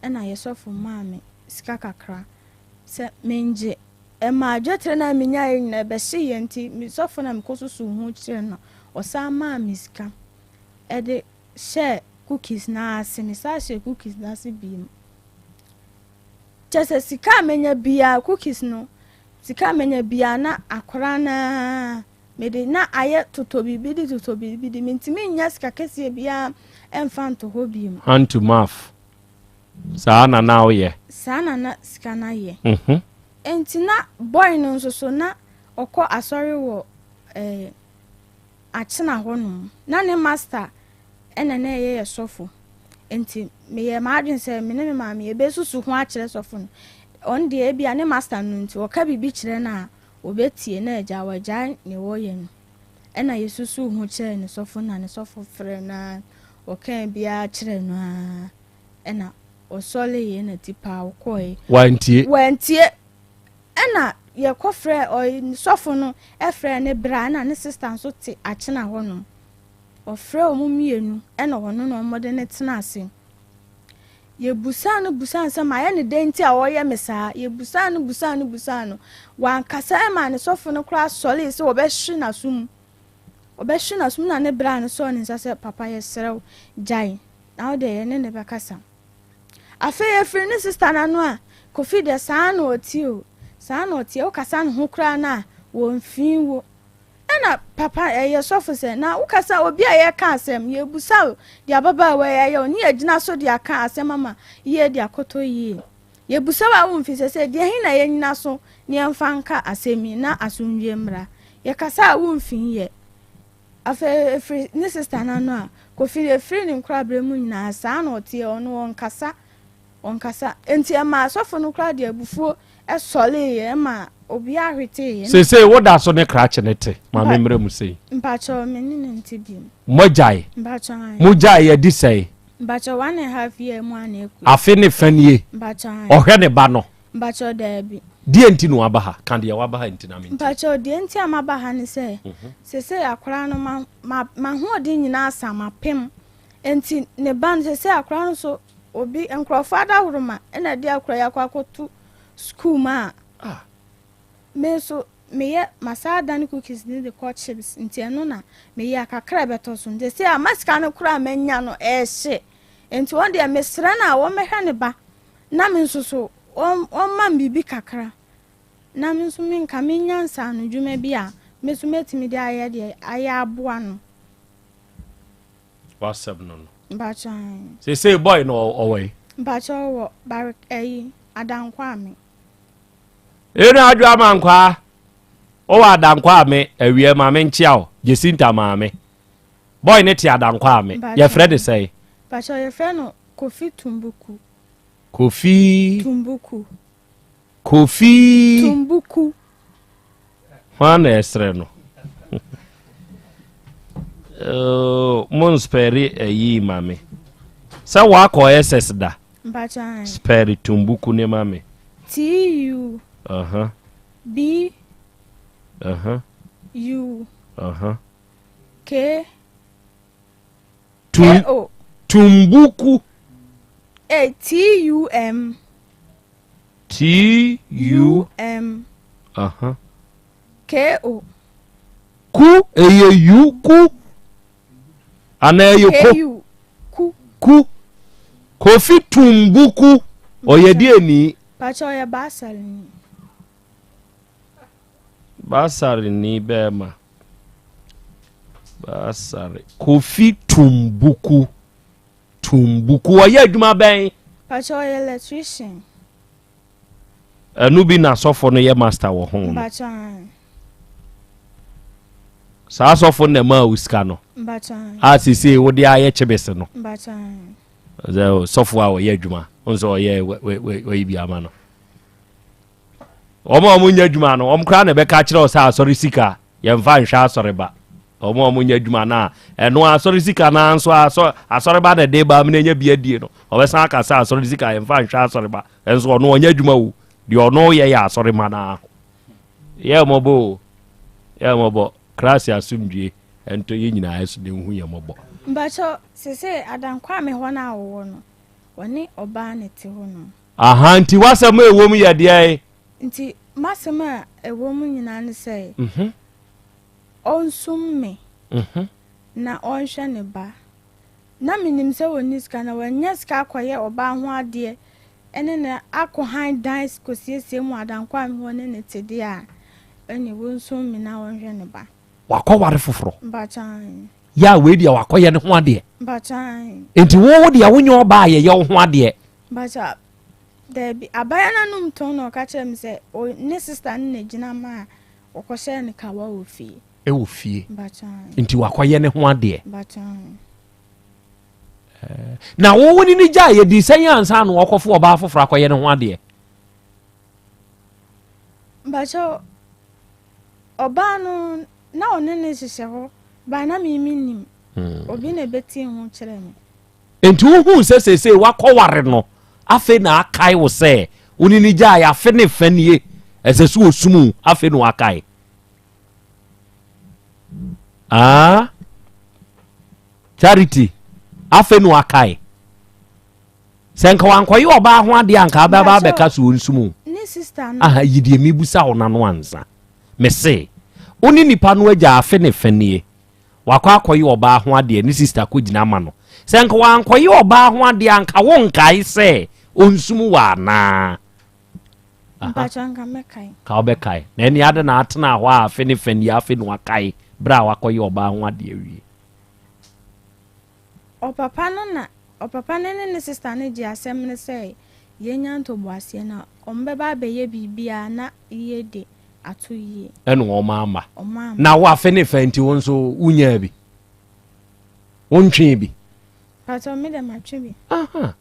Ɛna yɛ sɔfo maa me sika kakra sɛ mengye. Ɛmaa dwetire no a menyaeɛ nyinaa ɛbɛhyeeɛ nti me sɔfo no a mekɔsusuu ho kyerɛɛ no no, ɔsan maa me sika ɛde hyɛɛ cookies no ase. Mesan hyɛɛ cookies no ase bio. Kyerɛ sɛ sika a menya biara, cookies no, sika a menya biara na akora no ara mede na ayɛ totɔ biribi di totɔ biribi di. Mentumi nnya sika kɛseɛ biara mfa nto hɔ bio. Hand to mouth. Saa na na woyɛ? Saa na na sika no ayɛ. Enti na boy no nso so na ɔkɔ asɔre wɔ eh, Akyena hɔ nom. Na ne master na na ɛyɛ yɛ sɔfo. Enti meyɛɛ m'adwene sɛ me ne me maame yɛbɛsusu ho akyerɛ sɔfo no. Ɔno deɛ ebia ne master no nti ɔka biribi kyerɛ no a ɔbɛtie na agya wagyae nea ɔreyɛ no. Ɛna yɛsusuu ho kyerɛɛ ne sɔfo na ne sɔfo frɛɛ no ara ɔkaa biara kyerɛɛ no ara ɛna ɔsɔreeɛ na ti paa ɔkɔeɛ. Wantie. Wantie. Ɛna yɛkɔ frɛɛ ɔy sɔfo no frɛɛ ne bra ɛna ne sister nso te akyena hɔ nom. Ɔfrɛɛ wɔn mmienu ɛna ɔno na wɔde no tena ase. Yɛbusaa no busaa no sɛ mayɛ no dɛn nti a ɔreyɛ me saa. Yɛbusaa no busaa no busaa no. Wankasa ɛmaa ne sɔfo no koraa sɔree sɛ wɔbɛhwe n'aso mu. Wɔbɛhwe n'aso mu na ne bra no sɔɔ ne nsa sɛ papa yɛsrɛ wo gyae na wo deɛ yɛne no bɛkasa. Afei efiri ne sista no ano a, Kofi deɛ saa na ɔteɛ o, saa na ɔteɛ, wokasa ne ho koraa no a, wɔmfii wo. Ɛna papa ɛyɛ sɔfo sɛ, na wokasa obi a yɛka asɛm, yɛbusa wo deɛ ababaawa yi ayɛ wo, ne yɛgyina so de aka asɛm ama yie de akɔtɔ yie. Yɛbusa wo a womfi sɛ sɛ deɛ he na yɛnyina so ne yɛmfa nka asɛm yi na asomdwie mmra. Yɛkasa a womfi yɛ. Afei ɛfiri ne sista no ano a, Kofi ɛfiri ne nkoraberɛ mu nyinaa saa na ɔteɛ, ɔno ɔnkasa, ɔnkasa. Enti ɛmaa asɔfo no koraa de abufuo sɔreeɛ, ɛmaa obiara hweteeɛ. Seesei woda so ne krakye no te? Ma me mmrɛ mu sei. Mpakyɛw, me ne no nte bio. Moagyae? Mpakyɛw, ae. Mogyae adi sɛn? Mpakyɛw, one and half year mu a na ɛkɔ yi. Afe ne fa nie? Mpakyɛw, ae. Ɔhwɛ ne ba no? Mpakyɛw, daabi. Deɛ nti na waba ha? Ka deɛ waba ha nti na mente. Mpakyɛw, deɛ nti a maba ha ne sɛ, seesei akwadaa no, ma, ma, m'ahoɔden nyinaa asa, mapem. Nti ne ba no, seesei akwadaa no so, obi, nkurɔfoɔ adaworoma na ɛde akwadaa yi akɔ akɔto sukuu mu a, me nso, meyɛ masan adane cookies no de kɔ chips nti ɛno na meyɛ a kakra a ɛbɛtɔ so nti sɛ ama sika no koraa a manya no ɛhye nti wɔn deɛ mesrɛ no a wɔmmɛhwɛ ne ba na me nso so wɔmma me biribi kakra na me nso menka menya nsaano dwuma bi a me nso mɛtumi de ayɛ deɛ ayɛ aboa no. W'asɛm no no. Mpakyɛ ae. Seesei boy no ɔwɔ he? Mpakyɛ ɔwɔ barik ɛyi Adankwame. Eno Adwo Amankwaa, wowɔ Adankwame awiɛ ma me nkyea wo, Jacinta maame. Boy no te Adankwame, yɛfrɛ no sɛn? Mpakyɛ yɛfrɛ no Kofi Tumbuku. Kofi. Tumbuku. Kofi. Tumbuku. Hwan na ɛsrɛ no? Oh, mo nspɛre ayi ma me. Sɛ wakɔ SS da. Spɛre Tumbuku ne ma me. T U. Uh -huh. B. Uh -huh. U. Uh -huh. K. Tum, Tumbuku. A T U M. T U M. Uh -huh. K O. Ku ɛyɛ U ku anaa ɛyɛ ko. K U ku. Ku. Kofi Tumbuku ɔyɛ deɛ ni. Pakyɛ ɔyɛ Baasar ni. Baasar ni bɛɛma. Baasar Kofi Tumbuku. Tumbuku ɔyɛ adwuma bɛn? Pakyɛ ɔyɛ electrician. Ɛno bi na sɔfo no yɛ master wɔ ho no. Mpakyɛ ae. Saa sɔfo na ɛmaa wo sika no. Mpakyɛ ae. A sesei wode ayɛ kyebese no. Mpakyɛ ae. Sɛ sɔfo a ɔyɛ adwuma, nso ɔyɛ wɔyi bi ama no. Wɔn a wɔnyɛ adwuma no, wɔn koraa na ɛbɛka kyerɛ wo sɛ asɔre sika Yɛmfa nhwɛ asɔreba. Wɔn a wɔnyɛ adwuma no a, ɛno asɔre sika no ara nso asɔ asɔreba na ɛde ba amena nya bi adie no, ɔbɛsan aka sɛ asɔre sika yɛmfa nhwɛ asɔreba. Nso ɔno ɔnyɛ adwuma o. Deɛ ɔno yɛ yɛ asɔre ma no ara. Yɛ mmɔbɔ o. Yɛ mmɔbɔ. Christ asomdwie ɛntɔ yɛn nyinaa ɛso na ɛnhu yɛn mmɔbɔ. Mpakyɛw sesei Adankwame hɔ no a ɔwɔ no ɔne ɔbaa na ɛte hɔ nom. Ahaa nti w'asɛm a ɛwɔ mu yɛ deɛn? Nti m'asɛm a ɛwɔ mu nyinaa ne sɛ, ɔnsum me na ɔnhwɛ ne ba. Na menim sɛ ɔnni sika, na wanya sika akɔyɛ ɔbaa ho adeɛ ne no akɔhan dan kɔsiesie mu adankwame hɔ ne ne te deɛ a, ɛnneɛ ɔnsum me na ɔnhwɛ ne ba. Wakɔware foforɔ? Mpakyɛ aane. Yɛ a wei deɛ wakɔyɛ ne ho adeɛ? Mpakyɛ aane. Nti wo wo deɛ wonyɛ ɔbaa a yɛyɛ wo ho adeɛ? Mpakyɛ Dabi. Abaayewa no anom tɔnn na ɔka kyerɛɛ me sɛ ne sista no na egyina maa wɔkɔhyɛɛ no kawa wɔ fie. Wɔ fie. Mpakyɛ. Nti wakɔyɛ ne ho adeɛ. Mpakyɛ. Eh, na wo wo ne ne gya yɛ di sɛn ansa na ɔkɔfo ɔbaa foforɔ akɔyɛ ne ho adeɛ? Mpakyɛ ɔbaa no na ɔne ne hyehyɛ hɔ baa na me mennim. Hmm. Obi na ɛbɛtii ho kyerɛ me. Enti wohuu sɛ seesei woakɔware no, afei na akae wo sɛ wo ne no gyae afe ne fa nie, ɛsɛ sɛ ɔsum wo, afei na wakae. Ah, Charity, afei na wakae. Sɛ nka wankɔyɛ ɔbaa ho adeɛ anka abɛba abɛka so ɔnsum wo. Aha, yi deɛ mebusa wo nano ansa. Mese, wo ne nipa no agya afe ne fa nie. Wakɔ akɔyɛ ɔbaa ho adeɛ, ne sister kɔgyina ama no. Sɛ nka wankɔyɛ ɔbaa ho adeɛ a, nka wonkae sɛ ɔnsum wo anaa? Mpakyɛ nka mɛkae. Ka wobɛkae. Na ɛne ade na atena hɔ a afe ne fa nie afe na wakae berɛ a wakɔyɛ ɔbaa ho adeɛ awie. Ɔpapa no na ɔpapa no ne ne sister no gyee asɛm no sɛ yɛnya ntoboaseɛ na wɔbɛba abɛyɛ biribiara na yie de ato yie. Ɛna wɔn ama. Wɔn ama. Na wo afe ne fa nti wo nso wonyaa bi? Wontwee bi? Pastor me dɛ matwe bi. Aha.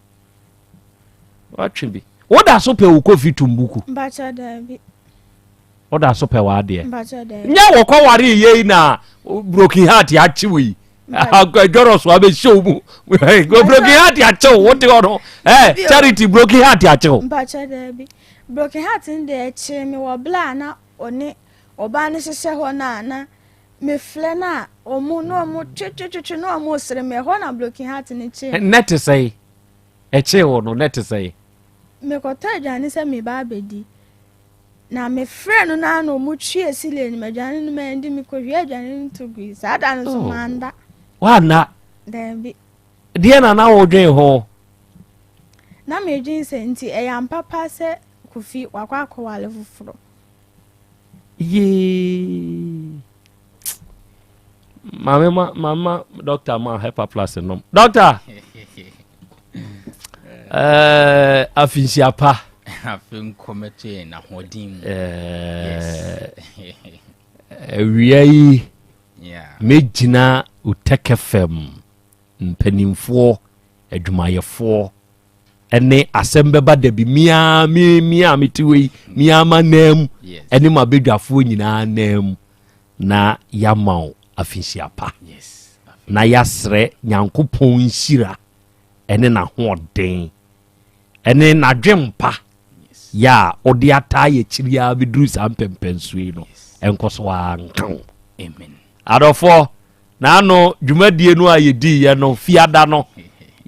Watwe bi. Woda so pɛ wo kofi tumbuku? Mpakyɛ daabi. Woda so pɛ w'adeɛ? Mpakyɛ daabi. Nyɛ wɔkɔ ware yei na broken heart akye wo yi. Adwɔrɔ so abɛhyɛ wo mu. Broken heart akye wo wote hɔ no. Eh, charity broken heart akye wo. Mpakyɛ daabi. Broken heart no deɛ ɛkyee me wɔ berɛ a na ɔne ɔbaa no hyehyɛ hɔ no a na mefrɛ no a ɔmo na ɔmo twetwetwetwe na ɔmo sere me ɛhɔ na broken heart no kyee me. Nɛ te sɛn? Ɛkyee wo no nɛ te sɛn? Mekɔtɔ aduane sɛ meba abɛdi. Na mefrɛɛ no no ara na ɔmo twi esile no aduane no mandi mekɔhwie aduane no to gui. Saa da no so Oh. manda. Woanna? Daabi. Deɛ na na wodwen ho? Na medwen sɛ nti ɛyɛ ampa paa sɛ Kofi wakɔ akɔwale foforɔ. Yee. Maame ma mama doctor ma hepa plus nom. Doctor. Eh, afinhyia pa. Afe nkɔmɛto yɛn ahoɔden mu. Eh, awia yi mɛgyina Otec FM mpanimfoɔ, adwumayɛfoɔ ɛne asɛm bɛba da bi mia mi mia mete wei mia ma nan mu ɛne ma badwafoɔ nyinaa nan mu na yɛama wo afinhyia pa na yɛasrɛ Nyankopɔn nhyira ɛne n'ahoɔden ɛne n'adwempa yɛ a ɔde ataa yɛ kyiri a bɛduru saa mpɛmpɛnsoɔ yi no ɛnkɔ so a nka wo. Adɔfoɔ, n'ano dwumadie no a yɛdiiɛ no fiada no,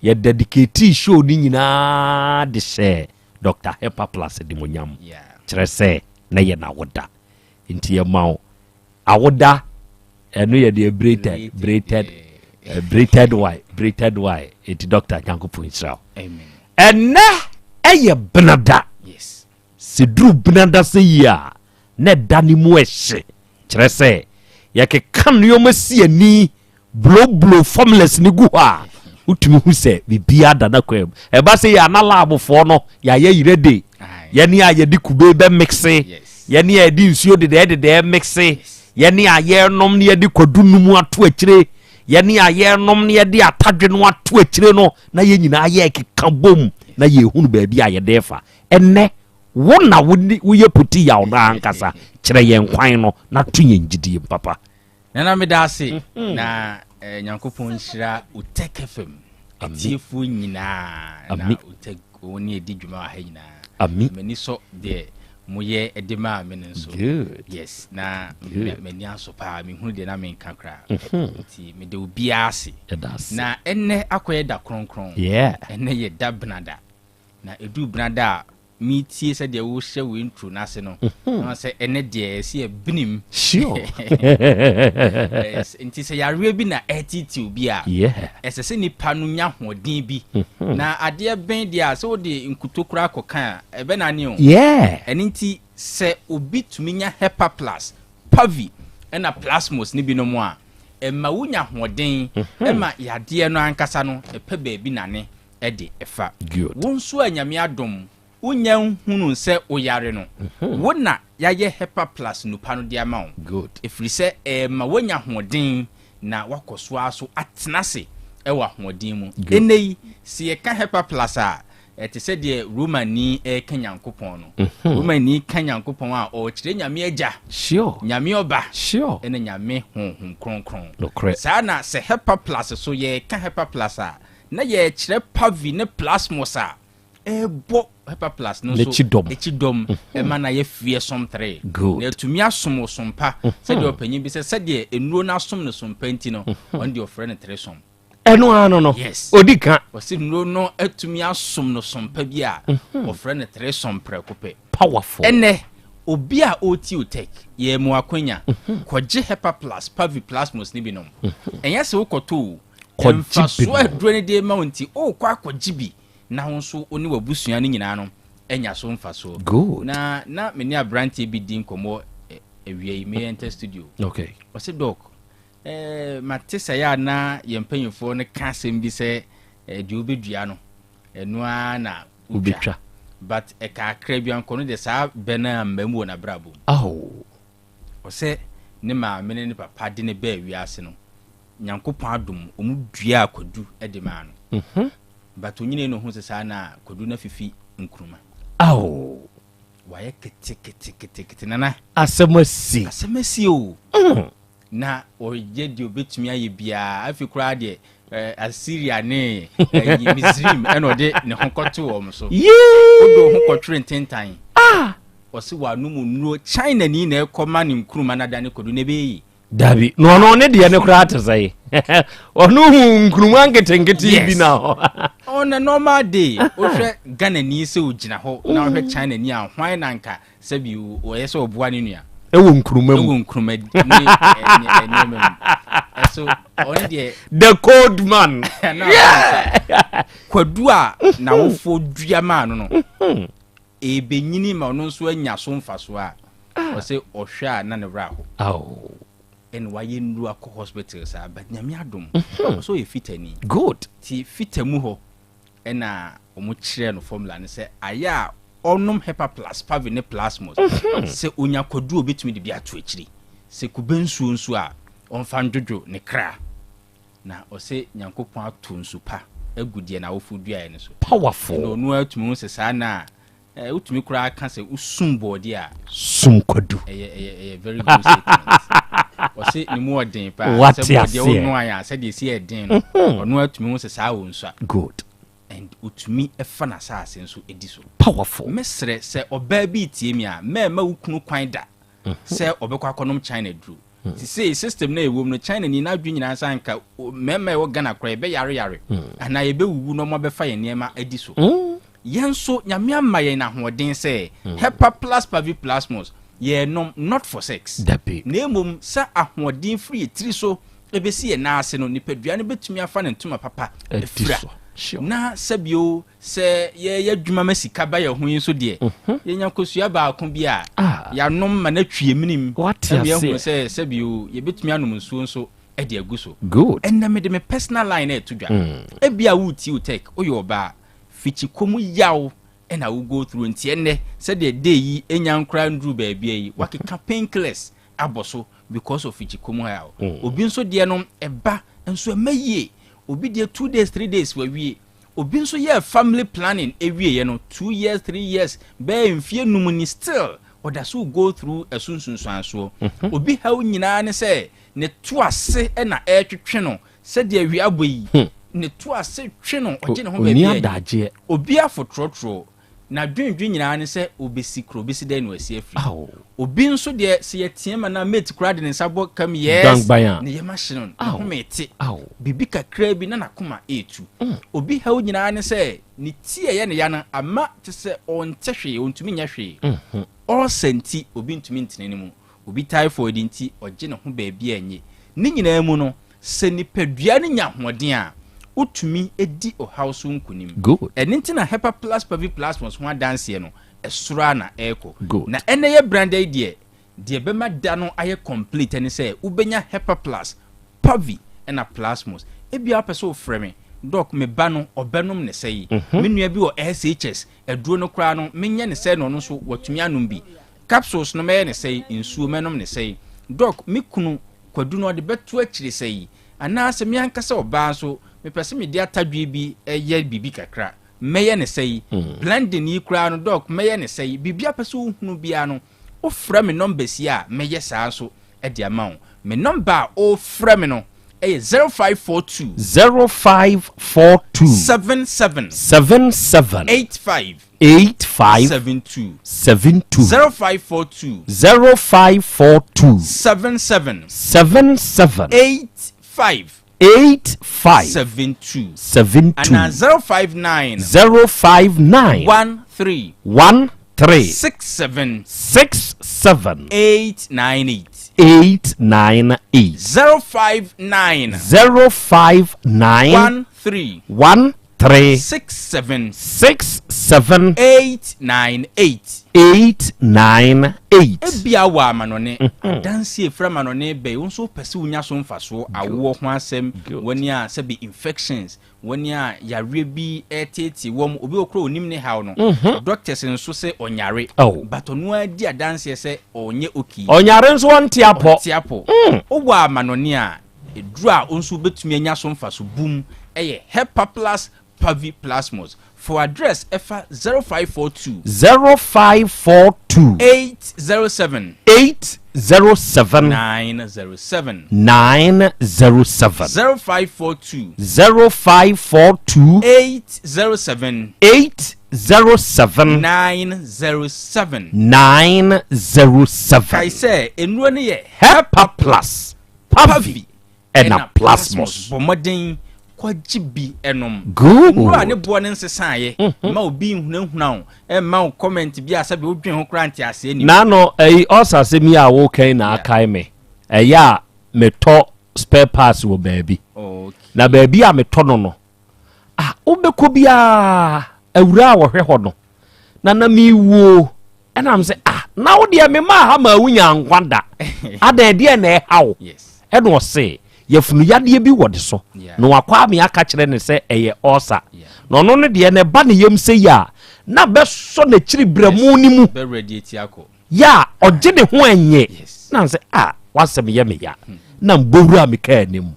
yɛ dedicate show no nyinaa de hyɛ Dr. Hepa Plus animonyam, kyerɛ sɛ na yɛ n'awoda, nti yɛma wo awoda. Ɛno yɛ deɛ brated brated brated y brated y. Nti doctor, Nyankopɔn nhyira wo. Ɛnɛ ɛyɛ benada. Sɛ duru benada sɛ yi a, na ɛda ne mu ɛhye, kyerɛ sɛ yɛkeka nneɔma si ani blowblow formulas ne gu hɔ a, wotumi hu sɛ biribiaa da no kwan mu. Ɛba sɛ yɛ ana labfoɔ no yɛayɛ yerɛ de yɛne a yɛde kube bɛ mix, yɛne a yɛde nsuo dedɛɛ dedɛɛ mix, yɛne a yɛnom ne yɛde kwadu num ato akyire, yɛne a yɛnom ne yɛde atadwe no ato akyire no, na yɛn nyinaa yɛkeka bom na yɛhunu baabi a yɛde fa. Ɛnɛ wo na woyɛ poti yaw no ankasa, kyerɛ yɛn kwan no na to yɛn gyidie papa. Nana, meda ase na Nyankopɔn nhyira Otec FM atiefoɔ nyinaa na Otec wɔn ne ɛdi dwuma wɔ ha nyinaa. M'ani sɔ deɛ moyɛ de maa me no nso. Yes, na m'ani asɔ paa, mehunu deɛ na menka koraa. Nti mede obiara ase. Na ɛnnɛ akɔyɛ da kronkron. Ɛnnɛ yɛ da benada, na ɛduru benada a metie sɛdeɛ wohyɛ wo intro no ase no, na sɛ ɛnɛ deɛ ɛsɛ yɛ benim. Nti sɛ yareɛ bi na ɛtete obi a, ɛsɛ sɛ nipa no nya ahoɔden bi. Na adeɛ bɛn deɛ a sɛ wode nkuto koraa kɔka a ɛbɛnane o. Ɛno nti sɛ obi tumi nya Hepa Plus, Pavi ɛna Plasmos ne binom a, ɛma wonya ahoɔden, ɛma yadeɛ no ankasa no ɛpɛ baabi nane ɛde ɛfa. Wo nso a Nyame adom wonya nhunu sɛ woyare no, wo na yɛayɛ Hepa Plus nupa no de ama wo, ɛfiri sɛ ɛma woanya ahoɔden na woakɔ so ara so atena ase ɛwɔ ahoɔden mu. Ɛnnɛ yi sɛ yɛka Hepa Plus a, ɛte sɛ deɛ Romani ɛreka Nyankopɔn no. Romani ka Nyankopɔn a, ɔrekyerɛ Nyame Agya, Nyame Ɔba, ɛna Nyame Honhom Kronkron. Saa na sɛ Hepa Plus so yɛreka Hepa Plus a, na yɛrekyerɛ Pavi ne Plasmos a ɛrebɔ Hepa Plus no nso akyi dɔm, ɛma na yɛ fearsome three na atumi asom wo sompa sɛdeɛ ɔpanyin bi sɛ sɛdeɛ nnuro no asom no sompa nti no, ɔno deɛ ɔfrɛ no threesome. Ɛno ano no. Yes. Odi ka. Ɔsi nnuro no atumi asom no sompa bi a, ɔfrɛ no threesome prɛko pɛ. Powerful. Ɛnɛ obi a ɔreti Otec yɛ mu akwanya kɔgye Hepa Plus, Pavi, Plasmos ne binom. Ɛnyɛ sɛ wokɔtɔ o, mfasoɔ aduro no de ma wo nti wokɔ akɔgye bi na wo nso wo ne w'abusua no nyinaa no anya so mfasoɔ. Na me ne aberanteɛ bi di nkɔmmɔ awia yi, meyɛ enter studio. Ɔsɛ, "Doc, mate sɛ yɛ a na yɛn mpanyinfoɔ no ka asɛm bi sɛ deɛ wobɛdua no ɛno ara na wotwa, but ɛka bi ankɔ no deɛ saa bɛ no amma mu wɔ n'abrabɔ mu." Ɔsɛ ne maame ne ne papa de ne bɛɛ wiase no, Nyankopɔn adom ɔmu dua kwadu de maa no. But onyine no ho sɛ saa na kwadu no afifi nkuruma. Wayɛ keteketekete, Nana. Asɛm asi. Asɛm asi o. Na ɔyɛ deɛ obɛtumi ayɛ biara. Afei koraa deɛ Assyria ne Misrim ɛna ɔde ne ho kɔto wɔn so. Wode wo ho kɔtwere ntentan. Ɔse wanom nnuro, China ni na ɛkɔma ne nkuruma no adane kwadu na ɛbɛyɛ yi. Dabi, na ɔno ne deɛ ne koraa te sɛ ɔno hu nkuruma nketenkete bi na hɔ. On a normal day, wohwɛ Ghana ni sɛ ogyina hɔ na wohwɛ China ni a, hwan na nka Sɛbi ɔyɛ sɛ ɔboa ne nua. Ɛwɔ nkuruma mu. Ɛwɔ nkuruma ne nneɛma mu. Ɛso ɔno deɛ. The cold man. Yeah. Kwadu a n'awofoɔ dua maa no no. Ɛbɛnyini ma ɔno nso anya so mfasoɔ a. Ɔsɛ ɔhwɛ a na ne werɛ aho. Ɛna wayɛ nnuru akɔ hospital saa but nyame adom. Ɔsɛ ɔyɛ fitani. Good. Ti fita mu hɔ. Ɛna ɔmo kyerɛɛ no formula no sɛ ayɛ a ɔnom hepa plus pavi ne plasmos sɛ onya kwadu a obetumi de bi ato akyiri sɛ kube nsuo nso a ɔmfa ndwodwo ne kra na ɔsɛ Nyankopɔn ato nsu pa agu deɛ n'awofo duaeɛ no so. Powerful. Ɛna ɔno ara tumi hu sɛ saa na a eh, wotumi koraa ka sɛ wosum bɔɔdeɛ a. Sum kwadu. Ɛyɛ ɛyɛ ɛyɛ very good statement. Ɔse ne mu ɔden paa. Wate Sɛ bɔɔdeɛ aseɛ. wonoa yɛ a sɛdeɛ ɛsi yɛ den no, ɔno ara tumi hu sɛ saa wɔ nsu a. Good. And otumi fa n'asaase nso di so. Powerful. Mesrɛ sɛ ɔbaa bi retie me a, mɛmma wo kunu kwan da sɛ ɔbɛkɔ akɔnom China aduro. Sesei system no a ɛwɔ mu no, China ni n'adwene nyinaa sɛ anka mmarima a ɛwɔ Ghana koraa yɛbɛyare yare anaa yɛbɛwuwu na wɔabɛfa yɛn nneɛma adi so. Yɛn nso Nyame ama yɛn ahoɔden sɛ Hepa plus Pavi Plasmos yɛnom not for sex Dabi. na mmom sɛ ahoɔden firi yɛn tiri so ɛbɛsi yɛn nan ase no nipadua no bɛtumi afa ne ntoma papa Adi afira. so. Sure. Na sɛbio sɛ yɛyɛ adwuma ma sika ba yɛn ho yi nso deɛ yɛnya kosua baako bi a yɛanom ma no atwi yɛn menem Wate ama yɛahunu aseɛ. sɛ sɛbio yɛbɛtumi anom nsuo nso de agu so. Good. Ɛnnɛ mede me personal line ɛreto dwa. Ebia woretie wo tech, woyɛ ɔbaa, Fikyikɔ mu yaw na wo go through nti ɛnnɛ sɛdeɛ day yi nya nkoraa nduru baabia yi wakeka pain killers abɔ so because of fikyikɔ mu yaw. Obi nso deɛ no ɛba nso ɛmma yie. Obi deɛ 2 days 3 days wawie. Obi nso yɛɛ family planning ɛwieɛ no 2 years 3 years bɛyɛ mfie num ni still ɔda so go through ɛso nsunsuansoɔ. Obi haw nyinaa ne sɛ ne to ase na ɛretwetwe no Sɛdeɛ awia abɔ yi, ne to ase twe no, ɔgye ne ho Ɔnni baabi a adagyeɛ. Obi afotorɔtorɔ, n'adwendwen nyinaa ne sɛ ɔbɛsi kuro, ɔbɛsi dɛn na wasi afiri. Obi nso deɛ, sɛ yɛteam anaa mate koraa de ne nsa bɔ kam, yes, Gangban a. ne yam ahye no, ne home rete. Biribi kakraa bi na n'akoma retu. Obi haw nyinaa ne sɛ ne ti a ɛyɛ ne ya no ama te sɛ ɔnte hwee, ɔntumi nyɛ hwee. Ulcer nti, obi ntumi ntena ne mu. Obi typhoid nti, ɔgye ne ho baabi a enye. Ne nyinaa mu no, sɛ nipadua no nya ahoɔden a, wotumi di ɔhaw so nkonim. Good. Ɛno nti na Hepa Plus Paviplasmos ho adanseɛ no, ɛsoro ara na ɛrekɔ. Good. Na ɛnnɛ yɛ branda yi deɛ, deɛ ɛbɛma da no ayɛ complete ne sɛ wobɛnya Hepa Plus, Pavi ɛna Plasmos. Ebia wopɛ sɛ wofrɛ me, Doc, me ba no, ɔbɛnom ne sɛi. Me nua bi wɔ SHS, aduro no koraa no, menyɛ ne sɛi na ɔno nso watumi anom bi. Capsules no mɛyɛ no sɛn? Nsuo mɛnom no sɛn? Doc, me kunu Kwadu no ɔde bɛto akyire sɛn? Anaasɛ me ankasa ɔbaa nso mepɛ sɛ mede atadwe bi yɛ biribi kakra, mɛyɛ no sɛn? Blending yi koraa no Doc mɛyɛ no sɛn? Biribi a wopɛ sɛ wohunu biara no wofrɛ me numbers yi a mɛyɛ saa nso de ama wo. Me number a wofrɛ me no yɛ 0542. 0542. 77. 77. 85. 85 72. 72. 0542. 0542. 77. 77. 85. 85. 72. 72. Anaa 059. 059. 13. 13. 67. 67. 898. 898. 059. 059. 13. 13. 67. 67. 898. 898. Ebia wɔ amanɔne, adanse a efiri amanɔne bɛn, wo nso wopɛ sɛ wonya so mfasoɔ, awoɔ ho asɛm, wɔn a sɛbi infections, wɔn a yareɛ bi reteetee wɔn, obi wɔ koraa a ɔnim ne haw no, doctors nso sɛ ɔnyare, but ɔno ara di adanseɛ sɛ ɔnyɛ okay. Ɔnyare nso ɔnte apɔ. Ɔnte apɔ. Wowɔ amanɔne a, Aduru a wo nso wobɛtumi anya so mfaso bum yɛ Hepaplus Paviplasmus. Fa w'address fa 0542. 0542. 807. 807. 907. 907. 0542. 0542. 807. 807. 907. 907. Kae sɛ, nnuro no yɛ Hepaplus. Pavi ɛna Plasmos. Bɔ mmɔden Kɔgye bi nom. Good. Nnuro a ne boɔ no nsesaeɛ. Mma obi nhunahuna wo, mma wo comment bi a sɛbe wodwen ho koraa nteaseɛ nnim. Naano ɛyi ɔsa asɛm yi a woka yi na akae me. Ɛyɛ a metɔ spare parts wɔ baabi. Na baabi a metɔ no no, ah, wobɛkɔ biara awuraa a wɔhwɛ hɔ no, na na mewuo. Ɛna m sɛ, ah, na wo deɛ memaa ha maa wonya nkwa da. Adɛn deɛ na ɛha wo? Ɛna ɔse, yafunu yadeɛ bi wɔ ne so. Na wakɔ ame aka kyerɛ ne sɛ ɛyɛ ɔsa. Na ɔno no deɛ na ɛba ne yam sɛ yi a, na bɛsɔ n'akyiri brɛmo no mu. Yɛ a ɔgye ne ho ɛnyɛ. Na m sɛ, ah, w'asɛm yɛ me ya. Na mbɔ wura me kaa anim.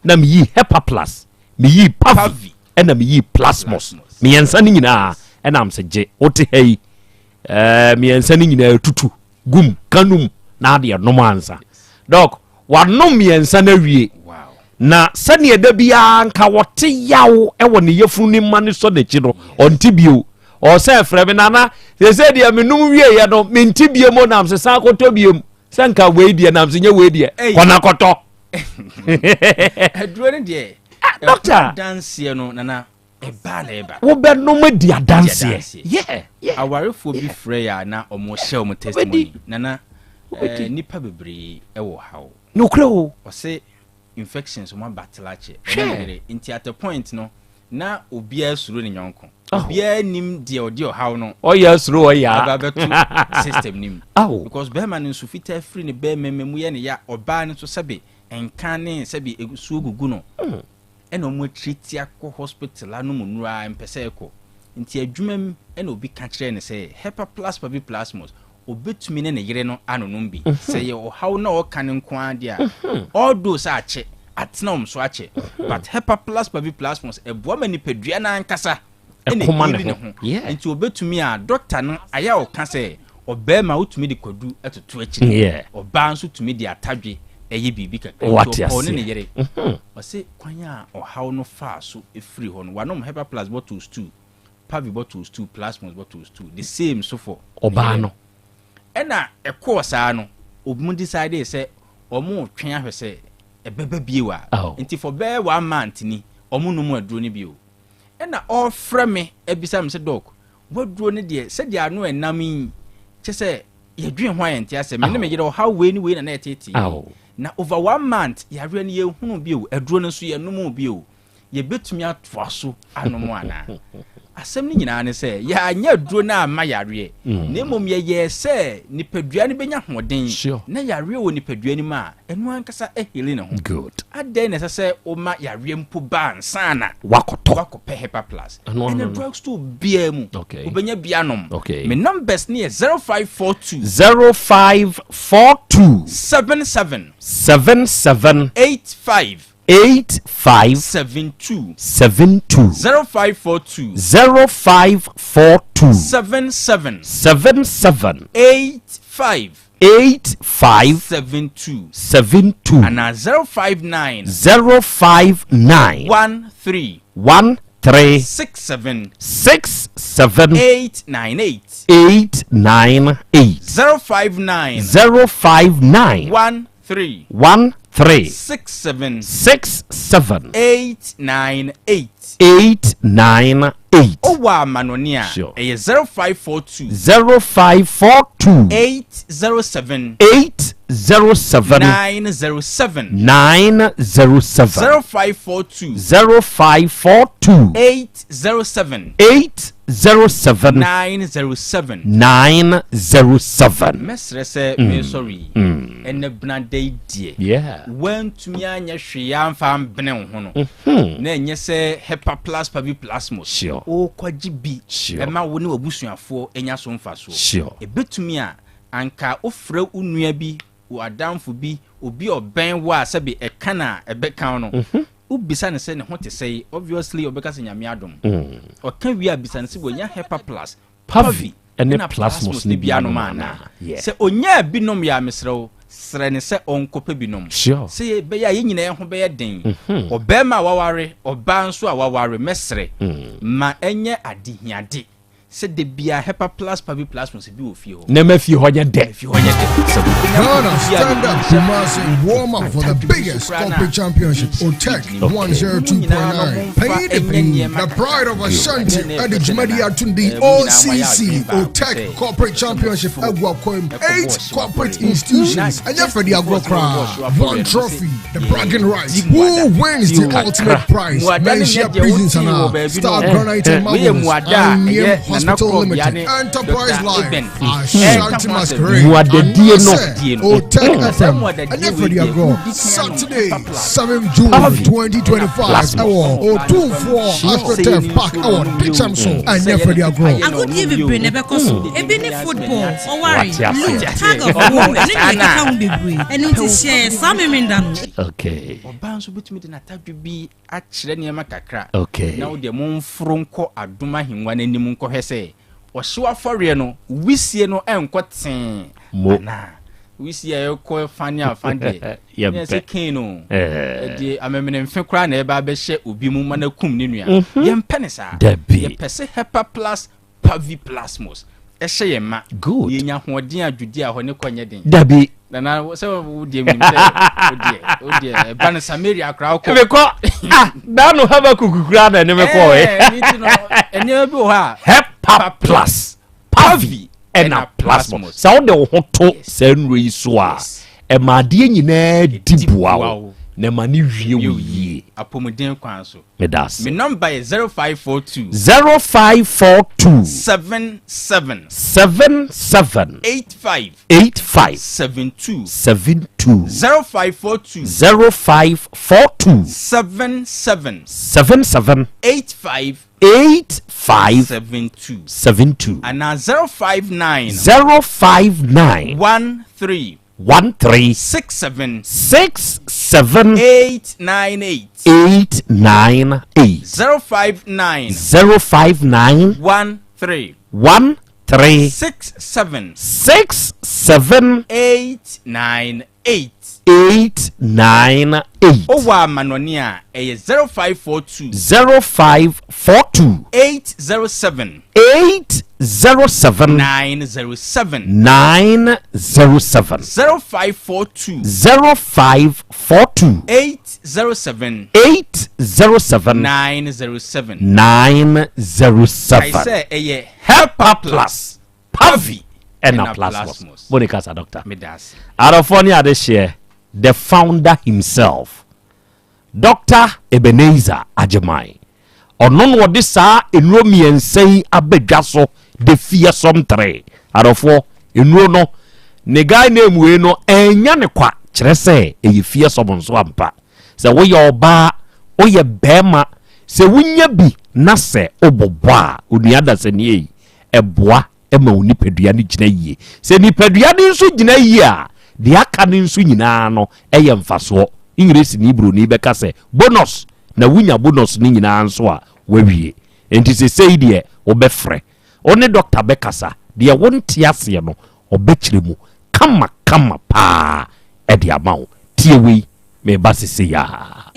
Na meyii Hepaplus, meyii Pavi, ɛna meyii Plasmos. Mmiɛnsa no nyinaa, ɛna m sɛ gye, wote ha yi, ɛɛ mmiɛnsa no nyinaa tutu gum kanum na adeɛ nom ansa. Dɔk, wanom mmiɛnsa no awie. Na sɛdeɛ da biara nka wɔte yaw wɔ ne yafunu ne mma no sɔ n'akyi no, ɔnte bio. Ɔsɛ frɛ me nana, sɛ deɛ menom wieɛ no, mente bio mu nam sɛ san kɔtɔ bio mu. Sɛ nka wei deɛ nam sɛ nyɛ wei deɛ, kɔna kɔtɔ. Aduro no deɛ, ah, doctor. Danseɛ no nana. Ɛbaa na ɛba. Wobɛnom adi adanseɛ. Yeah, yeah. Awarefoɔ bi frɛ yɛ a na wɔn hyɛ wɔn testimony. Nana, eh, nipa bebree ɛwɔ haw. Nokorɛ o. Ɔse infections wɔn aba tela kyɛ. Ɔne ne yere. Nti at a point no, na obiara suro ne nyɔnko. Obiara nim deɛ ɔde ɔhaw no. Ɔyɛ suro ɔyɛ. Aba bɛto system nim. Awo. Because bɛrima no nso fitaa firi ne bɛrima mu yɛ ne ya. Ɔbaa no nso sɛbe nka ne sɛbe esuo gugu no. Ɛna ɔmo atiriti akɔ hospital anom nnuru a ɛmpɛ sɛ ɛkɔ. Nti adwuma mu ɛna obi ka kyerɛɛ no sɛ Hepa-Plus Paviplasmos obetumi ne ne yere no anonom bi. Sɛ ɛyɛ ɔhaw no a ɔka no nko ara deɛ a, although sɛ akyɛ, atena wɔn so akyɛ, but Hepa-Plus Paviplasmos ɛboa ma nipadua no ankasa ɛna Ɛkoma ne ɛheali ne ho. ho. Yeah. Nti obetumi a, doctor no ayɛ a ɔka sɛ ɔbarima wotumi de kwadu toto akyire, Yeah. ɔbaa nso tumi de atadwe ɛyɛ biribi kakra. Nti Wate ɔkɔɔ ne ne aseɛ. yere. Ɔse kwan a ɔhaw no faa so firii hɔ no, wanom Hepa Plus bottles two, Pavi bottles two, Plasmos bottles two, the same so for ne Ɔbaa yere no. Ɛna ɛkɔɔ saa no, wɔn decidee sɛ wɔn retwɛn ahwɛ sɛ ɛbɛba bio a. Oh. Nti for bɛyɛ one month ni, wɔn nnom aduro no bio. Ɛna ɔrefrɛ me abisa me sɛ, Doc, w'aduro no deɛ, sɛdeɛ ano ɛnam yi, kyɛ sɛ yɛdwen ho a yɛnte asɛ. Me ne me yere ɔhaw wei ne wei na na ɛtetee yɛn. Na over one month, yareɛ no yɛnhunuu bio, aduro no nso yɛnnomuu bio. Yɛbɛtumi atoa so anom anaa? Asɛm no nyinaa ne sɛ, yɛanyɛ aduro no amma yareɛ, na mmom yɛyɛɛ sɛ nipadua no bɛnya ahoɔden, na yareɛ wɔ nipadua no mu a, ɛno ankasa ahili ne ho. Adɛn na ɛsɛ sɛ woma yareɛ mpo ba ansa na wakɔtɔ wakɔpɛ Hepa Plus? Ɛno ano Ɛnɛ no. drugstore biara mu, wobɛnya bi anom. Me numbers no yɛ 0542. 0542. 77. 77. 85. 85. 72. 72. 0542. 0542. 77. 77. 85. 85. 72. 72. Anaa 059. 059. 13. 13. 67. 67. 898. 898. 059. 059. 13. 13. 67. 67. 898. 898. Wowɔ amanɔne a, Sure. ɛyɛ 0542. 0542. 807. 807. 907. 907. 0542. 0542. 807. 807. 907. 907. Mɛsrɛ sɛ mesɔre yi, ɛnɛ benada yi deɛ, Yeah. woantumi anyɛ hwee amfa ambene wo ho no, na ɛnyɛ sɛ Hepa Plus Pavi Plasmos, Sure. wokɔgye bi Sure. ɛma wo ne w'abusuafoɔ anya so mfasoɔ. Sure. Ɛbɛtumi a, anka wofrɛ wo nua bi, wo adamfo bi, obi a ɔbɛn wo a sɛbe ɛka no a ɛbɛka wo no, wobisa no sɛ ne ho te sɛn, obviously ɔbɛka sɛ Nyame adom. Ɔka wie a bisa no sɛ wanya Hepa Plus, Pavi ne ɛna Plasmos Plasmos no no bi bi anom anom anaa? anaa. Yeah. Sɛ ɔnyaa bi nom yɛ a mesrɛ wo, srɛ no sɛ ɔnkɔpɛ bi nom. Sure. Sɛ ɛbɛyɛ a yɛn nyinaa ho bɛyɛ den. Ɔbarima a waware, ɔbaa nso a waware, mɛsrɛ, ma ɛnyɛ adehiade. Sɛ da biara Hepa Plus Pavi Plasmos bi wɔ fie hɔ. Na ɛma fie hɔ nyɛ dɛ. Fie hɔ nyɛ dɛ. Ghana stand up Kumasi warm up for the biggest corporate championship OTEC 102.9 Pay the pain, the pride of Ashanti at the Jumadi Atundi OCC OTEC Corporate Championship agu akwan mu. Eight corporate institutions ɛnyɛ fɛ de agorɔ koraa. One trophy, the bragging rights. Who wins the ultimate prize? Manhyia Prisons anaa Star Granite and Marbles, Anyeam Hospital Limited, Enterprise Life, Ashanti Masquerade, Muadadie no. anaasɛ Otec FM. Ɛnyɛ fɛ de agorɔ. Saturday, 7 June 2025 ɛwɔ Otumfoɔ AstroTurf Park ɛwɔ Dikyɛm so. Ɛnyɛ fɛ de agorɔ. Agodie bebree na ɛbɛkɔ so. Ebi ne football, ɔware, Wate aseɛ. luge, tug of war, ne nea ɛkeka ho bebree. Ɛno nti hyɛ yɛn saa Memenda no. Okay. Ɔbaa nso bɛtumi de n'atadwe bi akyerɛ nneɛma kakra. Okay. Na wo deɛ momforo nkɔ adom ahengua no anim nkɔhwɛ sɛ ɔhyew afɔreɛ no wisie no ɛnkɔ tee Mo. anaa. Wisie a ɛkɔ fa ne afa deɛ Yɛmpɛ. ne ɛsɛ Kain o. Eh. Ɛde amemenemfe koraa na ɛba abɛhyɛ obi mu ma no akum ne nua. Mhm. Yɛmpɛ ne saa. Dabi. Yɛpɛ sɛ Hepa Plus Pavi Plasmos ɛhyɛ yɛn ma. Good. Yɛnya ahoɔden a Judea hɔ ne kɔ nyɛ den. Dabi. Nana sɛ wo deɛ menim sɛ wo deɛ wo deɛ ɛba no Samaria koraa wokɔ. Mekɔ ah daa no Habakuk koraa na ɛne me kɔɔ Ɛɛ ne ti no nneɛma bi wɔ hɔ a. Hepa Plus Pavi ɛna Plasmos. Sɛ wode wo ho to saa nnuro yi so a ɛma adeɛ nyinaa di boa wo na ɛma ne wie wo yie. Apɔmuden kwan so. Meda ase. Me nɔmba yɛ 0542. 0542. 77. 77. 85. 85. 72. 72. 0542. 0542. 77. 77. 85. 85. 72. 72. Anaa 059. 059. 13. 13. 67. 67. 898. 898. 059. 059. 13. 13. 67. 67. 898. 898. Wowɔ amanɔne a, ɛyɛ 0542. 0542. 807. 807. 907. 907. 0542. 0542. 807. 807. 907. 907. Kae sɛ ɛyɛ Hepa Plus, Pavi ɛna Ɛna Plasmos. Plasmos. Mo ne kasa doctor. Meda ase. Adɔfoɔ ne adehyeɛ, the founder himself, Doctor Ebenezer Agyemang. Ɔno na ɔde saa nnuro mmiɛnsa yi aba dwa so, the fearsome three. Adɔfoɔ, nnuro no, ne guy name wei no, ɛnya ne kwa, kyerɛ sɛ ɛyɛ fearsome nso ampa. Sɛ woyɛ ɔbaa, woyɛ bɛrima, sɛ wonya bi na sɛ wobobɔ a, onua dasani ei, ɛboa ma wo nipadua no gyina yie. Sɛ nipadua no nso gyina yie a, deɛ aka no nso nyinaa no yɛ mfasoɔ. Engiresini buroni bɛka sɛ bonus, na wonya bonus no nyinaa nso a, woawie. Enti sesei deɛ wobɛfrɛ, wo ne dɔkta bɛkasa, deɛ wonte aseɛ no, ɔbɛkyerɛ mu kama kama paa de ama wo. Tie wei, mereba sesei ara.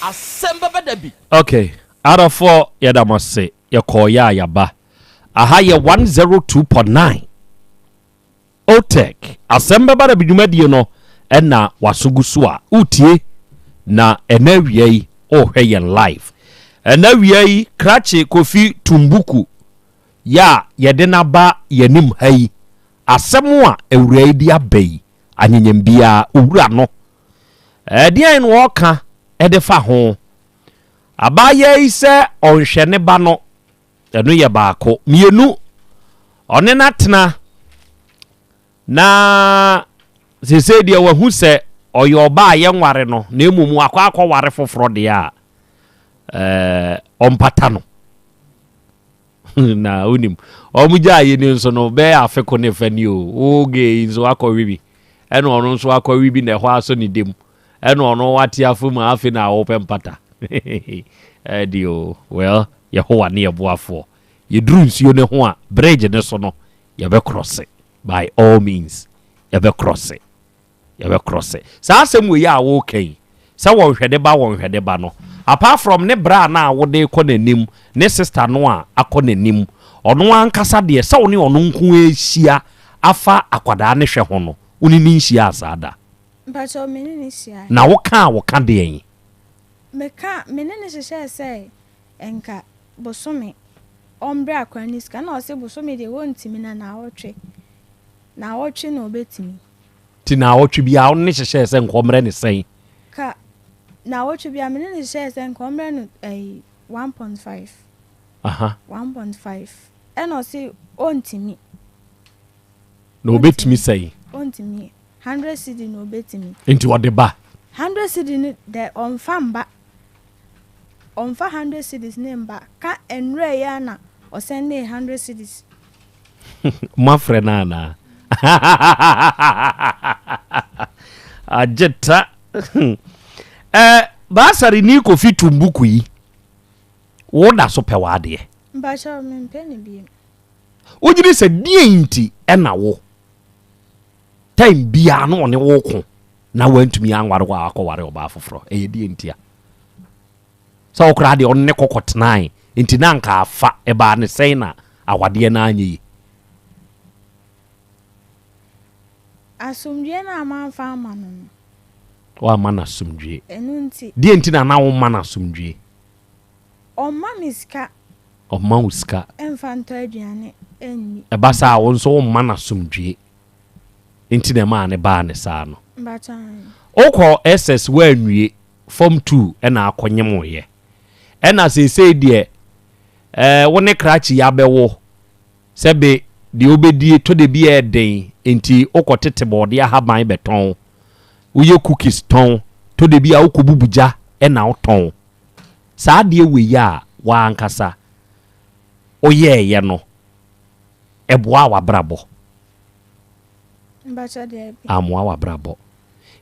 Asɛm bɛba da bi. Ok adɔfoɔ yɛda mo ase yɛkɔɔ yɛ a yɛaba aha yɛ 102.9 Otec asɛm bɛba da bi dwumadie no ɛna waso gu so a wotie na ɛna awia yi wohwɛ yɛn live ɛna awia yi krakye Kofi Tumbuku yɛ a yɛde no aba yɛnim ha yi asɛm a awura yi de aba yi anyenyem biara owura no Ɛdeɛn na ɔka de fa ho? Abaayewa yi sɛ ɔnhwɛ ne ba no, ɛno yɛ baako. Mmienu, ɔne no atena na seesei deɛ wahu sɛ ɔyɛ ɔbaa a yɛnware no na mmom wakɔ akɔware foforɔ deɛ a, ɛɛ, ɔmpata no. na wonim wɔn gyaa yi ni nso no bɛyɛ afe ko ne fa ni o wo gay yi nso akɔwe bi ɛna ɔno nso akɔwe bi na ɛhɔ asɔ ne dam ɛna ɔno wate afo mu afe na awopɛ mpata ɛdi o well Yehowa ne yɛboafoɔ yɛduru nsuo ne ho a bridge ne so no yɛbɛkrɔse by all means yɛbɛkrɔse Yɛbɛkrɔse. Saa asɛm wei a woreka yi, sɛ wɔnhwɛ ne ba wɔnhwɛ ne ba no, apart from ne bra no a wode rekɔ n'anim, ne sister no a akɔ n'anim, ɔno ankasa deɛ sɛ wo ne ɔno nko ara rehyia afa akwadaa no hwɛ ho no, wo ne no nhyiaa saa da? Mpakyɛw, me ne no hyiae. Na wokaa wo ka deɛn? Meka, me ne no hyehyɛɛ sɛ nka bosome ɔmbrɛ akwadaa no sika, ɛna ɔse bosome deɛ wɔntumi na naawɔtwe, naawɔtwe na ɔbɛtumi. Nti naawɔtwe biara wo ne no hyehyɛɛ sɛ nka ɔmmrɛ no sɛn? Ka naawɔtwe biara me ne no hyehyɛɛ sɛ nka ɔmmrɛ no ɛyi 1.5. Aha. 1.5 ɛna ɔse ɔntumi. Na ɔbɛtumi sɛn? Ɔntumi 100 cedi na ɔbɛtumi. Nti ɔde ba? 100 cedi no dɛ ɔmfa mba. Ɔmfa 100 cedis no mba. Ka ɛnora yi ara na ɔsɛndee 100 cedis. Moafrɛ no anaa? Agye ta. Eh, Baasare ni Kofi Tumbuku yi, wo da so pɛ w'adeɛ? Mpakyɛw, mempɛ no bio. Wogyedi sɛ deɛn nti ɛna wo time biara na ɔne wo ko na wantumi anware wo a akɔware ɔbaa foforɔ? Ɛyɛ deɛn ntia? Sɛ wo koraa deɛ ɔne ne kɔkɔ tenae nti na anka afa, ɛbaa ne sɛn na awadeɛ no anyɛ yie? Asomdwoeɛ no a mamfa amma no no. Woamma no asomdwoeɛ. Ɛno nti. Deɛ nti na na womma no asomdwoeɛ? Ɔmma me sika. Ɔmma wo sika. Mfa ntɔ aduane nni. Ɛba saa a, wo nso womma no asomdwoeɛ. Nti na ɛmaa no baa ne saa no. Mpakyɛ aane. Wokɔ SS woanwie, form 2 na akɔnyemoeɛ. Ɛna seesei deɛ ɛɛ wo ne krakye yi abɛwo. Sɛbe deɛ wobɛdie tɔ da bi a ɛyɛ den nti wokɔtete bɔɔdeɛ ahaban bɛtɔn. Woyɛ cookies tɔn. Tɔ da bi a wokɔbubu gya na wotɔn. Saa adeɛ wei a w'ankasa woyɛeɛ no, ɛboaa w'abrabɔ? Mpakyɛ daabi. Ammoa w'abrabɔ.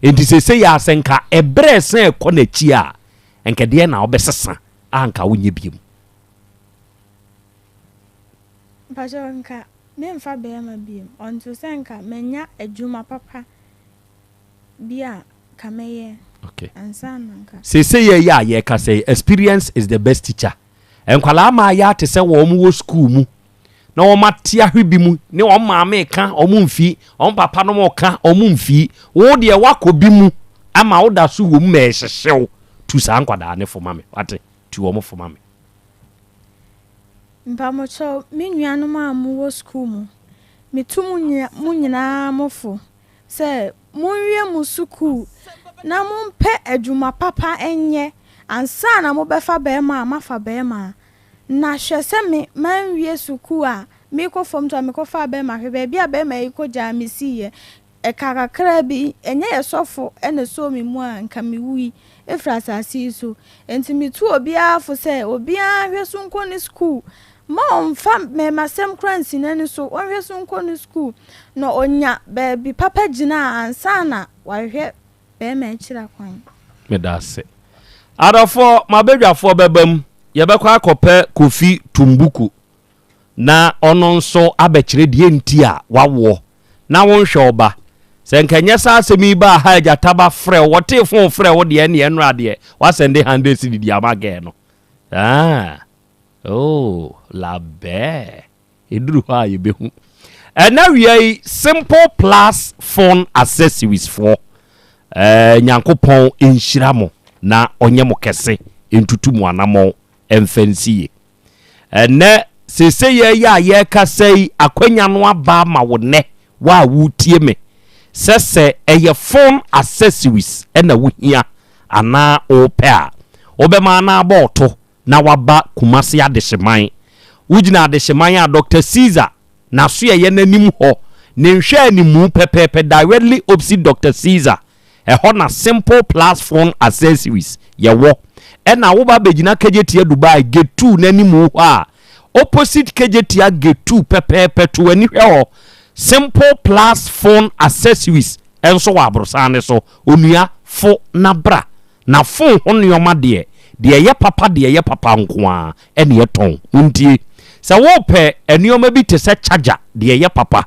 Enti seesei a sɛ nka ɛberɛ resan rekɔ n'akyi a, nka deɛn na wobɛsesa a nka wonyɛ biom? Mpakyɛ nka memfa bɛɛma biom until sɛ nka manya adwuma papa bi a nka mɛyɛ Okay. ansa na nka. Seesei yi a yɛrekasa yi, experience is the best teacher. Nkwadaa mmaayɛ te sɛ wɔn wɔ school mu na wɔn ate ahwe bi mu ne wɔn maame reka wɔn mfi, wɔn papa nom reka wɔn mfi. Wo deɛ woakɔ bi mu ama woda so wɔ mu ma ɛhyehye wo. Tu saa nkwadaa no fo ma me, wate? Tu wɔn fo ma me. Mpamokyɛw, me nuanom a mowɔ sukuu mu, metu mo nyina mo nyinaa mo fo sɛ monwie mo sukuu na mompɛ adwuma papa nyɛ ansa na mobɛfa barima a moafa barima. Na hwɛ sɛ me manwie sukuu a merekɔ fam to a mekɔfaa barima hwɛ baabi a barima yi kɔgyaa me siiɛ. Ɛkaa kakraa bi, ɛnyɛ yɛ sɔfo na esoo me mu a, nka mewui firi asase yi so. Enti metu obiara fo sɛ, obiara nhwɛ so nkɔ ne sukuu. Mma ɔmmfa mmarimasɛm koraa nsi n'ani so, ɔnhwɛ so nkɔ ne sukuu, na ɔnya baabi papa gyina ansa na wahwehwɛ barima akyiri akwan. Meda ase. Adɔfoɔ, m'abadwafoɔ bɛba mu, yɛbɛkɔ akɔpɛ Kofi Tumbuku na ɔno nso abɛkyerɛ deɛ nti a wawoɔ na wonhwɛ wo ba. Sɛ nka ɛnyɛ saa asɛm yi baa ha agya taba frɛ wo, wɔtee fon frɛ wo deɛ ɛneɛ nnora deɛ woasɛnde hundred cedi de ama gɛɛ no. Ah, oh, labɛɛ. Ɛduru hɔ a yɛbɛhu. Ɛna wia yi, Simple Plus Phone Accessories foɔ, eh, Nyankopɔn nhyira mo na ɔnyɛ mo kɛse, ntutu mo anamɔn mfa nsi ye. Ɛnnɛ, seesei yi a yɛrekasa yi, akwanya no aba ama wo nnɛ, wo a woretie me, sɛ sɛ ɛyɛ phone accessories na wohia anaa wopɛ a, wobɛma no abɔ wo to na woaba Kumasi Adehyeman. Wogyina Adehyeman a Doctor Caesar n'asoɛeɛ no anim hɔ, ne nhwɛanimu pɛpɛɛpɛ, directly opposite Doctor Caesar, Ɛhɔ na Simple Plus Phone Accessories yɛwɔ. Ɛna woba bɛgyina Kejetia Dubai Gate 2 n'animu hɔ a, opposite Kejetia Gate 2 pɛpɛɛpɛ to w'ani hwɛ hɔ. Simple Plus Phone Accessories nso wɔ aborosan no so. Onua, fo na bra. Na phone ho nnoɔma deɛ, deɛ ɛyɛ papa deɛ ɛyɛ papa nko ara ɛna yɛtɔn. Montie, sɛ worepɛ nnoɔma bi te sɛ charger, deɛ ɛyɛ papa,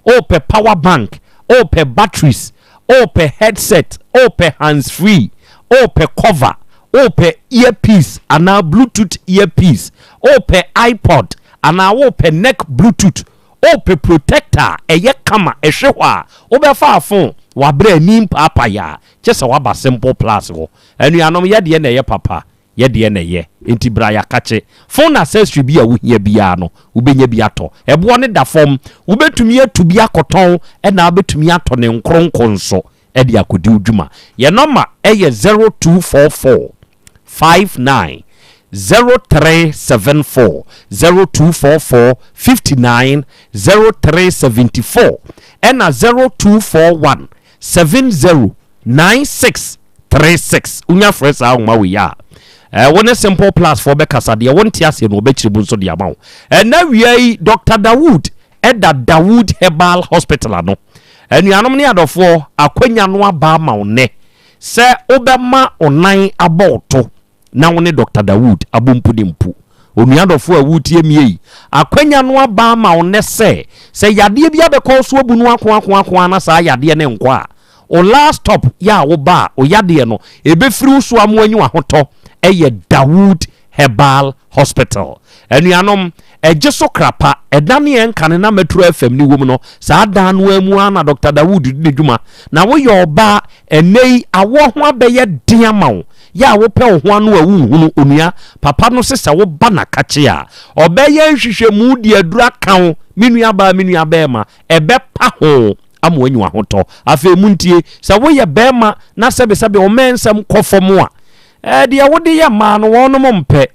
worepɛ power bank, worepɛ batteries, Wopɛ headset, wopɛ hands free, wopɛ cover, wopɛ earpiece anaa bluetooth earpiece, wopɛ iPod anaa wopɛ neck bluetooth, wopɛ protector a ɛyɛ kama ɛhwe hɔ a wobɛfa phone wabrɛ ani mpaapae a, kyɛ sɛ woaba Simple Plus hɔ. Anuanom yɛdeɛ na ɛyɛ papa. Yɛ deɛ na ɛyɛ, enti bra yɛakakye. Phone accessory bi a wohia biara no, wobɛnya bi atɔ. Ɛboɔ no da fam. Wobɛtumi atu bi akɔtɔn ɛna wobɛtumi atɔ ne nkronko nso de akɔdi wo dwuma. Yɛn nɔma yɛ 0244 59 0374, 0244 59 0374 ɛna 0241 70 9636 Wonya frɛ saa nhoma wei a, eh, wo ne Simple Plus foɔ bɛkasa, deɛ wonte aseɛ no wɔbɛkyerɛ mu nso de ama wo. Ɛnna wia yi, Dr. Dawood ɛda Dawood Herbal Hospital ano. Anuanom ne adɔfoɔ, akwanya no aba ama wo nnɛ sɛ wobɛma wo nan abɔ wo to na wo ne Dɔkta Dawood abɔ mpu ne mpu. Onua dɔfo a woretie me yi, akwanya no aba ama wo nnɛ sɛ, sɛ yadeɛ bi abɛkɔ wo so abu no akoakoakoa na saa yadeɛ no nkɔ a, wo last stop yɛ a woba a, wo yadeɛ no, ɛbɛfiri wo so ama woanya w'ahotɔ yɛ Dawood Herbal Hospital. Anuanom, ɛgye so kra pa, ɛda ne yɛn nkane na Metro FM no wom no, saa dan no ara mu ara na Dɔkta Dawood di ne dwuma. Na woyɛ ɔbaa, ɛnnɛ yi awoɔ ho abɛyɛ den ama wo, yɛ a wopɛ wo ho ano a wonhunu, onua, papa no se sɛ woba n'akakye a, ɔbɛyɛ nhwehwɛmu de aduru aka wo, me nuabaa, me nuabɛɛma, ɛbɛpa ho ama woanya w'ahotɔ. Afei montie, sɛ woyɛ bɛɛma na sɛbesɛbe wo mmɛnsɛm kɔ fam a, ɛɛ deɛ wode yɛ mmaa no wɔnom mpɛ.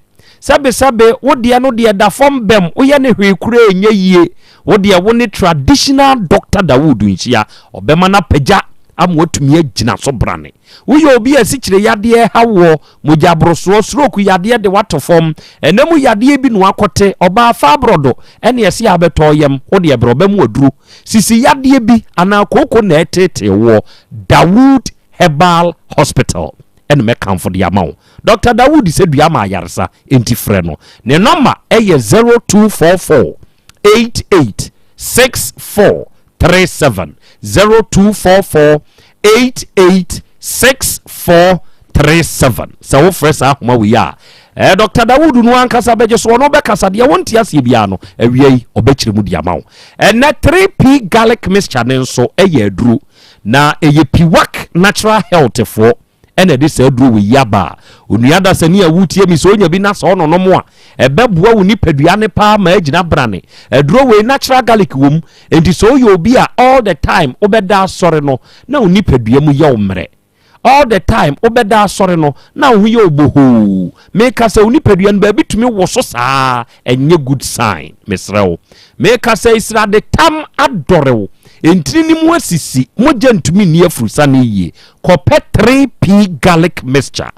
Sɛbesɛbe, wo deɛ no deɛ da fam bɛm, woyɛ no hwee koraa ɛnyɛ yie. Wo deɛ wo ne traditional doctor Dawood nhyia, ɔbɛma no apagya ama watumi agyina so brane. Woyɛ obi a asikyire yadeɛ reha woɔ, mogya borosoɔ, stroke yadeɛ de wo ato fam, ɛna mu yadeɛ bi na woakɔte, ɔbaa fabrodo ɛne ɛse abɛtɔ yam, wo deɛ brɛ ɔbɛma wo aduro. Sisi yadeɛ bi anaa kooko na ɛreteetee woɔ, Dawood Herbal Hospital ɛna mɛkamfo de ama wo. Dɔkta Dawood sɛ dua ma ayaresa, enti frɛ no. Ne nɔma yɛ 0244 88 64 37, 0244 88 64 37. Sɛ wofrɛ saa ahoma wei a, eh, Dɔkta Dawood no ankasa bɛgye so, ɔno bɛkasa deɛ wonte aseɛ biara no, awia yi ɔbɛkyerɛ mu de ama wo. Ɛnɛ 3P garlic mixture ne nso ɛyɛ aduro, na ɛyɛ Piwak Natural Health foɔ ɛna ɛde saa aduro wei yi aba a, onua dasani a woretie mi, sɛ onya bi na sɛ ɔnonom a, ɛbɛboa wo nipadua no paa ma agyina brane. Aduro wei natural garlic wɔ mu, enti sɛ woyɛ obi a all the time wobɛda asɔre no na wo nipadua mu yɛ wo mmerɛ, all the time wobɛda asɔre no na wo ho yɛ wo bohoo, meka sɛ wo nipadua no baabi tumi woso saa, ɛnyɛ good sign, mesrɛ wo. Meka sɛ srade tam adɔre wo, ntini no mu asisi, mogya ntumi nni afurusane yie, Kɔpɛ 3P garlic mixture,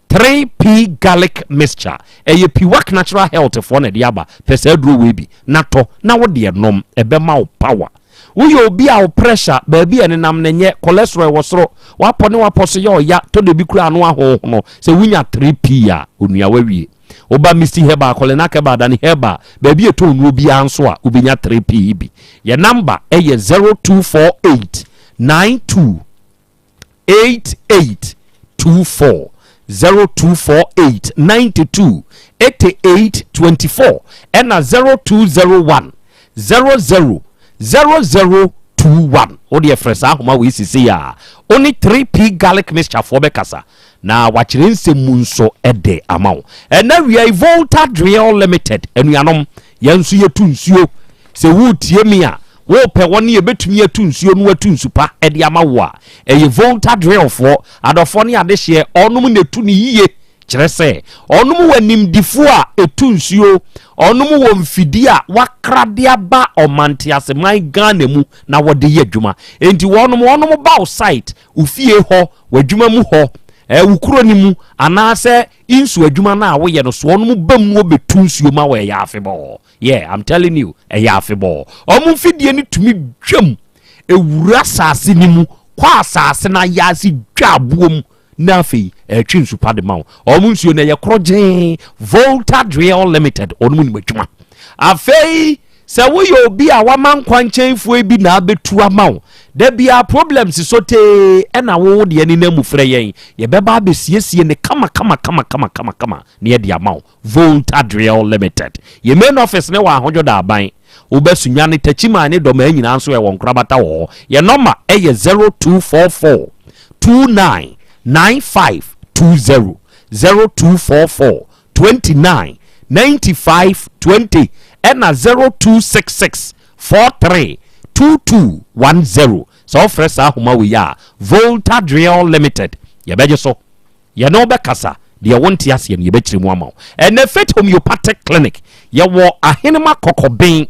3P garlic mixture, ɛyɛ Piwak Natural Health foɔ na ɛde aba, pɛ saa aduro wei bi na tɔ na wo deɛ nom, ɛbɛma wo power. Woyɛ obi a wo pressure baabi a ɛnenam no nyɛ, cholesterol ɛwɔ soro, w'apɔ ne w'apɔ so yɛ ɔya, tɔ da bi koraa ano ahonhono, sɛ wonya 3P a, onua wawie. Woba Misty Herbal, Kɔlenak Herbal, Dani Herbal, baabi a ɛtɔn nnuro biara nso a, wobɛnya 3P yi bi. Yɛn number yɛ 0248. 92 88 24 0248 92 88 24 ɛna 0201 00 00 21. Wodeɛ frɛ saa ahoma wei sesei a wo ne 3P garlic mixture foɔ bɛkasa na wakyerɛ nsɛm mu nso de ama wo. Ɛnɛ wia yi Volta Drill Limited anuanom yɛn nso yɛtu nsuo. Sɛ woretie me a wopɛ wɔn yɛbɛtumi atu nsuo no atu nsu pa de ama wo a, ɛyɛ Volta Drillfoɔ adɔfoɔ ne adehyeɛ, ɔnom na ɛtu no yie. Kyerɛ sɛ, ɔnom wɔ animdefoɔ a ɛtu nsuo, ɔnom wɔ mfidie a wakra de aba ɔmanteaseman Ghana mu na wɔde yɛ adwuma. Enti wɔnom wɔnom ba wo site, wo fie hɔ, w'adwuma mu hɔ, eh, wo kuro no mu, anaasɛ nsuo adwuma no a woyɛ no so, wɔnom ba mu na wɔbɛtu nsuo ma wo, ɛyɛ afebɔɔ. Yeah, I'm telling you, ɛyɛ afebɔɔ. Wɔn mfidie no tumi dwam, ɛwura asase no mu, kɔ asase no ayaase dwa aboɔ mu, na afei ɛretwe nsu pa de ma wo. Wɔn nsuo no ɛyɛ korɔgyee. Volta Drill Limited, wɔn nim adwuma. Afei sɛ woyɛ obi a wama nkwankyɛnfoɔ bi na abɛtu ama wo da biara problems sotee ɛna wo deɛ ne nam mu frɛ yɛn, yɛbɛba abɛsiesie ne kama kama kama kama kama kama na yɛde ama wo. Volta Drill Limited, yɛn main office ne wɔ Ahodwo Daaban. Woba Sunyani, Techiman ne Dɔmaa nyinaa nso yɛwɔ nkorabata wɔ hɔ. Yɛn nɔma yɛ 0244 29 95 20, 0244 29 95 20 ɛna 0266 43 22 10. Sɛ wofrɛ saa ahoma wei a, Volta Drill Limited, yɛbɛgye so. Yɛne wo bɛkasa, deɛ wonte aseɛ no yɛbɛkyerɛ mu ama wo. Ɛnnɛ Faith Homeopathic Clinic, yɛwɔ Ahenema Kɔkɔben,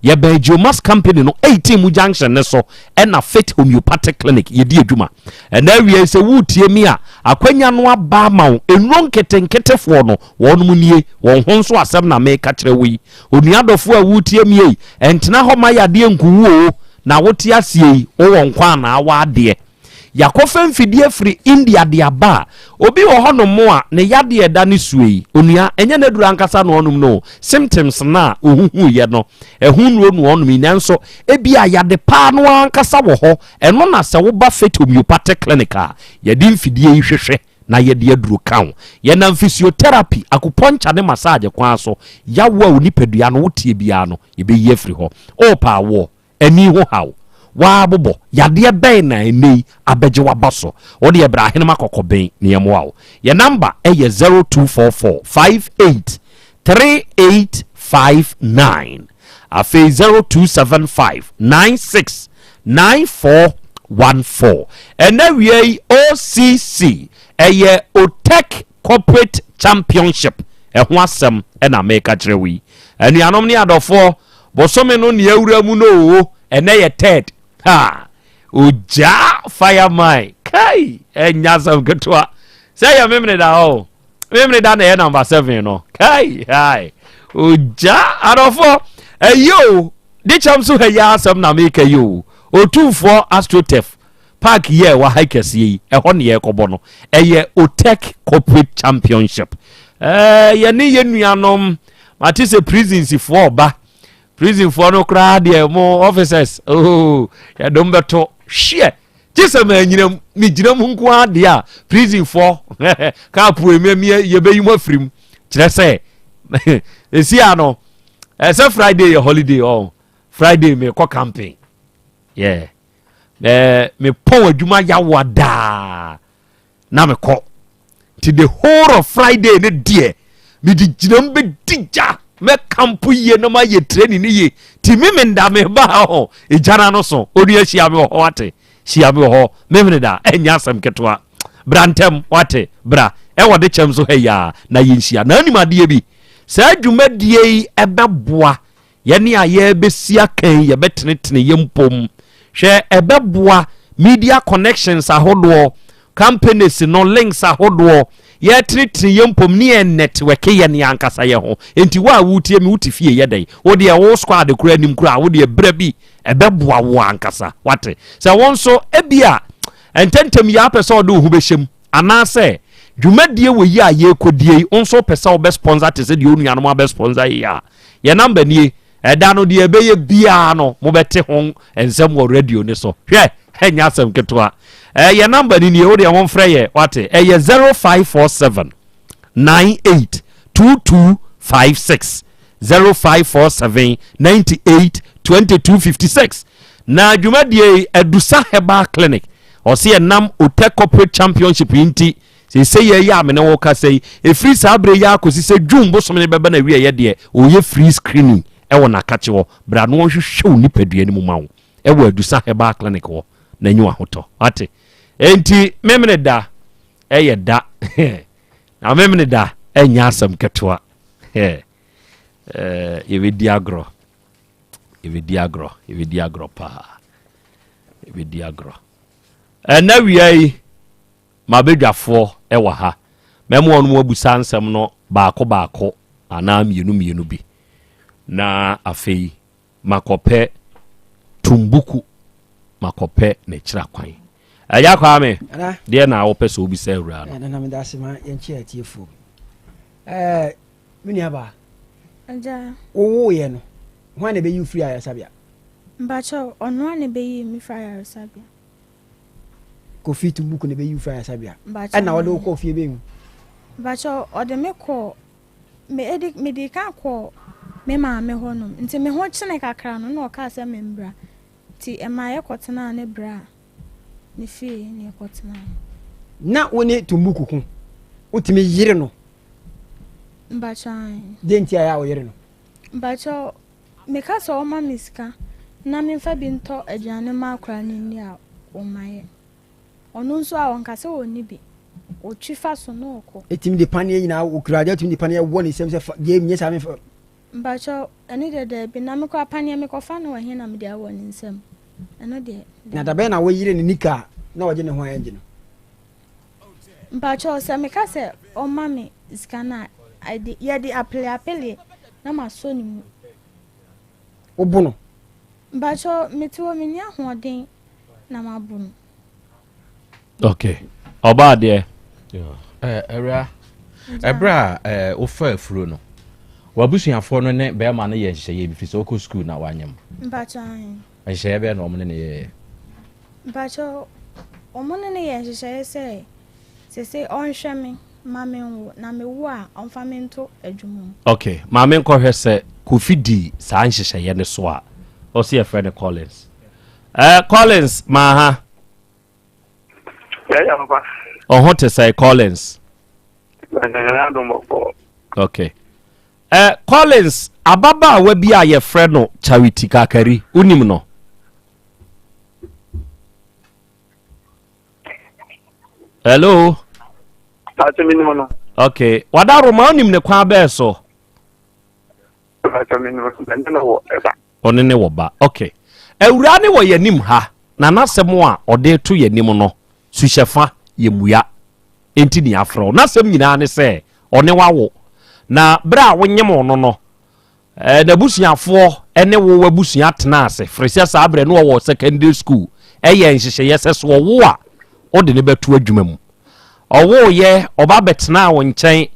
yɛbɛn Geomas Company no 18 mu junction no so ɛna Faith Homeopathic Clinic yɛdi adwuma. Ɛnnɛ awia yi sɛ woretie me a, akwanya no aba ama wo. Nnuro nketenketefoɔ no, wɔnom nie, wɔn ho nso asɛm na meka kyerɛ wo yi. Onua dɔfoɔ a woretie me ei, ɛntena hɔ ma yadeɛ nku wo o, na wote aseɛ yi, wowɔ nkwa anaa w'adeɛ? Yɛakɔfa mfidie afiri India de aba a, obi wɔ hɔnom a ne yadeɛ a ɛda ne soɔ yi, onua, ɛnyɛ n'aduro ankasa na ɔnom no o, symptoms no a ɔhuhuiɛ no, ɛho nnuro na ɔnom yi, nanso ebia yade paa no ara ankasa wɔ hɔ, ɛno na sɛ woba Faith Homeopathic Clinic a, yɛde mfidie yi hwehwɛ na yɛde aduro ka wo. Yɛnam physiotherapy, acupuncture ne massage kwan so, yawo a wo nipadua no woteɛ biara no, yɛbɛyi afiri hɔ. Worepɛ awoɔ? Ani ho haw, woabobɔ, yadeɛ bɛn na ɛnnɛ yi abɛgye w'aba so? Wo deɛ bra Ahenem Akɔkɔben na yɛmmoa wo. Yɛn namba yɛ 0244 58 3859, afei 0275 96 9414. Ɛnnɛ awia yi OCC, ɛyɛ Otec Corporate Championship ɛho asɛm na meka kyerɛ wo yi. Anuanom ne adɔfoɔ, Bosome no nea awura mu no oo, ɛnɛ yɛ third. Ha! Ogya fireman. Kai! Ɛnya asɛm ketewa. Sɛ yɛ memene da hɔ o. Memene da na ɛyɛ number seven no. Kai! Hai! Ogya adɔfoɔ. Ɛyɛ o. De kyɛm so ha yi asɛm na meka yi o. Otumfoɔ Astrotef park yi a ɛwɔ ha kɛseɛ yi, ɛhɔ ne yɛrekɔbɔ no. Ɛyɛ Otec Corporate Championship. Ɛɛ yɛne yɛn nuanom Mate sɛ prisons foɔ ɔba. Prison foɔ no koraa deɛ mo officers oh yɛdom bɛto hweɛ. Gye sɛ manyina mu, megyina mu nko ara deɛ a prison foɔ kaapo emiamia yɛbɛyi mo afiri mu. Kyerɛ sɛ esi ano ɛsɛ Friday yɛ holiday ɔn Friday mekɔ camping. Yeah. Eh, mepɔn adwuma yawa daa. na mekɔ nti the whole of Friday ne deɛ mede gyina mu bɛdi gya mɛkampo yie na mayɛ training ne yie nti me menda meba hɔ ɛgya no ano so onua hyia me wɔ hɔ wate hyia me wɔ hɔ memene da ɛnyɛ asɛm ketewa bra ntɛm wate bra ɛwɔ de kyɛm so ha yi a na yɛnhyia na anim adeɛ bi saa dwumadie yi ɛbɛboa Yɛne a yɛrebɛsi akan yi, yɛbɛtenetene yɛn mpom. Hwɛ, ɛbɛboa media connections ahodoɔ, companies no links ahodoɔ, yɛretenetene yɛn mpom ne yɛn network yɛn ankasa yɛn ho. Enti wo a woretie me, wote fie yɛ dɛn? Wo deɛ wo squad koraa anim koraa, wo deɛ berɛ bi ɛbɛboa wo ankasa. Wate? Sɛ wo nso, ebia ntɛntɛm yi ara pɛ sɛ ɔde wo ho bɛhyɛ mu. Anaasɛ, dwumadie wɔ yi a yɛrekɔdie yi, wo nso wopɛ sɛ wobɛ sponsor te sɛ deɛ wo nuanom abɛ sponsor yi a, yɛn number nie, Ɛda no deɛ ɛbɛyɛ biara no mobɛte ho nsɛm wɔ radio no so. Hwɛ, ɛnyɛ asɛm ketewa. Ɛɛ yɛ namba no nie, wo deɛ momfrɛ yɛ, wate? Ɛyɛ 0547 98 2256 0547 98 2256. Na dwumadie yi, Adusa Herbal Clinic, ɔse ɛnam Otɛ Corporate Championship yi nti, seesei yɛ yi a me ne wo kasa yi, ɛfiri saa berɛ yi ara kɔsi sɛ June bosome no bɛba n'awieɛ deɛ, ɔreyɛ free screening wɔ n'akakye hɔ. Bra na ɔnhwehwɛ wo nipadua no mu ma wo wɔ Adusa Herbal Clinic hɔ na nya w'ahotɔ. Wate? Enti Memene da ɛyɛ da na Memene da ɛnyɛ asɛm ketewa. Yɛbɛdi agorɔ. Yɛbɛdi agorɔ. Yɛbɛdi agorɔ paa. Yɛbɛdi agorɔ. Ɛnna wia yi, M'abadwafoɔ wɔ ha. Mɛma wɔn abusa nsɛm no baako baako anaa mmienu mmienu bi. Na afei makɔpɛ Tumbuku, makɔpɛ n'akyira kwan. Agya Kwame, deɛ na wopɛ sɛ wobisa awuraa no? Nana meda ase ma yɛnkyɛ atiefoɔ bi. Ɛɛ, me nua baa. Agya. Wowoeɛ no, hwan na ɛbɛyi wo firi ayaresabea? Mpakyɛw, ɔno a na ɛbɛyi me firi ayaresabea. Kofi Tumbuku na ɛbɛyi wo firi ayaresabea. Ɛna ɔde wo kɔɔ fie bɛn mu? Mpakyɛw, ɔde me kɔɔ, me edi, mede kan kɔɔ me maame hɔ nom. Nti me ho kyene kakra no, na ɔkaa sɛ membra. Nti ɛmaa yɛkɔtenaa ne bra ne fie na yɛkɔtenae. Na wo ne Tumbuku ko, wotumi yere no? Mpakyɛw, ae. Deɛ nti a ɛyɛ a woyere no? Mpakyɛw, Meka sɛ ɔmma me sika na memfa bi ntɔ aduane mma akwadaa no nni a, ɔmma yɛ. Ɔno nso a, ɔnka sɛ ɔnni bi. Ɔtwi fa so na ɔkɔ. Ɛtumi de paneɛ nyinaa, ɔkura adeɛ ɔtumi de paneɛ wɔ ne nsam sɛ fa gye nyɛ saa memfa. Mpakyɛw, ɛno deɛ daabi. Na me koraa paneɛ mekɔfa no wɔ he na mede awɔ ne nsam? Ɛno deɛ daabi. Na dabɛn na woyere no nika a na ɔgye ne ho a ɛngye no? Mpakyɛw, sɛ meka sɛ ɔmma me sika no a, ɛde, yɛde apeleapeleɛ na masɔ ne mu. Wobo no? Mpakyɛw, mete hɔ menni ahoɔden na mabo no. Okay. Ɔbaa deɛ. Awura, ɛberɛ a wofa afuro no, w'abusuafoɔ no ne bɛrima no yɛ nhyehyɛeɛ bi firi sɛ wokɔ sukuu na wanyem. Mpakyɛw, ahe. Nhyehyɛeɛ bɛn na wɔn ne no yɛeɛ? Mpakyɛw, wɔn ne no yɛɛ nhyehyɛeɛ sɛ seesei ɔnhwɛ me ma menwo, na mewo a ɔmfa me nto adwuma mu. Ok, ma menkɔhwɛ sɛ Kofi dii saa nhyehyɛeɛ no so a. Ɔse yɛfrɛ no Collins. Eh, Collins, maa ha. Yɛyɛ papa. Ɔho te sɛ Collins. Ok. Eh, Collins, ababaawa bi a yɛfrɛ no Charity Kakari, wonim no? Hello? Ate me nim no. Okay. Wada Roma wonim ne kwan bɛɛ so? Ate me nim no, ɛne no wɔ ɛba. Ɔne ne wɔ ba. Okay. Awuraa ne wɔ yɛnim ha, na n'asɛm a ɔde to yɛnim no, suhyɛfa yɛmmua. Enti nea afrɛ wo. N'asɛm nyinaa ne sɛ ɔne wo awo. Na berɛ a wonyem no no, eh, n'abusuafoɔ ne wo w'abusua tenaa ase, firi sɛ saa berɛ no ɔwɔ secondary school, ɛyɛ nhyehyɛeɛ sɛ so ɔwo a, wode no bɛto adwuma mu. Ɔwoeɛ, ɔba bɛtenaa wo nkyɛn.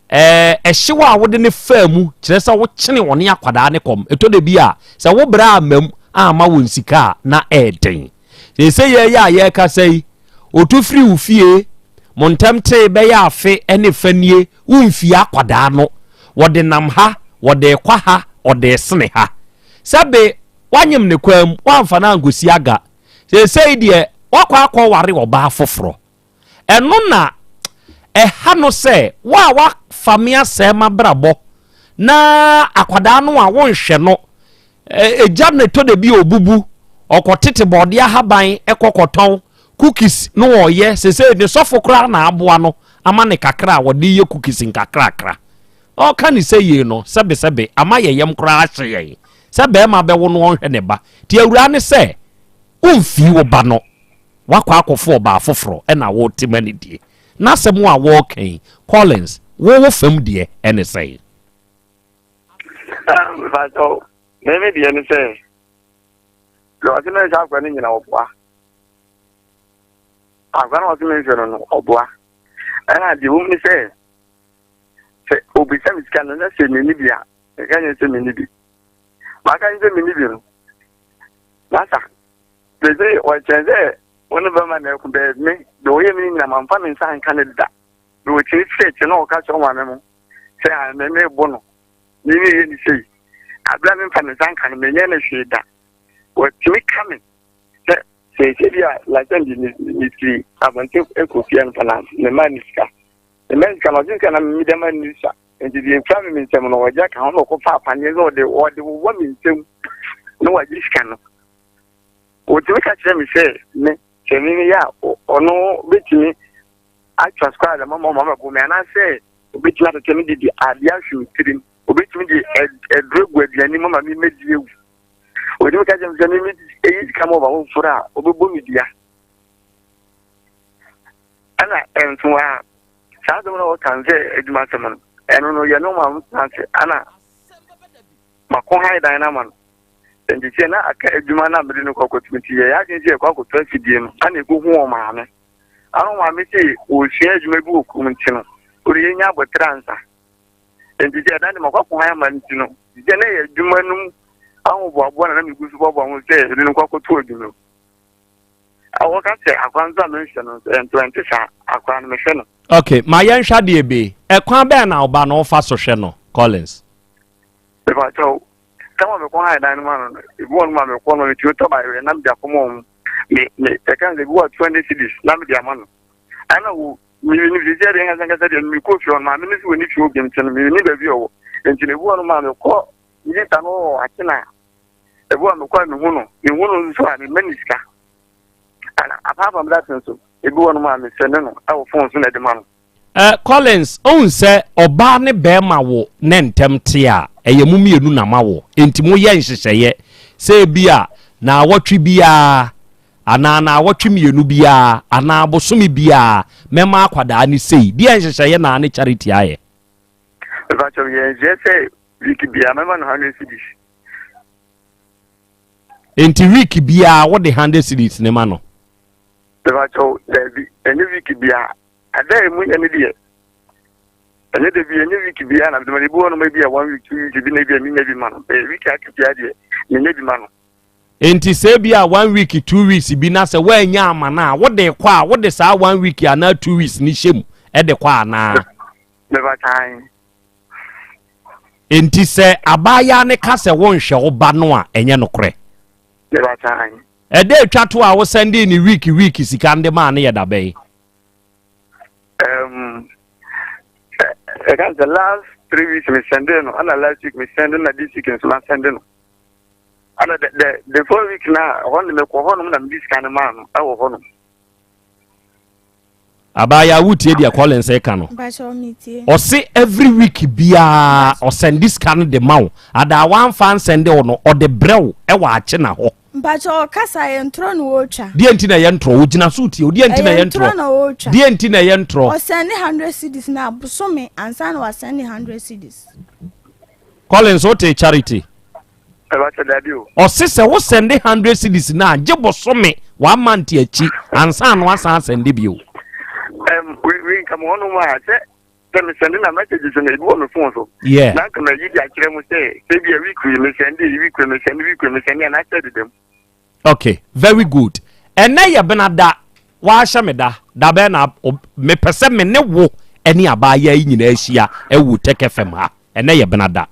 Eh, ɛhyew a wode no faa mu, kyerɛ sɛ wokyene ɔne akwadaa ne kɔm. Ɛtɔ da bi a, sɛ wo berɛ amma mu amma wɔn sika a, na ɛɛden. Seesei yɛn yi a yɛrekasa yi, otu firi wo fie, mo ntam tee bɛyɛ afe ne fa nie, womfie akwadaa no. Wɔde nam ha, wɔde rekɔ ha, ɔde resene ha. Sɛbe woanyem ne kwan mu, woamfa no ankɔsi aga. Seesei deɛ, woakɔ akɔware ɔbaa foforɔ. Ɛno na ɛha no sɛ wo a woafa me asɛe m'abrabɔ na akwadaa no a wonhwɛ no ɛgya no ɛtɔ da bi a ɔbubu ɔkɔtete bɔɔde ahaban ɛkɔ kɔtɔn cookies no ɔyɛ sese ne sɔfo koraa na aboa no ama ne kakra a wɔde yɛ cookies nkakrakra ɔka ne sɛ yie no sɛbesɛbe ama yɛ yam koraa ahye yɛn sɛ bɛrima bɛwo no ɔnhwɛ ne ba nti awuraa ne sɛ womfii wo ba no Woakɔ akɔfo ɔbaa foforɔ ɛna wote ma no die. N'asɛm a wɔreka yi, Collins, wo wo fam deɛ ɛne sɛn? Mpakyɛw, me me deɛ ne sɛ, deɛ ɔse menhwɛ akora no nyina ɔboa. Akora no ɔse menhwɛ no no, ɔboa. Ɛna deɛ wɔm ne sɛ, sɛ obisa me sika no na sɛ menni bi a, meka nyɛ sɛ menni bi. Maka ne sɛ menni bi no. Masa, mese ɔkyɛn sɛ wo ne bɛma na ɛko bɛɛ me deɛ ɔyɛ me no nyina mamfa me nsa anka ne da. Na ɔkyini kyerɛ kyerɛ na ɔka kyerɛ ɔmaame mo sɛ a me mebo no me meyɛ ne sei. Abere a memfa me nsa nka no menyɛ no hwee da. Wɔtumi ka me sɛ sɛ bi a lasɛn de mefiri abɔnten kɔ fie ansa na mema ne sika. Mema ne sika no ɔgye sika na mede ma ne sa. Nti deɛ ekura me me nsam no ɔgye aka ho na ɔkɔfa apaneɛ na ɔde ɔde wowɔ me nsam na wagye sika no. Ɔtumi ka kyerɛ me sɛ me sɛ me meyɛ a ɔno bɛtumi atwa squad ama ma ɔma bɛbo me anaasɛ ɔbɛtumi atete me de de adeɛ ahwe me tirim ɔbɛtumi de aduro agu aduane mu ama me mɛdi awu. Ɔtumi ka kyerɛ me sɛ me ɛyi sika ma ɔba foforɔ a ɔbɛbɔ me dua. Ɛna ɛnso a saa asɛm no a wɔka no sɛ adwuma asɛm no ɛno no yɛ no ma tena ase ana mako han dan no ama no nti sɛ na aka adwuma no a mede no kɔ akɔto nti yɛyɛ adwene sɛ yɛkɔ akɔto afidie no ana ɛkɔhu wɔ maame ana wɔ maame sɛ wɔsua adwuma bi wɔ kurom nti no wode yɛnya abɔterɛ ansa nti sɛ ɛdan de makɔ akɔ han ama no nti no sɛ na ɛyɛ adwuma no mu ahoboaboa na na megu so boaboa ho sɛ yɛde no kɔ akɔto adwuma mu Wɔka sɛ akora nso a menhwɛ no nso ɛnto ɛnte saa akora no mehwɛ no. Ok, ma yɛnhwɛ adeɛ bi. Ɛkwan bɛn na ɔba no wofa so hwɛ no, Collins? Mepakyɛw, tam a mekɔ han dan no ma no no, ebi wɔ no ma mekɔ no metumi tɔ bayerɛ na mede akɔma wɔn. Me me ɛka sɛ ebi wɔ 200 cedis na mede ama no. Ɛna wo me ne sisi ɛdeɛ nkasa nkasa deɛ mekɔ fie hɔ no maame no si wɔ ne fie hɔ bi nti no me ne baabi ɔwɔ. Nti na ebi wɔ no ma mekɔ ne sista no wɔ akyena Ebi wɔ mekɔ a mehu no, mehu no nso a mema ne sika. Ana apart from that nso, ebi wɔ nom a mesɛnde no ɛwɔ phone so na ɛde ma no. Eh, Collins, ohu sɛ ɔbaa ne bɛrima wo ne ntɛm te a, ɛyɛ mo mmienu na ma wɔ. Enti moyɛ nhyehyɛeɛ sɛ ebi a naawɔtwe biara anaa naawɔtwe mmienu biara anaa bosome biara mɛma akwadaa no sei. Deɛ nhyehyɛeɛ na ne Charity ayɛ? Mepakyɛw, yɛn nhyehyɛeɛ sɛ week biara mɛma no 100 cedis. Nti week biara wode hundred cedis ne ma no? Mepakyɛw, daabi, ɛnyɛ week biara. Ada a emu yɛ ne deɛ, ɛnyɛ da bi, ɛnyɛ week biara na mede ma no. Ebi wɔ nom ebi a one week, two weeks, ebi na ebi a menya bi ma no. Ɛyɛ week aka biara deɛ, menya bi ma no. Nti sɛ ebi a one week, two weeks bi na sɛ woannya ama no a, wode kɔ a, wode saa one week anaa two weeks no hyɛ mu de kɔ anaa? Mepakyɛw. Enti sɛ abaayaa no ka sɛ wonhwɛ wo ba no a, ɛnyɛ nokorɛ? Ɛda atwa to a wosɛndee ne week week sika no de maa no yɛ da bɛn? Um, ɛka sɛ last three weeks me sɛndee no, ɛna last week me sɛndee na this week nso ma sɛnde no. Ɛna the the the four week na ɛhɔ no mekɔ hɔ nom na mede sika no maa no ɛwɔ hɔ nom. Abaayaa wotie deɛ Collins reka no? Ɔse every week biara ɔsɛnde sika no de ma wo. Adaa wamfa ansɛnde wo no ɔde brɛ wo ɛwɔ akyena hɔ. Mpakyɛ ɔkasa ɛyɛ ntorɔ na ɔretwa. Deɛ nti na ɛyɛ ntorɔ? Ogyina so tie o. Deɛ nti na ɛyɛ ntorɔ? Ɛyɛ ntorɔ na ɔretwa. Deɛ nti na ɛyɛ ntorɔ? Ɔsɛnde hundred cedis na bosome ansa na wasɛnde hundred cedis. Collins wote Charity? Ɛbɛkyɛ dabi o. Ɔse sɛ wo sɛnde hundred cedis no a gye bosome one month akyi ansa na wasan asɛnde bio. Ɛm wei wei nka mo hɔnom a sɛ sɛ me sɛnde na messages no ebi wɔ me phone so. Yeah. Na nka ma yi de akyerɛ mo sɛ sɛ bi a week wei me sɛnde week wei me sɛnde week wei me sɛnde anaasɛ dedam. Okay, very good. Ɛnɛ yɛ bena da wahyɛ me da da bɛn na mepɛ sɛ me ne wo ɛne abaayaa yi nyinaa ahyia ɛwɔ Tech FM ha. Ɛnɛ yɛ bena da.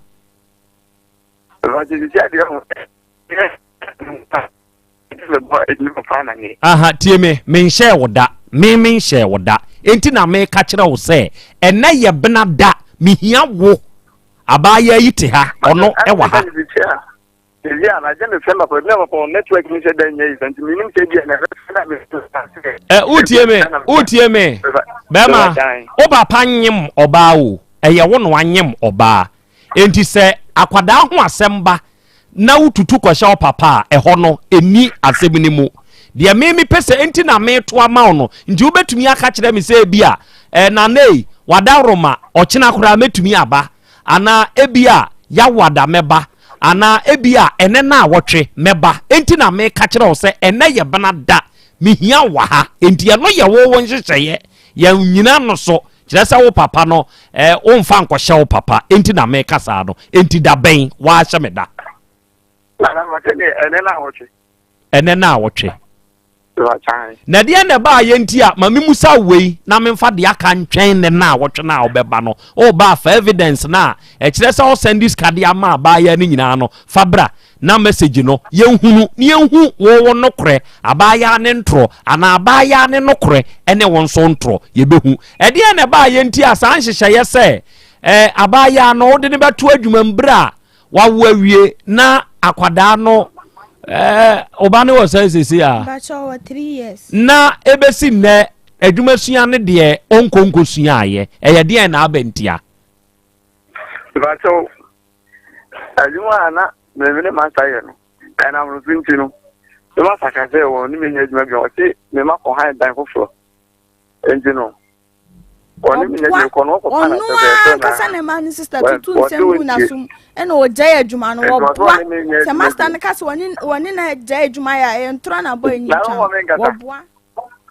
Aha, tie me, menhyɛɛ wo da, me menhyɛɛ wo da. Enti na meka kyerɛ wo sɛ, ɛnɛ yɛ bena da, mehia wo. Abaayaa yi te ha, ɔno ɛwɔ ha. Ɛ, wotie me, wotie me, bɛrima, wo papa nyem ɔbaa o, ɛyɛ wo na wanyem ɔbaa. Enti sɛ akwadaa ho asɛm ba na wotutu kɔhyɛ wo papa a, ɛhɔ no, ɛnni asɛm no mu. Deɛ me mepɛ sɛ enti na meto ama wo no, nti wobɛtumi aka kyerɛ me sɛ ebi a, eh, Nana ei, wadaworoma, ɔkyena koraa mɛtumi aba, anaa ebi a, Yawada mɛba, anaa ebi a, ɛnɛ naawɔtwe mɛba. Enti na meka kyerɛ wo sɛ ɛnɛ yɛ bena da, mehia wo wɔ ha. Enti ɛno yɛ wo wo nhyehyɛeɛ, yɛnnyina no so. Kyerɛ sɛ wo papa no eh, womfa nkɔhyɛ wo papa, enti na meka saa no. Enti da bɛn? Woahyɛ me da. Ɛnɛ na awɔtwe. Ɛnɛ na awɔtwe. Na deɛ na ɛbaa yɛ nti a ma memusa wei na memfa deɛ aka ntwɛn ne na awɔtwe no a wobɛba no. Woba afa evidence no a ɛkyerɛ sɛ wosɛnde sika de ama abaayewa no nyinaa no, fa bra na message no yɛnhunu na yɛnhu wo wo nokorɛ, abaayewa ne ntorɔ anaa abaayewa ne nokorɛ ne wo nso ntorɔ, yɛbɛhu. Ɛdeɛ na ɛbaa yɛ nti a saa nhyehyɛeɛ sɛ eh, abaayewa no wode no bɛto adwuma mu berɛ a wawo awie na akwadaa no ɛɛ ɔba no wɔ sɛ sese a. Mpakyɛ ɔwɔ 3 years. Na ebesi nnɛ adwuma sua ne deɛ ɔnkɔ nkɔ sua ayɛ, ɛyɛ deɛn na aba ntia? Mpakyɛ, adwuma a na mɛmi ne masa yɛ no, ɛnam no so nti no me masa ka sɛ wɔn ne me nyɛ adwuma bi, ɔse me ma kɔ han dan foforɔ nti no ɔne me nyɛ adwuma kɔ no ɔkɔ pa na Ɔno sɛ bɛyɛ ankasa na ɛma ne sister tutu nsɛm gu n'asom ɛna ɔgyae adwuma no. Wɔboa sɛ master no ka sɛ wɔne na gyae adwuma yɛ a, ɛyɛ ntorɔ na bɔ ani twa wɔboa.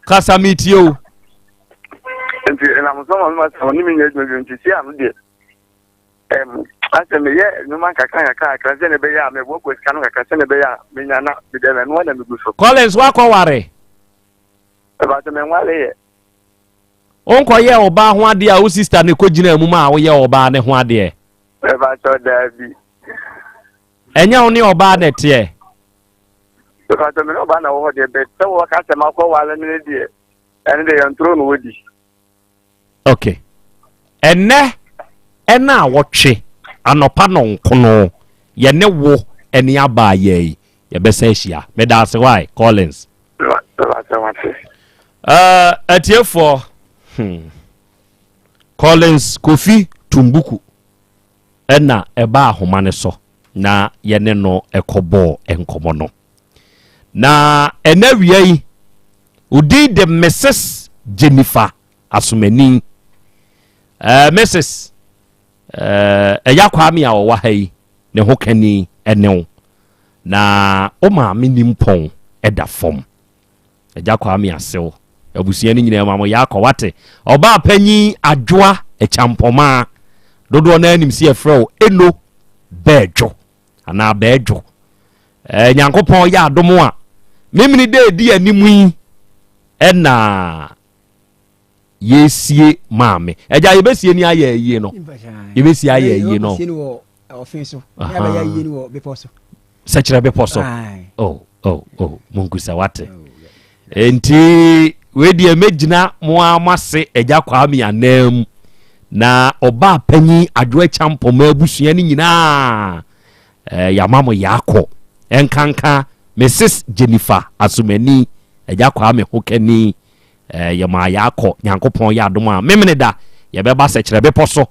Kasa, metie o. Nti ɛnam so ma me masa ɔne me nyɛ adwuma bi nti si ano deɛ asɛ meyɛ nnwuma nkakra nkakra kakra sɛ ne ɛbɛyɛ a meboaboa sika no kakra sɛ ne ɛbɛyɛ a menya na mede ɛnoa na megu so. Collins, wakɔ ware? Ɛbakyɛ, menware yɛ. Wonkɔyɛ ɔbaa ho adeɛ a wo sister ne kɔgyina mu ma a woyɛ ɔbaa ne ho adeɛ? Ɛbakyɛ, daabi. Ɛnyɛ wo ne ɔbaa na ɛteɛ? Ɛbakyɛ, me ne ɔbaa na wɔ hɔ deɛ, bɛ sɛ wɔka sɛ makɔ ware me ne deɛ, ɛne deɛ yɛntoro no wɔdi. Ok, ɛnɛ ɛna a wɔtwe anɔpa nɔnkono yɛne wo ɛne abaa yɛ yi yɛbɛsa ahyia. Meda ase wae, Collins. Ɛbakyɛ, wate. Atiefoɔ, Collins Kofi Tumbuku ɛna ɛba ahoma no so na yɛne no ɛkɔbɔɔ nkɔmmɔ no. Na ɛnɛ wia yi odin de Mrs Jennifer Asomani. Mrs ɛyɛ Kwame a ɔwɔ ha yi ne ho kani ɛne wo na wo maame nimpɔn ɛda fam. Agya Kwame asew abusua no nyinaa ma mo yɛ akɔ wate. Ɔbaa panyin Adwoa Akyampɔmaa, dodoɔ no anim sɛ yɛfrɛ wo Eno Bɛɛdwo anaa Bɛɛdwo. Nyankopɔn yɛ adom a memene dɛ ɛdi anim yi ɛna yɛsie maame. Agya, yɛbɛsie ni ayɛ ayie no, yɛbɛsie ayɛ ayie no sɛkyerɛ bepɔ so. Oh, oh, oh, munkusa wate. Nti wei deɛ mɛgyina mo a mo ase Agya Kwame anan mu na ɔbaa panyin Adwo Akya Mpɔma abusua no nyinaa yɛama mo yɛakɔ, ɛnkanka Mrs Jennifer Asomani, Agya Kwame hokani. Yɛma yɛakɔ. Nyankopɔn yɛ adom a memene da yɛbɛba sɛkyerɛ bepɔ so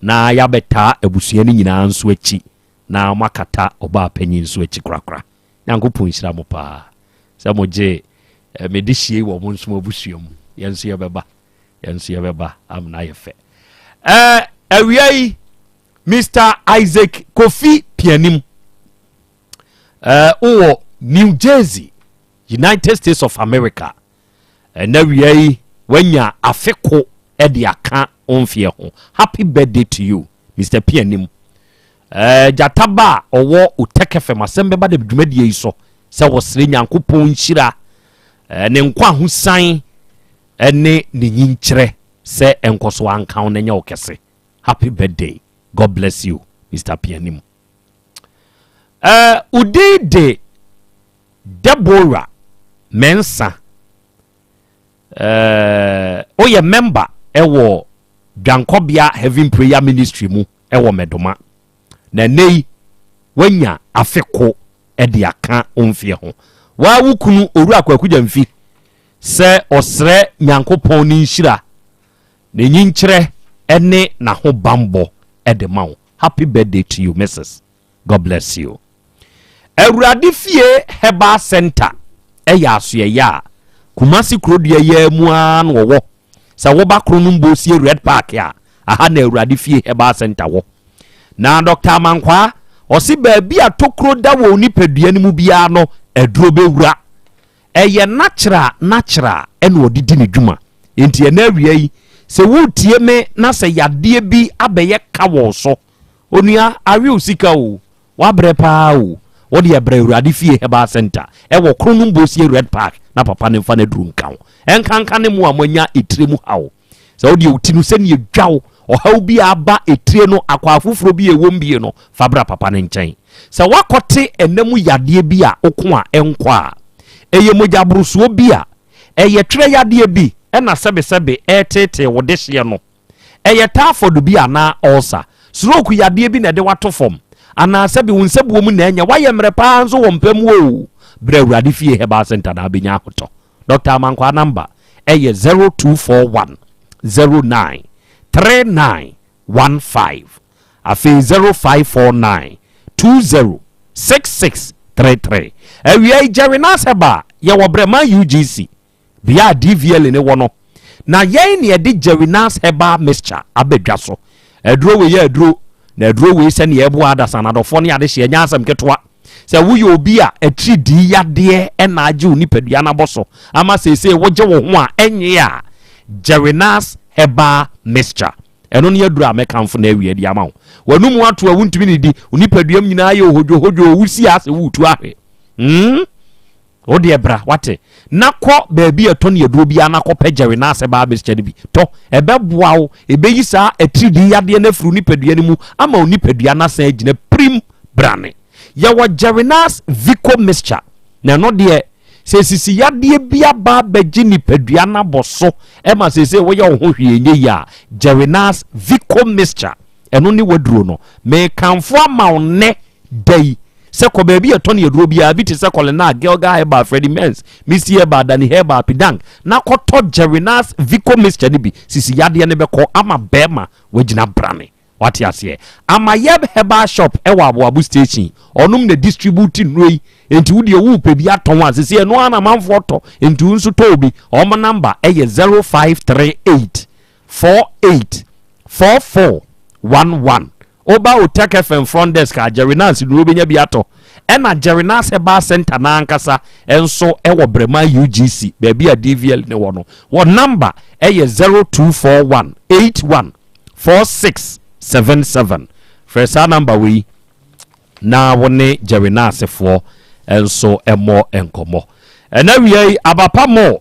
na yɛabɛtaa abusua no nyinaa nso akyi na moakata ɔbaa panyin nso akyi korakora. Nyankopɔn nhyira mo paa sɛ mogye mede hyie wɔ mo nso mo abusua mu. Yɛn nso yɛbɛba, yɛn nso yɛbɛba amena yɛ fɛ. Awia yi Mr Isaac Kofi Pianim, wowɔ New Jersey, United States of America. Ɛnɛ wia yi wanya afe ko de aka wo mfeɛ ho. Happy birthday to you, Mr Pianim. Gyata ba a ɔwɔ Otec FM asɛm bɛba da dwumadie yi so sɛ wɔsrɛ Nyankopɔn nhyira, ne nkwa ahosan ne ne nyinkyerɛ sɛ ɛnkɔ so anka wo na ɛnyɛ wo kɛse. Happy birthday, God bless you, Mr Pianim. Udin de Deborah Mensa. Woyɛ member ɛwɔ Dwankɔbea Heaven Prayer Ministry mu ɛwɔ Mɛdoma. Na ɛnɛ yi wanya afe ko ɛde aka wo mfeɛ ho. Waa wo kunu Owura Kwaku Gyamfi sɛ ɔsrɛ Nyankopɔn ne nhyira, ne nyinkyerɛ ɛne n'ahobanbɔ ɛde ma wo. Happy birthday to you, Mrs. God bless you. Awurade Fie Herbal Center ɛyɛ asoɛyɛ a Kumasi kurodua yi mu ara na wɔwɔ. Sɛ woba Kronom Bosie Red Park a, aha na Awurade Fie Herbal Center wɔ. Na Dr. Amankwaa ɔse baabi a tokuro da wɔ nipadua no mu biara no, aduro bɛwura. Ɛyɛ natural natural ɛna ɔde di ne dwuma. Nti ɛna awia yi sɛ wotie me na sɛ yadeɛ bi abɛyɛ ka wɔ so, onua, awe wo sika o, wabrɛ paa o. Wo deɛ brɛ Awurade Fie Herbal Centre ɛwɔ Kronom Bosie Red Park na papa no mfa n'aduru nka wo. Ɛnkanka ne mo a moanya etire mu haw. Sɛ wo deɛ wo ti no sɛdeɛ edwa wo, ɔhaw bi a aba etire no, akwaa foforɔ bi a ɛwɔ mu bie no, fa bra papa no nkyɛn. Sɛ woakɔte ɛna mu yadeɛ bi a woko a ɛnkɔ a, ɛyɛ mogyaborosoɔ bi a, ɛyɛ twerɛ yadeɛ bi na sɛbesɛbe ɛreteetee wo dehyeɛ no, Ɛyɛ typhoid bi anaa ulcer, stroke yadeɛ bi na ɛde wo ato fam, anaa sɛbi wo nsabuo mu na ɛnyɛ, woayɛ mmerɛ paa nso wɔ mpa mu oo, brɛ Awurade Fie Herbal Centre na wobɛnya ahotɔ. Doctor Amankwaa number ɛyɛ 0241 09 39 15, afei 0549 20 66 33. Awia yi Jerry Nas Herbal yɛwɔ Brɛman UGC. Bea a DVLA no wɔ no, na yɛn na yɛde Jerrynas Herbal Mixture aba dwa so. Aduro wei yɛ aduro, na aduro wei sɛnea ɛboa adasa anadɔfoɔ ne adehyeɛ nyɛ asɛm ketewa. Sɛ woyɛ obi a atiridii yadeɛ na agye wo nipadua no abɔ so ama seesei wogye wo ho a ɛnnye a, Jerrynas Herbal Mixture, ɛno ne aduro a mɛkamfo no awie de ama wo. W'anomu ato a wontumi nnidi, wo nipaduam nyinaa yɛ ohodwohodwo, wosi ase woretu ahwe. Hmm? Wo deɛ bra, wate, na kɔ baabi a ɛtɔ ne aduro biara na kɔpɛ Jerry Nurse Herbal Mixture no bi. Tɔ. Ɛbɛboa wo. Ɛbɛyi saa atiridii yadeɛ no afiri wo nipadua no mu ama wo nipadua no asan agyina pirim brane. Yɛwɔ Jerry Nurse Vico Mixture, na ɛno deɛ, sɛ sisi yadeɛ bi aba abɛgye nipadua no abɔ so ma seesei woyɛ wo ho hwee nyɛ yie a, Jerry Nurse Vico Mixture, ɛno ne w'aduro no. Mekamfo ama wo nnɛ da yi sɛ kɔ baabi a ɛtɔn aduro biara bi te sɛ Colenac, Gilgal Herbal, Freddie Mens, Misty Herbal, Danny Herbal, Pidang na kɔtɔ Jerinas Vico mixture no bi. Sisi yadeɛ no bɛkɔ ama bɛrima wagyina brane. Wate aseɛ? Amayɛb Herbal Shop ɛwɔ Aboabo Station. Ɔnom na distribute nnuro yi. Enti wo deɛ wopɛ bi atɔn a, sisi ɛno ara na amanfoɔ tɔ. Enti wo nso tɔ bi. Wɔn namba ɛyɛ 0538 48 44 11 Woba Otec FM front desk a, Jerry Nance nnuro wobɛnya bi atɔ. Ɛna Jerry Nance Herbal Center no ankasa nso wɔ Brɛman UGC, baabi a DVL no wɔ no. Wɔn number yɛ 0241 81 46 77. Frɛ saa number wei na wo ne Jerry Nancefoɔ nso mmɔ nkɔmmɔ. Ɛna wia yi, Abapa Mall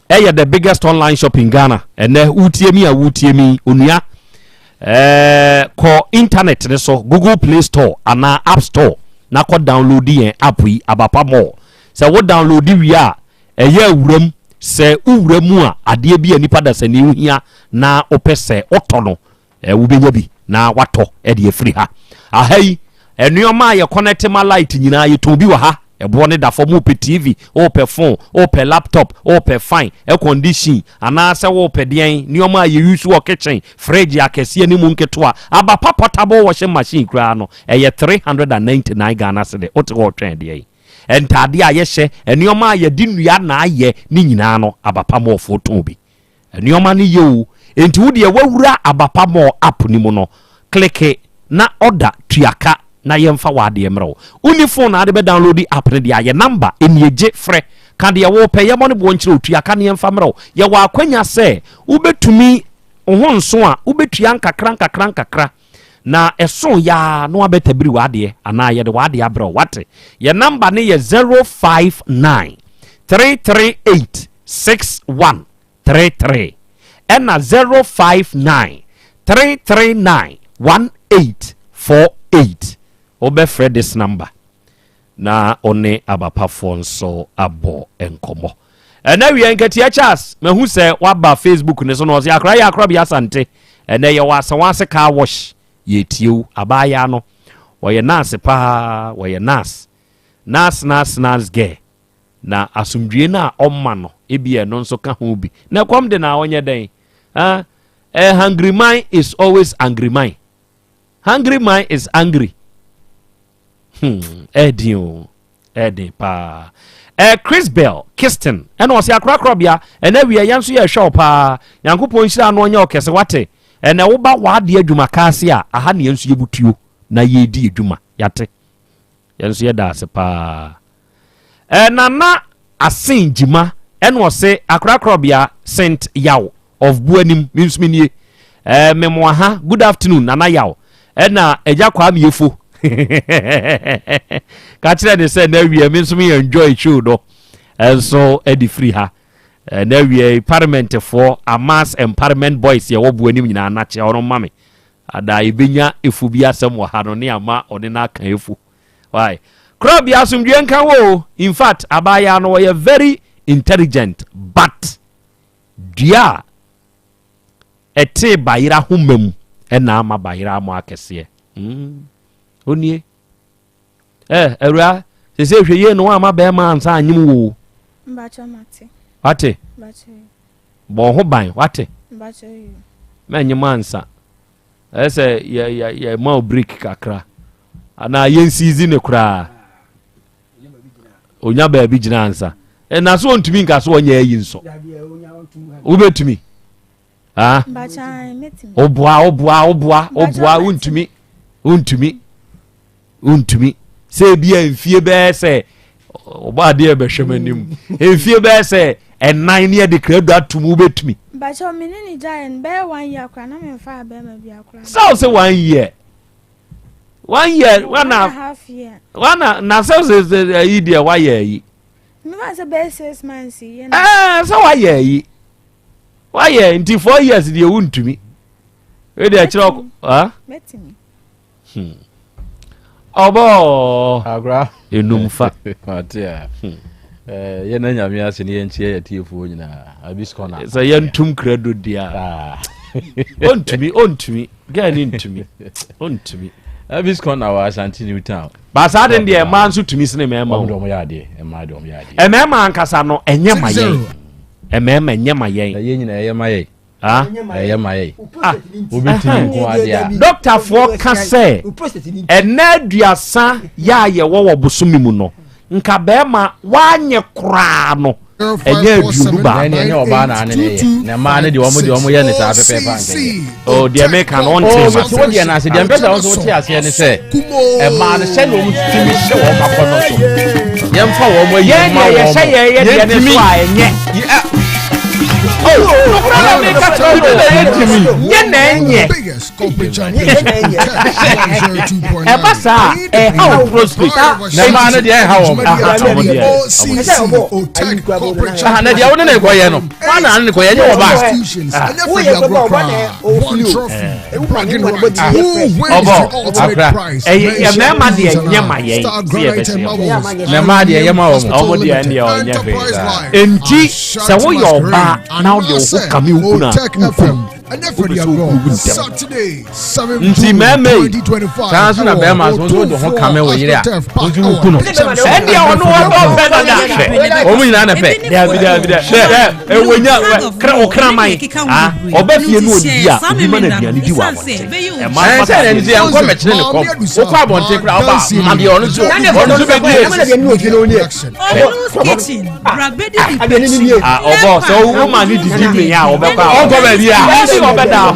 ɛyɛ the biggest online shop in Ghana ɛnɛ wotie mi a wotie mi onua ɛɛ kɔ internet ne so Google Play Store anaa App Store na kɔ download yɛn app yi Abapa Mall sɛ wo download wie a ɛyɛ awuram sɛ wowura mu a adeɛ bi a nipa dasani wohia na wopɛ sɛ wotɔ no Eh, wobɛnya bi na watɔ de afiri ha. Aha yi, nneɛma a yɛkɔnɛte ma light nyinaa yɛtɔn bi wɔ ha. Ɛboɔ no da fam. Wopɛ TV, wopɛ phone, wopɛ laptop, wopɛ fan, air condition, anaasɛ wopɛ deɛn, nneɛma a yɛuse wɔ kitchen, fridge akɛseɛ ne mu nketewa, aba pa portable washing machine koraa no, ɛyɛ 399 Ghana cedi. Wote hɔ retwɛn deɛn? Ntaadeɛ a yɛhyɛ, nneɛma a yɛde nnua na ayɛ ne nyinaa no, aba pa mɔɔfoɔ tɔn bi. Nneɛma no yɛ o. Enti wo deɛ wawura Abapa Mall app no mu no, kleke na order tua ka na yɛmfa w'adeɛ mmerɛ wo. Wonni phone a wode bɛ download app no deɛ a, yɛ number nie gye frɛ ka deɛ wopɛ yɛmmɔ ne boɔ nkyerɛ wo, tua ka na yɛmfa mmerɛ wo. Yɛwɔ akwanya sɛ wobɛtumi wo ho nso a wobɛtua nkakra nkakra nkakra na ɛso yɛ a na wabɛtabiri w'adeɛ anaa yɛde w'adeɛ abrɛ wo. Wate? Yɛ number no yɛ 059 338 6133 ɛna 059 339 1848. Wobɛfrɛ this number na wo ne abapafoɔ nso abɔ nkɔmmɔ. Ɛnɛ wia nkatia Charles, mahu sɛ waba Facebook ne so na ɔse akora yɛ akora bi asante. Ɛnɛ yɛwɔ asawase car wash yɛtie wo. Abaayaa no wɔyɛ nurse paa, wɔyɛ nurse. Nurse nurse nurse girl. Na asomdwoe no a ɔma no, ebia ɛno nso ka ho bi. Na ɛkɔm de na ɔnyɛ dɛn? Ah, a hungry man is always angry man. Hungry man is angry. Hmm, ɛden o, ɛden paa. Eh, Chris Bell, Kiston, ɛna ɔse akorakorabea, ɛna wia yɛn nso yɛhwɛ wo paa. Nyankopɔn nhyira no ɔnyɛ ɔkɛse wate. Ɛna woba w'adeɛ adwuma kaase a, aha ne yɛn nso yɛbutuo na yɛredi adwuma. Yate. Yɛn nso yɛda ase paa. Eh, Nana Asen Gyima ɛna ɔse akorakorabea Saint Yaw of Buanim me nso menie. Eh, me mo aha. Good afternoon Nana Yaw. Ɛna Agya Kwame Yefo. Ka kyerɛ ne sɛ na awie me nso me enjoy show no nso de firi ha. Na awie parliamentfoɔ Amas and parliament boys yɛwɔ bo anim nyinaa na kyɛ ɔno ma me. Ada yɛbɛnya efu bi asɛm wɔ ha no ne ama ɔne no aka efu. Why? Korabea asomdwoeɛ nka wo o. In fact, abaayaa no ɔyɛ very intelligent but dua a ɛtee bayera homa mu ɛna ama bayera amɔ akɛseɛ. Mm. Onie. Eh, awura, sese hwɛ yie no ama bɛrima ansa anyem wo. Mbakyɛ mate. Wate? Mbakyɛ. Bɔ ho ban, wate? Mbakyɛ yi. Mɛnyem ansa. Ɛyɛ sɛ yɛ yɛ yɛ ma o break kakra. Anaa yɛn sizi ne koraa. Onya baabi gyina ansa. Ɛna so ontumi nka so ɔnyɛ ayi nso. Wobɛtumi. Ah. Woboa woboa woboa woboa wontumi wontumi. Wontumi. Sɛ ebi a mfie bɛyɛ sɛ ɔbɔ adeɛ bɛhwɛ m'anim. Mfie bɛyɛ sɛ ɛnan ne yɛde krado atom wobɛtumi. Bakyɛ me ne ne gyaeɛ no bɛyɛ one year koraa na memfaa bɛrima bi akora. Sɛ wo sɛ one year. One year wana wana na sɛ sɛ ayi deɛ wayɛ ayi. Mema sɛ bɛyɛ six months yi. Ɛɛ sɛ wayɛ ayi. Wayɛ nti four years deɛ wontumi. Wei deɛ kyerɛ ɔkɔ. Mɛtumi. Hmm. Ɔbɔ. Agora. Enum fa. Mate a. Hmm. Eh, yɛn na nyame ase ne yɛnkyia yɛ tiefoɔ nyinaa abis kɔna sɛ yɛntum krado deɛ a ah. ɔntumi ɔntumi gɛɛ ne ntumi ɔntumi abis kɔna wɔ asante new town baasa de deɛ mmaa nso tumi sene mmarima o mmarima ankasa no ɛnyɛ ma yɛn mmarima ɛnyɛ ma yɛn ɛyɛ nyina ɛyɛ ma yɛn ɛyɛ ma yɛ wobɛtumi nko adeɛ a dɔktafoɔ ka sɛ ɛnɛ aduasa yɛ a yɛwɔ wɔ bosome mu no nka bɛrima woanyɛ koraa no ɛnyɛ 21. Ɛnyɛ ɛnyɛ ɔbaa na ane ne yɛ na mmaa ne deɛ wɔn deɛ wɔn yɛ ne saa pɛpɛɛpɛ ankɛyɛ. o deɛ meka no ɔnte ma se. o deɛ n'ase deɛ mpɛ sɛ wɔn nso te aseɛ ne sɛ mmaa no sɛ na wɔn tumi hyɛ wɔn akɔnɔ so yɛmfa wɔn ayi ma wɔn yɛn deɛ yɛhyɛ yɛn yɛ deɛ ne so a ɛnyɛ. nokora na meka kyerɛ wo na yɛntumi nyɛ na ɛnyɛ ɛba saa ɛha wo prostate na mmaa no deɛ ɛha wɔn na deɛ wo ne ne kɔyɛ no wọn na ne kɔyɛ nyɛ wɔ ba ɔbɔ ɛyɛ mmarima deɛ nyɛ ma yɛn sɛ yɛbɛhyɛ na mmaa deɛ ɛyɛ ma wɔn ɔmo deɛ ɛndeɛ ɔnyɛ hwee nti sɛ woyɛ ɔbaa na wode wo ho kame wo kunu a wokum wopɛ sɛ woku wo ntɛm nti mmarima yi saa nso na bɛrima nso nso de ho kame wo yere a nso woku no ɛndeɛ ɔno ɔdɔ fɛ dada hwɛ wɔn nyinaa na pɛ dabi dabi dabi hwɛ ɛwɔ nya ɔkraman ɔbɛ fie no odidi a obi ma no aduane di wɔ abɔnten ɛma ɛsɛ sɛ ɛnti ɛnkɔ mɛkyerɛ ne kɔm wokɔ abɔnten kora ɔba ma deɛ ɔno nso ɔno nso bɛdi ɔbɔ sɛ wo ma ne didi mee a ɔbɛkɔ a ɔnkɔ baabi a ɔsi ɔbɛda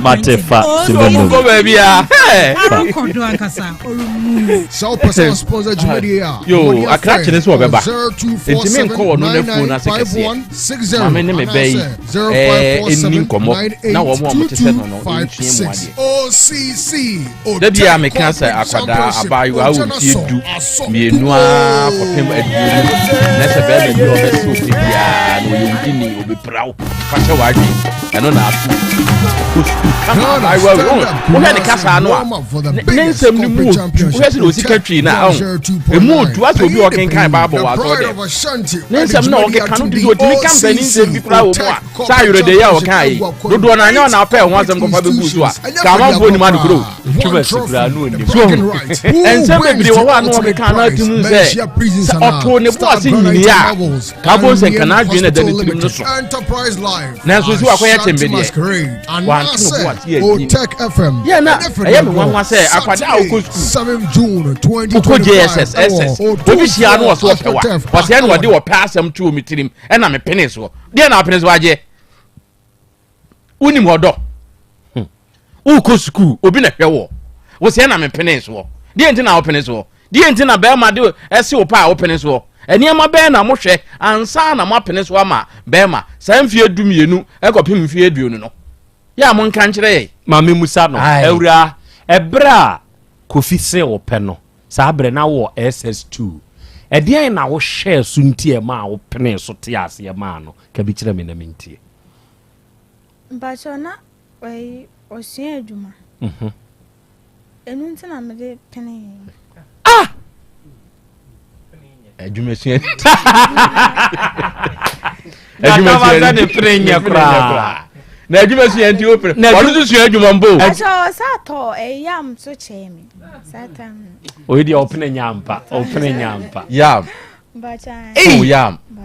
mate fa ɔnkɔ baabi a Sɛ wopɛ sɛ ɔsponsor dwumadie a, yo akra kyene sɛ ɔbɛba nti menkɔ wɔ no n'afuo no ase kɛseɛ ma me ne me bɛ yi ɛni nkɔmmɔ na wɔn a wɔte sɛ no no nsua mu adeɛ da bi a meka sɛ akwadaa abaayewa wɔ mfie du mmienu ara kɔpem 20 na sɛ bɛrima bi a ɔbɛsɛ ɔpɛ biara na ɔyɛ wudini ɔbɛpira wo fa hyɛ w'adwene ɛno na ato kɔ sukuu kama abaayewa wei wohwɛ ne kasa no a ne nsɛm no mu odu wohwɛ sɛ na ɔsi ka twi no a ɛmu odu asɛ obi a ɔkenkan bible wɔ asɔre dɛm ne nsɛm na ɔkeka no de sɛ ɔtumi ka mpani nsɛm bi koraa wɔ mu a sɛ ayerɛdɛ yi a ɔka yi dodoɔ no anyɛ ɔna apɛ ho asɛm kɔfa bɛgu so a ka amanfoɔ nim adekoro so nsɛm bebree wɔ hɔ a na ɔkeka no atim sɛ sɛ ɔtoo ne bo ase nyini a ka bɔ sɛ nka n'adwene na ɛda ne tirim no so nanso si wakɔyɛ kyɛmbedeɛ wanto ne bo ase anyini yɛ na ɛyɛ me nwanwa sɛ akwadaa a wokɔ sukuu wokɔ jss ss obi hyia no wɔ so ɔpɛ wa wɔsɛ na wɔde wɔpɛ asɛm too me tirim ɛna mepene soɔ deɛ na apene so agyeɛ wonim ɔdɔ hmm. wokɔ sukuu obi na hwɛ wɔ wosɛ na mepene soɔ deɛ nti na wopene soɔ deɛ nti na bɛrima de ɛse wo pa a wopene soɔ nneɛma bɛn na mohwɛ ansa na moapene so ama bɛrima saa mfie 12 ɛkɔpem mfie 20 no yɛ a monka nkyerɛ yɛ. Maame musa no, awura, ɛberɛ a Kofi se ɔpɛ no, saa berɛ na wɔ SS2. Ɛdeɛn na wohwɛɛ so nti a ɛmaa wopenee so tee aseɛ maa no? Ka bi kyerɛ me na mentie. Mpakyɛw na ɔyi ɔsua adwuma. Mhm. Ɛnu nti na mede penee. Ah! Adwuma sua. Adwuma sua ne pene nyɛ koraa. Na adwuma sua nti o pene. Ɔno nso sua adwuma mpo. Mpakyɛw ɔsa tɔ ɛyam so kyɛɛ me saa time no. Oyi deɛ ɔpene nyɛ ampa ɔpene nyɛ ampa. Yam. Ei!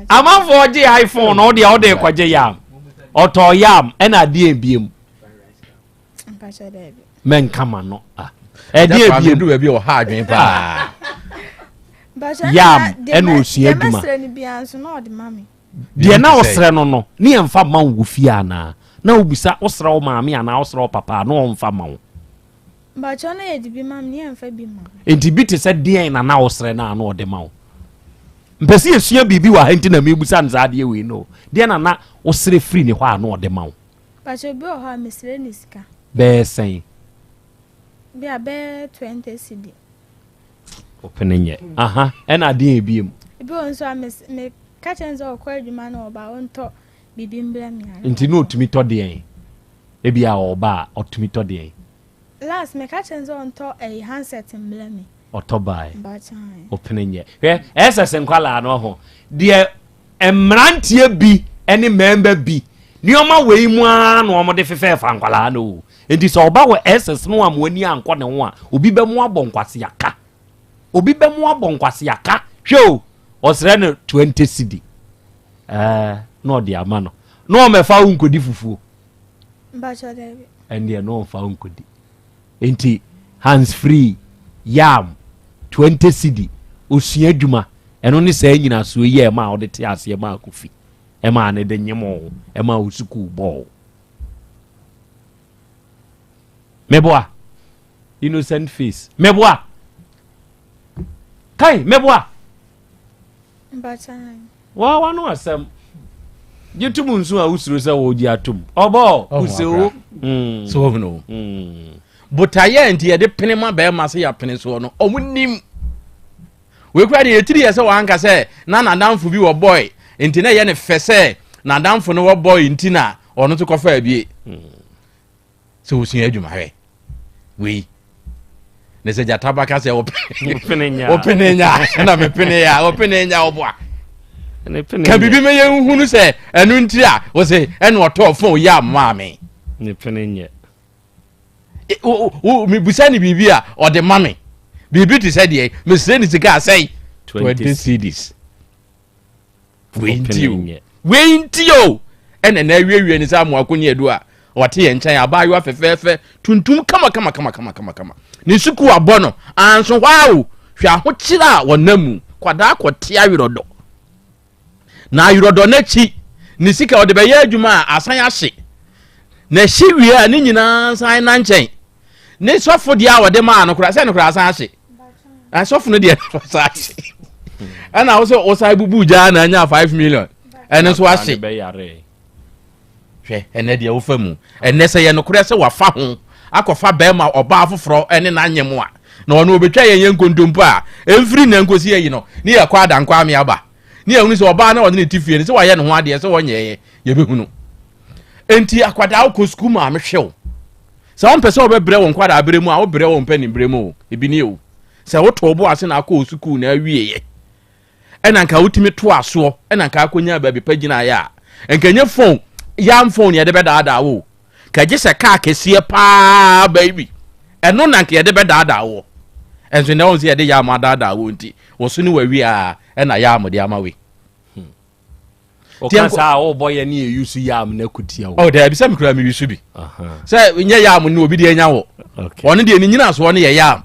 Amanfoɔ gye iPhone na ɔde ɔde kɔgye yam. Ɔtɔ yam ɛna adeɛ ebiem. Mɛnka ma no ah. Ɛdeɛ ebiem. Du baabi ɔha adwene paa. Yam ɛna osua adwuma. Deɛ na ɔsrɛ no no ne yɛn fa ma wo fie anaa na obisa ɔsrɛ wo maame anaa ɔsrɛ wo papa na ɔnfa ma wo. Mpakyɛw na yɛde bi ma me ne yɛmfa bi ma me. Nti bi te sɛ deɛn na na wosrɛ no a na ɔde ma wo? Mpɛ sɛ yɛsua biribi wɔ ha nti na mebusa no saa adeɛ wei no. Deɛn na na wosrɛ firi ne hɔ a na ɔde ma wo? Mpakyɛw bi wɔ hɔ a mesrɛ no sika. Bɛyɛ sɛn? Bi a bɛyɛ 20 cedi. Ɔpene nyɛ. Aha, ɛna adeɛ ebiem. Ebi wɔ nso a meka kyerɛ no sɛ ɔkɔ adwuma na ɔba ɔntɔ biribi mbrɛ me a. Nti na ɔtumi tɔ deɛn? Ebi a ɔba a ɔtumi tɔ deɛn? Last meka kyerɛ no sɛ ɔntɔ ɛyi handset mbrɛ me. Ɔtɔ bae. Ɔpene nyɛ. Hwɛ SS nkwalaa no ho deɛ mmeranteɛ bi ne mmarima bi nneɛma wei mu ara na wɔde fefɛɛfa nkwalaa no o. Nti sɛ ɔba wɔ SS no a mo ani ankɔ ne ho a obi bɛ mo abɔ nkwaseaka. Obi bɛ mo abɔ nkwaseaka. Hwɛ o ɔsrɛ no 20 cedi. Ɛɛ na ɔde ama no na ɔmɛfa wo nkɔdi fufuo. Mpakyɛw daabi. Ɛndeɛ na ɔmfa wo nkɔdi. Nti hands free, yam, 20 cedi, osua adwuma, ɛno ne saa nyinasoɔ yi a ɛmaa wode te aseɛ maa Kofi, ɛmaa ne de nyem wo, ɛmaa wo sukuu bɔɔ wo. Meboa. Innocent face. Meboa. Kai, meboa. Waa wano asɛm. Gye tom nso a wosuro sɛ wɔgye atom. Ɔbɔ wosɛ o. Mm. So wɔhunu o. Mm. Botaeɛ nti yɛde pene ma bɛrima sɛ yɛapene soɔ no, ɔmo nim. Wei kura deɛ yɛtiri yɛ sɛ wanka sɛ na n'adamfo bi wɔ bɔe nti na ɛyɛ ne fɛ sɛ n'adamfo no wɔ bɔe nti na ɔno nso kɔfa abie. Mm. sɛ wosua adwuma hwɛ wei ne sɛ gyata ba ka sɛ wopene nya ɛna mepene ya wopene nya woboa ka biribi ma yɛnhunu sɛ ɛno nti a wo sɛ ɛna ɔtɔɔ fon yɛ amaa me ne pene nyɛ mebusa ne biribi a ɔde ma me biribi te sɛ deɛ mesrɛ ne sika asɛe 20 cedis wei nti o wei nti o ɛna na awiewie ne sɛ amoako ne adu a ɔte yɛn nkyɛn abaayewa fɛfɛɛfɛ tuntum kama kama kama kama kama kama ne sukuu abɔ no anso hɔ a o hwɛ ahokyere a wɔnam mu kwadaa kɔte awerɛdɔ na awerɛdɔ n'akyi ne sika ɔde bɛyɛ adwuma a asan ahye na ɛhye wie a ne nyinaa san na nkyɛn ne sɔfo deɛ a wɔde maa no koraa sɛ no koraa asan ahye asɔfo no deɛ asan ahye ɛna wo sɛ wosan bubu gyaa na anya 5 million ɛno nso ahye hwɛ ɛnɛ deɛ wofa mu ɛnɛ sɛ yɛ nokorɛ sɛ wafa ho akɔfa bɛrima ɔbaa foforɔ ɛne n'anyɛ mu a na ɔno obɛtwa yɛn yɛn nkontompo a ɛmfiri nna nkosi ayi no ne yɛkɔ adankɔ ame aba ne yɛhunu sɛ ɔbaa na ɔne ne ti fie no sɛ wayɛ ne ho adeɛ sɛ wɔnyɛeɛ yɛbɛhunu enti akwadaa wokɔ sukuu maame hwɛ wo Sɛ wompɛ sɛ wobɛbrɛ wo nkwadaaberɛ mu a, wobrɛ wo mpaninberɛ mu o, ebi nie o. Sɛ wotoo bo ase na akɔɔ sukuu na awieɛ, ɛna nka wotumi toa soɔ, ɛna nka akɔnya baabi pa gyinaeɛ a, nka ɛnyɛ phone, yam phone yɛde bɛdaadaa wo o. Ka gye sɛ kaa kɛseɛ paa baby, ɛno na nka yɛde bɛdaadaa woɔ. Ɛnso nnɛ wɔn sɛ yɛde yam adaadaa wo nti, wo so ne wawie a, ɛna yam de ama wei. Ɔka saa a ɔbɔ yɛ ne yɛ yusu yam na kutia o. Ɔ daabi sɛ mekura me yusu bi. Sɛ nyɛ yam ne obi deɛ nya wɔ. Ɔno deɛ ne nyinasoɔ no yɛ yam.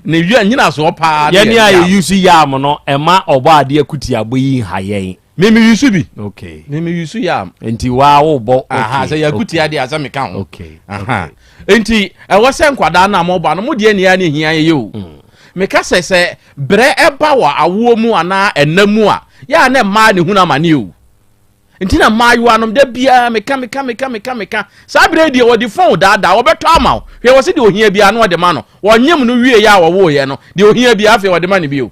Ne wia nyinasoɔ paa ne yɛ yam. Yɛne a yɛ yusu yam no ɛma ɔbɔ adeɛ kutia bɔ yi nha yɛn. Me me yusu bi. Okay. Me me yusu yam. Nti waa wo bɔ. Aha sɛ yɛ kutia deɛ asɛ meka ho. Okay. Aha. Nti ɛwɔ sɛ nkwadaa no a mɔba no mo deɛ nea ne hia yɛ o. Mm. Meka sɛ sɛ Brɛ ɛba wɔ awoɔ mu anaa ɛna mu a, yɛ a na mmaa na ɛhunu amane o. Nti na mmaayewa nom da biara meka meka meka meka meka. Saa berɛ deɛ wɔde phone daadaa wɔbɛtɔ ama wo. Hwɛ wɔ se deɛ ohia biara na wɔde ma no. Wɔnyem no wie yɛ a wɔwoeɛ no deɛ ohia biara afei wɔde ma no bio.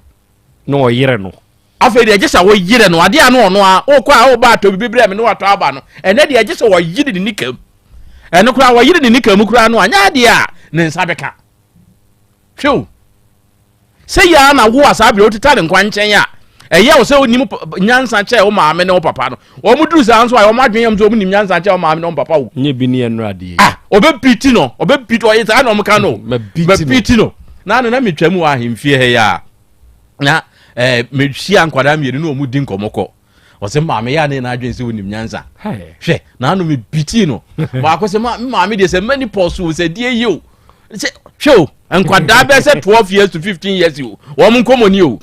Na ɔyere no. Afei deɛ gye sɛ woyere no adeɛ a na ɔno a wokɔ a woba atɔ biribi brɛ me na watɔ aba no ɛnɛ deɛ gye sɛ wɔyere ne nika mu. Ɛno koraa wɔyere ne nika mu koraa no anyɛ adeɛ a ne nsa bɛka. Hwɛ o. Sɛ yɛ ara na wo a saa berɛ woteta ne nkwa nkyɛn a, ɛyɛ wo sɛ wonim nyansa kyɛn wo maame ne wo papa no. Wɔn duru saa nso a, wɔn adwene yam sɛ wɔn nim nyansa kyɛn wo maame ne wɔn papa o. Nye bi ne ɛnura adeɛ. Ah, ɔbɛpiti no, ɔbɛpiti, ɔyɛ saa na wɔn ka no. Mapiti no. Na ano na metwa mu wɔ ahemfie ha yi a, na ɛɛ eh, mehyia nkwadaa mmienu na wɔn di nkɔmɔ kɔ. Ɔsɛ maame yɛ ane n'adwene sɛ wonim nyansa. Hwɛ, n'ano me bitii no. Baako sɛ ma maame deɛ sɛ mani pɔ so sɛ deɛ yi o. Sɛ hwɛ o, nkwadaa bɛyɛ sɛ 12 years to 15 years o. Wɔn nkɔmɔ ni o.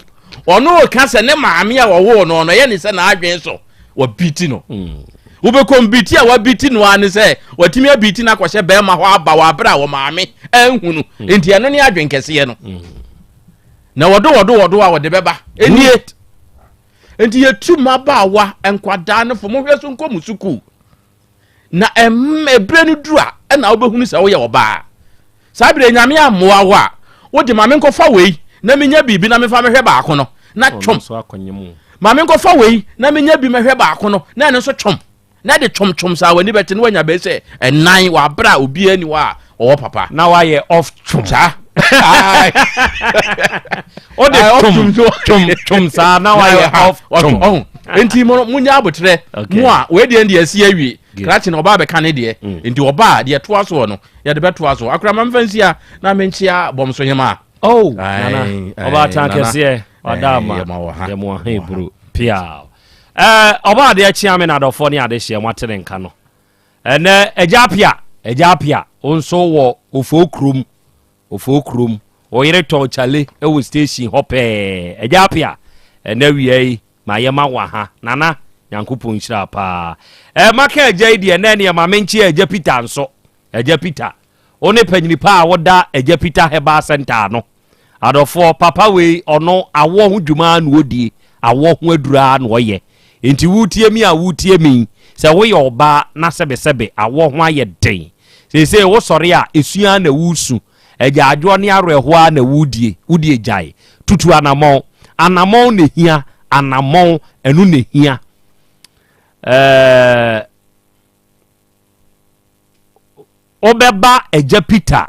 Ɔno ka sɛ ne maame a wɔwoo no no ɛyɛ ne sɛ n'adwene so wɔbiti no. Hmm. Wobɛkɔm biti a wabiti no ara ne sɛ watumi abiti no akɔhyɛ bɛrima hɔ aba wɔ abere a wɔ maame anhu no. Hmm. Nti ɛno ne adwen kɛseɛ no. Hmm. Na wɔdo wɔdo wɔdo a wɔde bɛba. Ɛnie. Enti yɛtu mmabaawa, nkwadaa no fo, monhwɛ so nkɔ mo sukuu. Na ɛberɛ no duru a, ɛna wobɛhunu sɛ woyɛ ɔbaa. Saa berɛ Nyame ammoa wo a, wode ma menkɔfa wei na menya biribi na memfa mɛhwɛ baako no, na twom. Ma menkɔfa wei na menya bi mɛhwɛ baako no, na ɛno nso twom. Na ɛde twomtwom saa w'ani bɛte na wanya bɛyɛ sɛ ɛnan wɔ abere a obiara ni hɔ a ɔwɔ papa. Na wayɛ off twom. Saa. O de twom twom twom saa na wayɛ off twom. Nti mo mo nya abotrɛ mo a wei deɛ deɛ asi awie krakye na ɔbaa bɛka ne deɛ mm. nti ɔbaa deɛ toa soɔ no yɛde bɛtoa so akora ma mfa nsia na menkyea bɔmso hema. Oh nana ɔbaatan kɛseɛ ɔda ama yɛma wɔ ha eburo piaa. Ɛɛ ɔbɔ adeɛ kyea me na adɔfoɔ ne adehyeɛ mo ate ne nka no. Ɛnɛ Agya Apia, Agya Apia, wo nso wɔ Ofoo kurom, Ofoo kurom. Wo yere tɔn kyale wɔ station hɔ pɛɛ. Agya Apia, ɛnɛ awia yi ma yɛ ma wo aha. Nana, Nyankopɔn nhyira paa. Ɛɛ maka agya yi deɛ nɛ neɛ ma menkyea Agya Peter nso. Agya Peter, wo ne panyini pa a woda Agya Peter Herbal Center ano. Adɔfoɔ, papa wei ɔno awoɔ ho dwuma ara na ɔdie, awoɔ ho aduro ara na ɔyɛ. Nti woretie me a woretie me yi, sɛ woyɛ ɔbaa na sɛbesɛbe awoɔ ho ayɛ den, seesei wosɔre a esu ara na woresu, agyaadwoɔ ne awerɛhoɔ ara na woredie, wodeɛ gyae. Tutu anamɔn. Anamɔn na ɛhia, anamɔn, ɛno na ɛhia. Ɛɛ. Wobɛba Agya Peter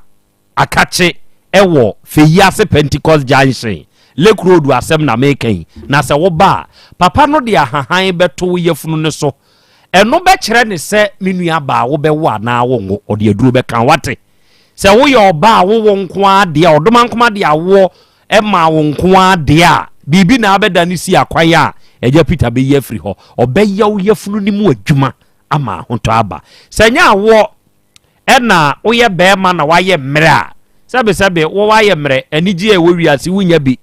Akakye wɔ Feyiase Pentecost Junction, Lake Road asɛm na meka yi, na sɛ woba a, papa no de ahahan bɛto wo yafunu no so. Ɛno bɛkyerɛ no sɛ me nua baa wobɛwo anaa wonwo, ɔde aduro bɛka wo, wate? Sɛ woyɛ ɔbaa a wowo nko ara deɛ a, ɔdomankoma de awoɔ maa wo nko ara deɛ a, biribi na abɛda no si akwan a Agya Peter bɛyi afiri hɔ. Ɔbɛyɛ wo yafunu no mu adwuma ama ahotɔ aba. Sɛ ɛnyɛ awoɔ ɛna woyɛ bɛrima na woayɛ mmerɛ a, sɛbesɛbe wo woayɛ mmerɛ, anigyeɛ a ɛwɔ wiase wonnya bi.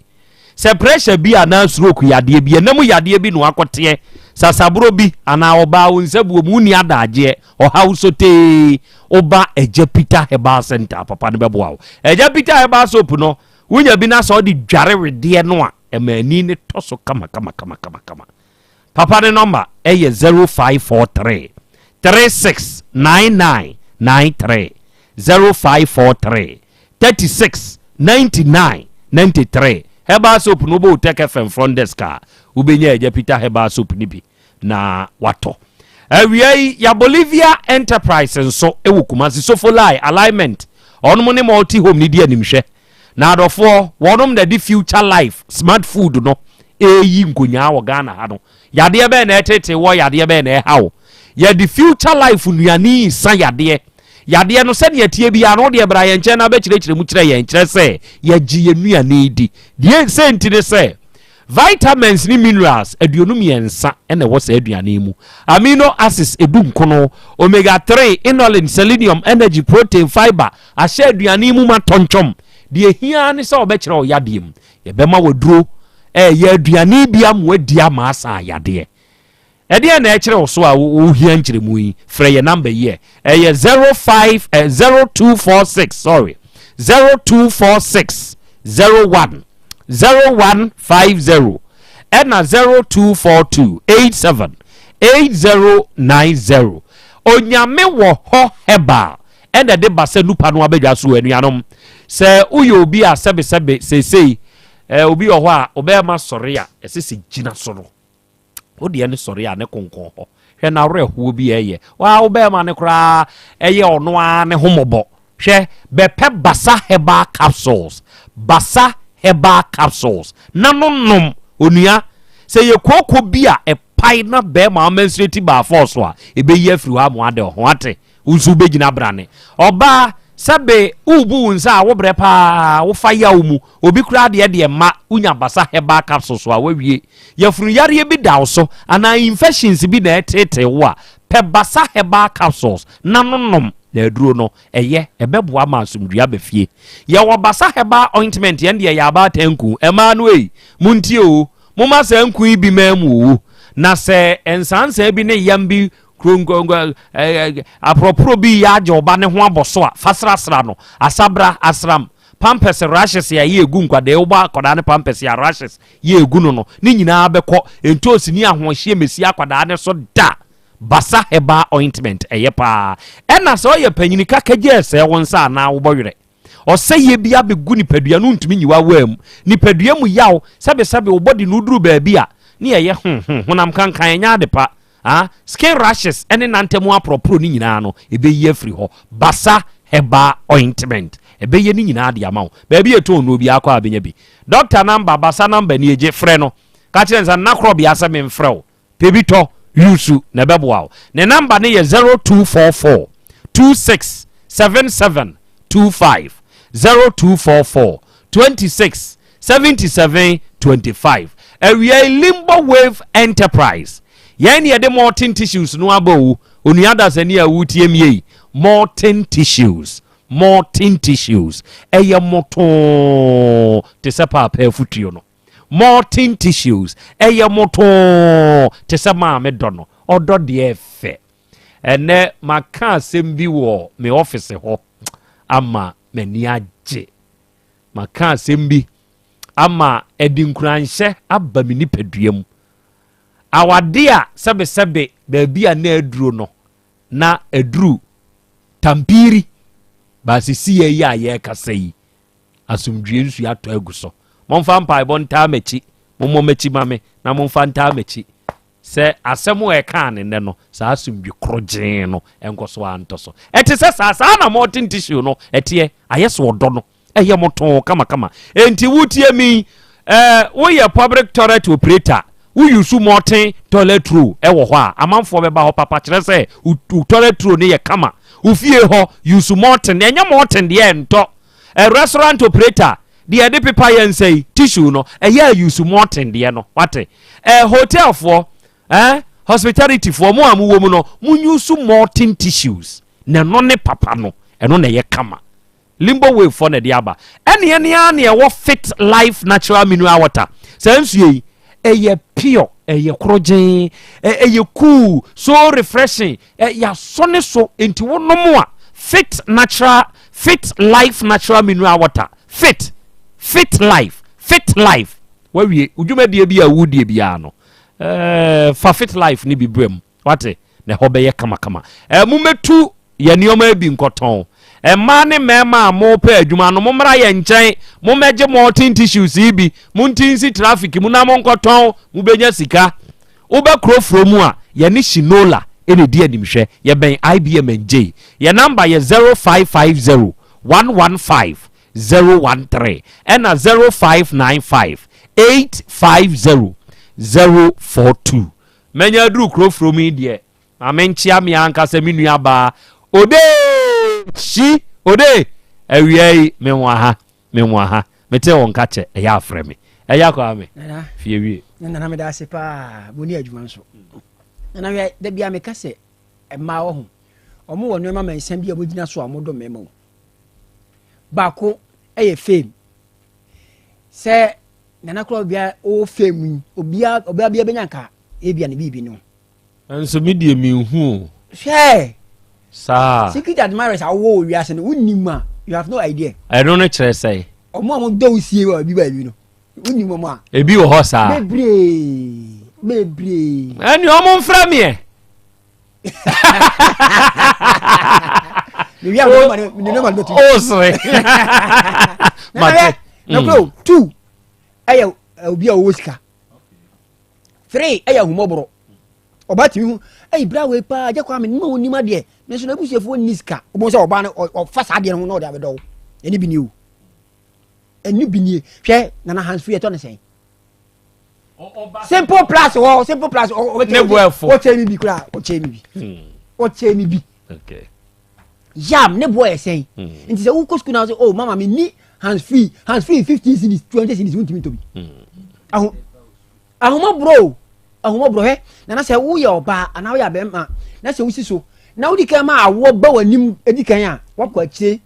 Sɛ pressure bi anaa stroke yadeɛ bi, ɛna mu yadeɛ bi na wakɔteɛ, sasaborɔ bi anaa ɔbaa wo nsabuo mu, wonni adagyeɛ, ɔhaw sotee, woba Agya Peter Herbal Center a, papa no bɛboa wo. Agya Peter Herbal Soap no, wonya bi na sɛ wode dware wedeɛ no a, ɛma ani no tɔ so kama kama kama kama kama. Papa ne nɔmba yɛ 0543 36 99 93, 0543 36 99 93. Herbal soap no wobɔ Otec FM front desk a, wobɛnya Agya Peter herbal soap no bi na watɔ. Awia yi, ya Bolivia Enterprise nso wɔ Kumasi, Sofolai Alignment, ɔnom ne Multi Home no di animhwɛ. Na adɔfoɔ, wɔnom na de future life smart food no ɛreyi nkonyaa wɔ Ghana ha no. Yadeɛ bɛn na ɛtetee wɔ, yadeɛ bɛn na ɛha wo? Yɛde future life nnuane yi sa yadeɛ. Yadeɛ no sɛdeɛ ɛteɛ biara no, wodeɛ bra yɛn nkyɛn na bɛkyerɛkyerɛ mu kyerɛ yɛn, kyerɛ sɛ yɛgye yɛn nnuane yi di. Deɛ sɛ nti ne sɛ, Vitamins ne minerals 53 na ɛwɔ saa aduane yi mu. Amino acids 19, omega 3, inulin, selenium, energy, protein, fiber ahyɛ aduane yi mu ma tɔntwɔm. Deɛ ɛhia ara ne sɛ wɔbɛkyerɛ wo yadeɛ mu. Yɛbɛma wo aduro ɛyɛ aduane bi ama woadi ama asa yadeɛ. Ɛdeɛn na ɛkyerɛ wo so a wohia nkyerɛmu yi? Frɛ yɛn namba yi ɛ. Ɛyɛ 05 eh, 0246 sorry 0246 01 0150 ɛna 0242 87 8090. Onyame wɔ hɔ herbal ɛna ɛde ba sɛ nupa no abɛdwa so anuanom. Sɛ woyɛ obi a sɛbesɛbe seesei eh, obi wɔ hɔ a ɔbɛrima sɔre a ɛsɛ sɛ gyina so no. Wo deɛ no sɔre a ne konkɔn hɔ. Hwɛ n'awerɛhoɔ bi a ɛyɛ. Waa wo bɛrima no koraa ɛyɛ ɔno ara ne ho mmɔbɔ. Hwɛ, bɛpɛ Basa Herbal Capsules, Basa Herbal Capsules, na no nom, onua. Sɛ ɛyɛ kooko bi a ɛpae na bɛrima amenstruate by force a, ɛbɛyi afiri hɔ ama wada ho ate. Wo nso wobɛgyina brane. Ɔbaa, sɛbe worebu wo nsa a, wobrɛ paa, wofa yaw mu. Obi koraa deɛ deɛ mma wonya Basa Herbal Capsules a, woawie. Yafunu yareɛ bi da wo so anaa infections bi na ɛreteetee wo a, pɛ Basa Herbal Capsules na no nom. Na aduro no, ɛyɛ, ɛbɛboa ma asomdwoeɛ aba fie. Yɛwɔ Basa Herbal Ointment, yɛn deɛ ɛyɛ abaatan nku. Mmaa no ei, montie o, momma saa nku yi bi mmaa mu o. Na sɛ nsansaa bi ne yam bi Kuronkuronkuro, aporɔporɔ bi reyɛ agye wo ba ne ho abɔ so a, fa srasra no. Asabra, asram, pampɛs, rashes a ɛyɛ egu nkwadaa, wobɔ akwadaa no pampɛs a rashes yɛ egu no no, ne nyinaa bɛkɔ. Ntoosi ne ahoɔhyeɛ mmɛsi akwadaa no so da. Basa herbal ointment, ɛyɛ paa. Ɛna sɛ ɔyɛ panyini kakagye ɛsɛe wo nsa anaa wobɔ werɛ. Ɔsɛeɛ bi abɛgu nipadua no ntumi nyi w'awaa mu. Nipadua mu yaw, sɛbesɛbe wo body no woduru baabi a, ne ɛyɛ ho ho, honam kankan, ɛnyɛ ade pa. Ah, skin rashes ne nantamu aporɔporɔ no nyinaa no, ɛbɛyi afiri hɔ. Basa Herbal Ointment, ɛbɛyɛ ne nyinaa de ama wo. Baabi a ɛtɔn nnuro biara kɔ a bɛnya bi. Doctor number, Basa number nie, gye, frɛ no. Ka kyerɛ no sɛ, Nna Korɔbea sɛ memfrɛ wo. Pɛ bi tɔ, use, na ɛbɛboa wo. Ne number no yɛ 0244 26 77 25, 0244 26 77 25. Awia yi Limbo Wave Enterprise, yɛn ne yɛde molten tissues no aba o, onua dasani a wotie me yi, molten tissues, molten tissues, ɛyɛ motoo te sɛ paapa afutuo no. Molten tissues, ɛyɛ motoo te sɛ maame dɔ no, ɔdɔ deɛ ɛfɛ. Ɛnɛ maka asɛm bi wɔ me ɔfise hɔ ama m'ani agye. Maka asɛm bi ama ɛde nkuranhyɛ aba me nipadua mu. Awade a sɛbesɛbe baabi a na aduro no, na aduru tampiri, baasisi yi a yɛrekasa yi, asomdwie nsuo atɔ agu so. Momfa mpaebɔ ntaa m'akyi, mommɔ m'akyi ma me, na momfa ntaa m'akyi. Sɛ asɛm a ɛkaa ne nnɛ no, saa asomdwe korogyee no nkɔ so ara ntɔ so. Ɛte sɛ saa, saa na molten tissue no ɛteɛ, ayɛ sɛ ɔdɔ no, ɛyɛ motoo kamakama. Enti wotie me yi, eh, woyɛ public toilet operator, wo use molten toilet roll ɛwɔ hɔ a, amanfoɔ bɛba hɔ papa, kyerɛ sɛ wo toilet roll no yɛ kama. Wo fie hɔ, use molten, ɛnyɛ molten deɛ ɛntɔ. Eh, restaurant operator, deɛ yɛde pepa yɛn nsa yi, tissue no, ɛyɛ a use molten deɛ no, wate. Eh, hotel foɔ, eh, hospitality foɔ, mo a mowɔ mu no, mo use molten tissues, na ɛno ne papa no, ɛno na ɛyɛ kama. Limbo Wave foɔ na ɛde aba. Ɛne ɛne ara na ɛwɔ Fit Life Natural Mineral Water. Saa nsuo yi, ɛyɛ pure, ɛyɛ korogyen, ɛyɛ cool, so refreshing, yɛasɔ ne so, nti wonom a, Fit Natural, Fit Life Natural Mineral Water, Fit, Fit Life, Fit Life. Wawie, wo dwumadie bi a wodie biara no, ɛɛ, fa Fit Life ne bi brɛ mu, wate, na ɛhɔ bɛyɛ kamakama. Ɛɛ, mommɛtu yɛn nneɛma bi nkɔtɔn. Mmaa ne mmarima a mopɛ adwuma no, mommra yɛn nkyɛn, mommɛgye molten tissues yi bi, monti nsi traffic mu na monkɔtɔn, mobɛnya sika. Woba Kurofuro mu a, yɛne Shinola na ɛdi animhwɛ. Yɛbɛn IBM and J. Yɛn namba yɛ 0550 115 013 ɛna 0595 850 042. Manya aduru Kurofuro mu yi deɛ, ma menkyea me ankasa me nua baa Ode! Shi! Ode! Awia yi, me wɔ ha, me wɔ ha. Mete wo nka kyɛ, ɛyɛ afrɛ me. Ɛyɛ akɔ me. Nana. Fie wie. Nana meda ase paa, mo ni adwuma nso. Nana hwɛ, da bia meka sɛ mmaa wɔ ho. Wɔn wɔ nneɛma mmiɛnsa bi a wɔgyina so a wɔdɔ mmarima o. Baako yɛ fame. Sɛ nana koraa obia ɔwɔ fame yi, obia ɔbaa bia bɛnya nka ebia ne biribi no. Nso me deɛ menhu o. Hwɛ! Saa. Secret admirers a wowɔ wɔ wiase no, wonnim a, you have no idea. Ɛno no kyerɛ sɛn? Wɔn a wɔdɔ wo sie wɔ baabi baabi no, wonnim wɔn a. Ebi wɔ hɔ saa. Bebree. Bebree. Ɛne ɔmo mfrɛ meɛ. O sere. Mate. Nɔkoro 2 ɛyɛ obi a ɔwɔ sika. 3 ɛyɛ ahumɔborɔ. Ɔbaa tumi hu ɛyi bra wei paa agya kwame ne ma onim adeɛ ne nso n'abusuafoɔ nni sika. Wobɛhu sɛ ɔbaa no ɔfa saa adeɛ no ho na ɔde abɛdɔ wo. Ɛne bi nie o. Ɛne bi nie. Hwɛ nana hands free ɛtɔ ne sɛn. Simple plus wɔ simple plus ɔkyɛ mi bi koraa ɔkyɛ mi bi ɔkyɛ mi bi. Yam ne boɔ yɛ sɛn. Nti sɛ wokɔ sukuu na wosɛ oh mama mi ni hands free hands free 15 cedis 20 cedis wontumi ntɔ bi. Aho Ahummɔborɔ o, ahummɔborɔ hwɛ, nana sɛ woyɛ ɔbaa anaa woyɛ abɛrima na sɛ wosi so na wodi kan ma awoɔ ba w'anim di kan a, wakɔ akyire.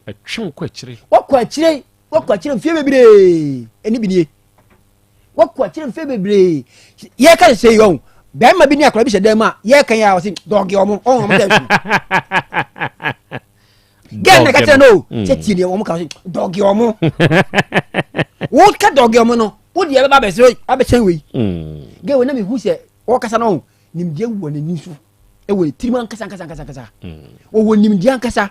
Ɛtwe wo kɔ akyire. Wakɔ akyire, wakɔ akyire mfeɛ bebree, ɛne bi nie. Wakɔ akyire mfeɛ bebree. Yɛka sɛ yi ɔho, bɛrima bi ne akwadaa bi hyɛ dan mu a, yɛka yɛ a ɔse dɔge ɔmo, ɔho ɔmo sɛ nsu. Gɛn na ɛka kyerɛ no o, mm. sɛ tie deɛ ɔmo ka ɔse dɔge ɔmo. Woka dɔge ɔmo no, wo deɛ bɛba abɛsɛ abɛkyɛn wei mm. gɛ wei na mehu sɛ ɔkasa no ɔho nimdeɛ wɔ n'ani so ɛwɔ ne tirim ankasa ankasa ankasa ankasa mm. wɔwɔ nimdeɛ ankasa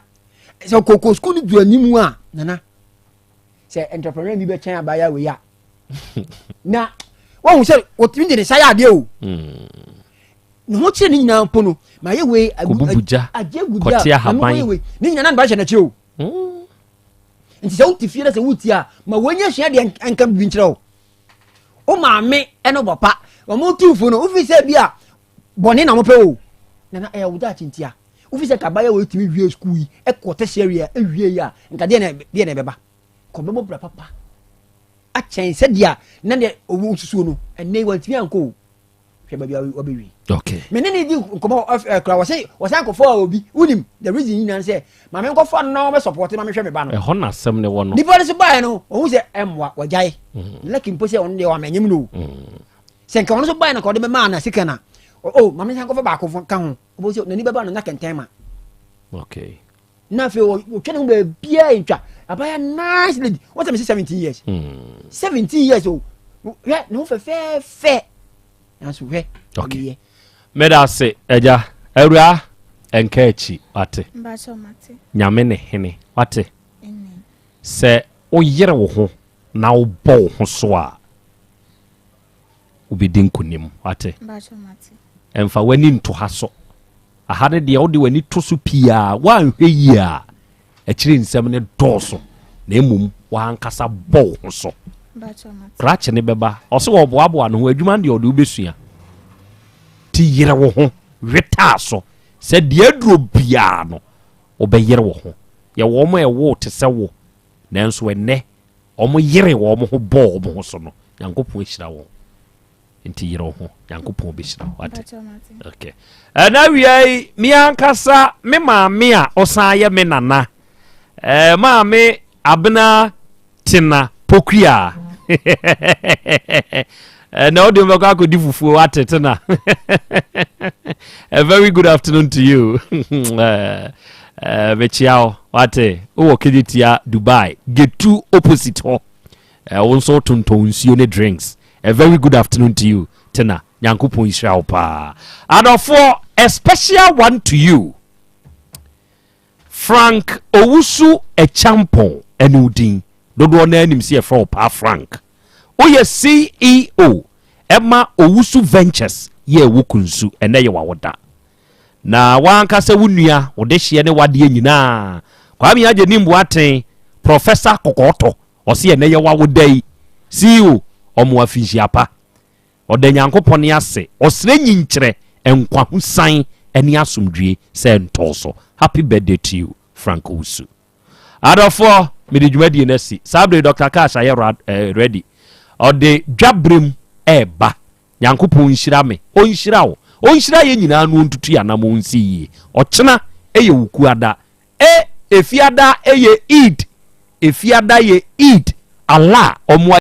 sɛ kɔkɔ sukuu no du anim a nana sɛ entrepreneur bi bɛkyɛn abaayewa wei a na wɔhu sɛ wɔtumi de ne nsa yɛ adeɛ o mm. ne ho kyerɛ ne nyinaa mpo no ma yɛ wei agye gu gya na mekɔyɛ wei ne nyinaa na ne ba hyɛ n'akyi o nti sɛ wote fie na sɛ wotie a ma wɔnya sua deɛ nka biribi nkyerɛ wo wo maame ne wo papa wɔn tu fo no wofi sɛ bi a bɔne na wɔpɛ o nana ɛyɛ wo daakye ntia wofi sɛ kabaya wɔ tumi wie sukuu yi ɛkɔ tertiary a ɛwie yi a nka deɛ na deɛ na ɛbɛba kɔ bɛbɔ bra papa akyɛn sɛdeɛ na deɛ ɔwɔ susuo no ɛnɛ wɔntumi ankɔ o hwɛ baabi a wabɛwie okay. me ne ne di nkɔmmɔ eh, kora wɔse wɔsan kɔfɔ a obi wonim the reason nyinaa sɛ ma menkɔfa no na wɔbɛsɔpɔte ma mehwɛ me ba no ɛhɔ na asɛm ne wɔ no nipa no so baeɛ no ɔhu sɛ ɛmmoa wɔgyae mm. lucky mpo sɛ ɔno deɛ wamanyem no mm. sɛ nka ɔno so baeɛ no ka ɔde bɛmaa no sika na o oh, ma mensan kɔfa baako ka ho ɔbɛhu sɛ n'ani bɛba no na kɛntɛn ma okay. na afei ɔtwa ne ho baabiaa ntwa abaya nice lady wọ́n sɛ mi sɛ 17 years 17 hmm. years o hwɛ ne ho fɛfɛɛfɛ nanso hwɛ okay meda ase agya awura ɛnka akyi wate nyame ne hene wate sɛ woyere wo ho na wobɔ wo ho so a wobɛdi nkonim. Wate? Ɛmfa w'ani nto ha so. Aha no deɛ wode w'ani to so pii a, woanhwɛ yie a, akyire nsɛm no dɔɔso. Na mmom w'ankasa bɔ wo ho so. Krakye no bɛba. Ɔse wɔboaboa ne ho, adwuma no deɛ ɔde wobɛsua. Ti yere wo ho, wetaa so. Sɛ deɛ aduro biara no, wobɛyere wo ho. Yɛwɔ wɔn a ɛwoo te sɛ wo, nanso ɛnnɛ Wɔn yeree wɔn ho bɔɔ wɔn ho so no, Nyankopɔn ahyira wɔn. Nti yere wo ho, Nyankopɔn bɛhyira wo. Wate? Okay. Ɛna awia yi, me ankasa me maame a ɔsan yɛ me nana, eh, maame Abena Tena Pokuya. Na wode bɛkɔ akɔdi fufuo wate tena. A very good afternoon to you. Eh, mekyia wo wate wowɔ kejetia Dubai getu opposite hɔ. Eh, wo nso wotontɔn nsuo ne drinks. A very good afternoon to you tena. Nyankopɔn nhyira wo paa. Adɔfoɔ, a special one to you. Frank Owusu Acheampong ɛne wo din. Dodoɔ no ara nim sɛ yɛfrɛ wo Paa Frank. Woyɛ CEO ɛma Owusu Ventures yɛ ɛwɔ Kunsu. Ɛnɛ yɛ w'awoda. Na w'ankasa wo nua, wo dehyeɛ ne w'adeɛ nyinaa, Kwame Agyenim Boateng, Professor Kɔkɔɔtɔ, ɔse ɛnɛ yɛ w'awoda yi. CEO, ɔmo afinhyia pa. Ɔda Nyankopɔn ase, ɔsrɛ nyinkyerɛ, nkwahosan ne asomdwie sɛ ɛntɔɔ so. Happy birthday to you, Frank Owusu. Adɔfoɔ, mede dwumadie no asi. Saa bere yi Dr. Cash ayɛ eh, ready. Ɔde dwaberem ɛreba. Nyankopɔn nhyira me, ɔnhyira wo, ɔnhyira yɛn nyinaa na ɔntutu yɛn anamɔn nsi yie. Ɔkyena yɛ Wukuada. E, Efiada yɛ Eid. Efiada yɛ Eid. Allah ɔmoa.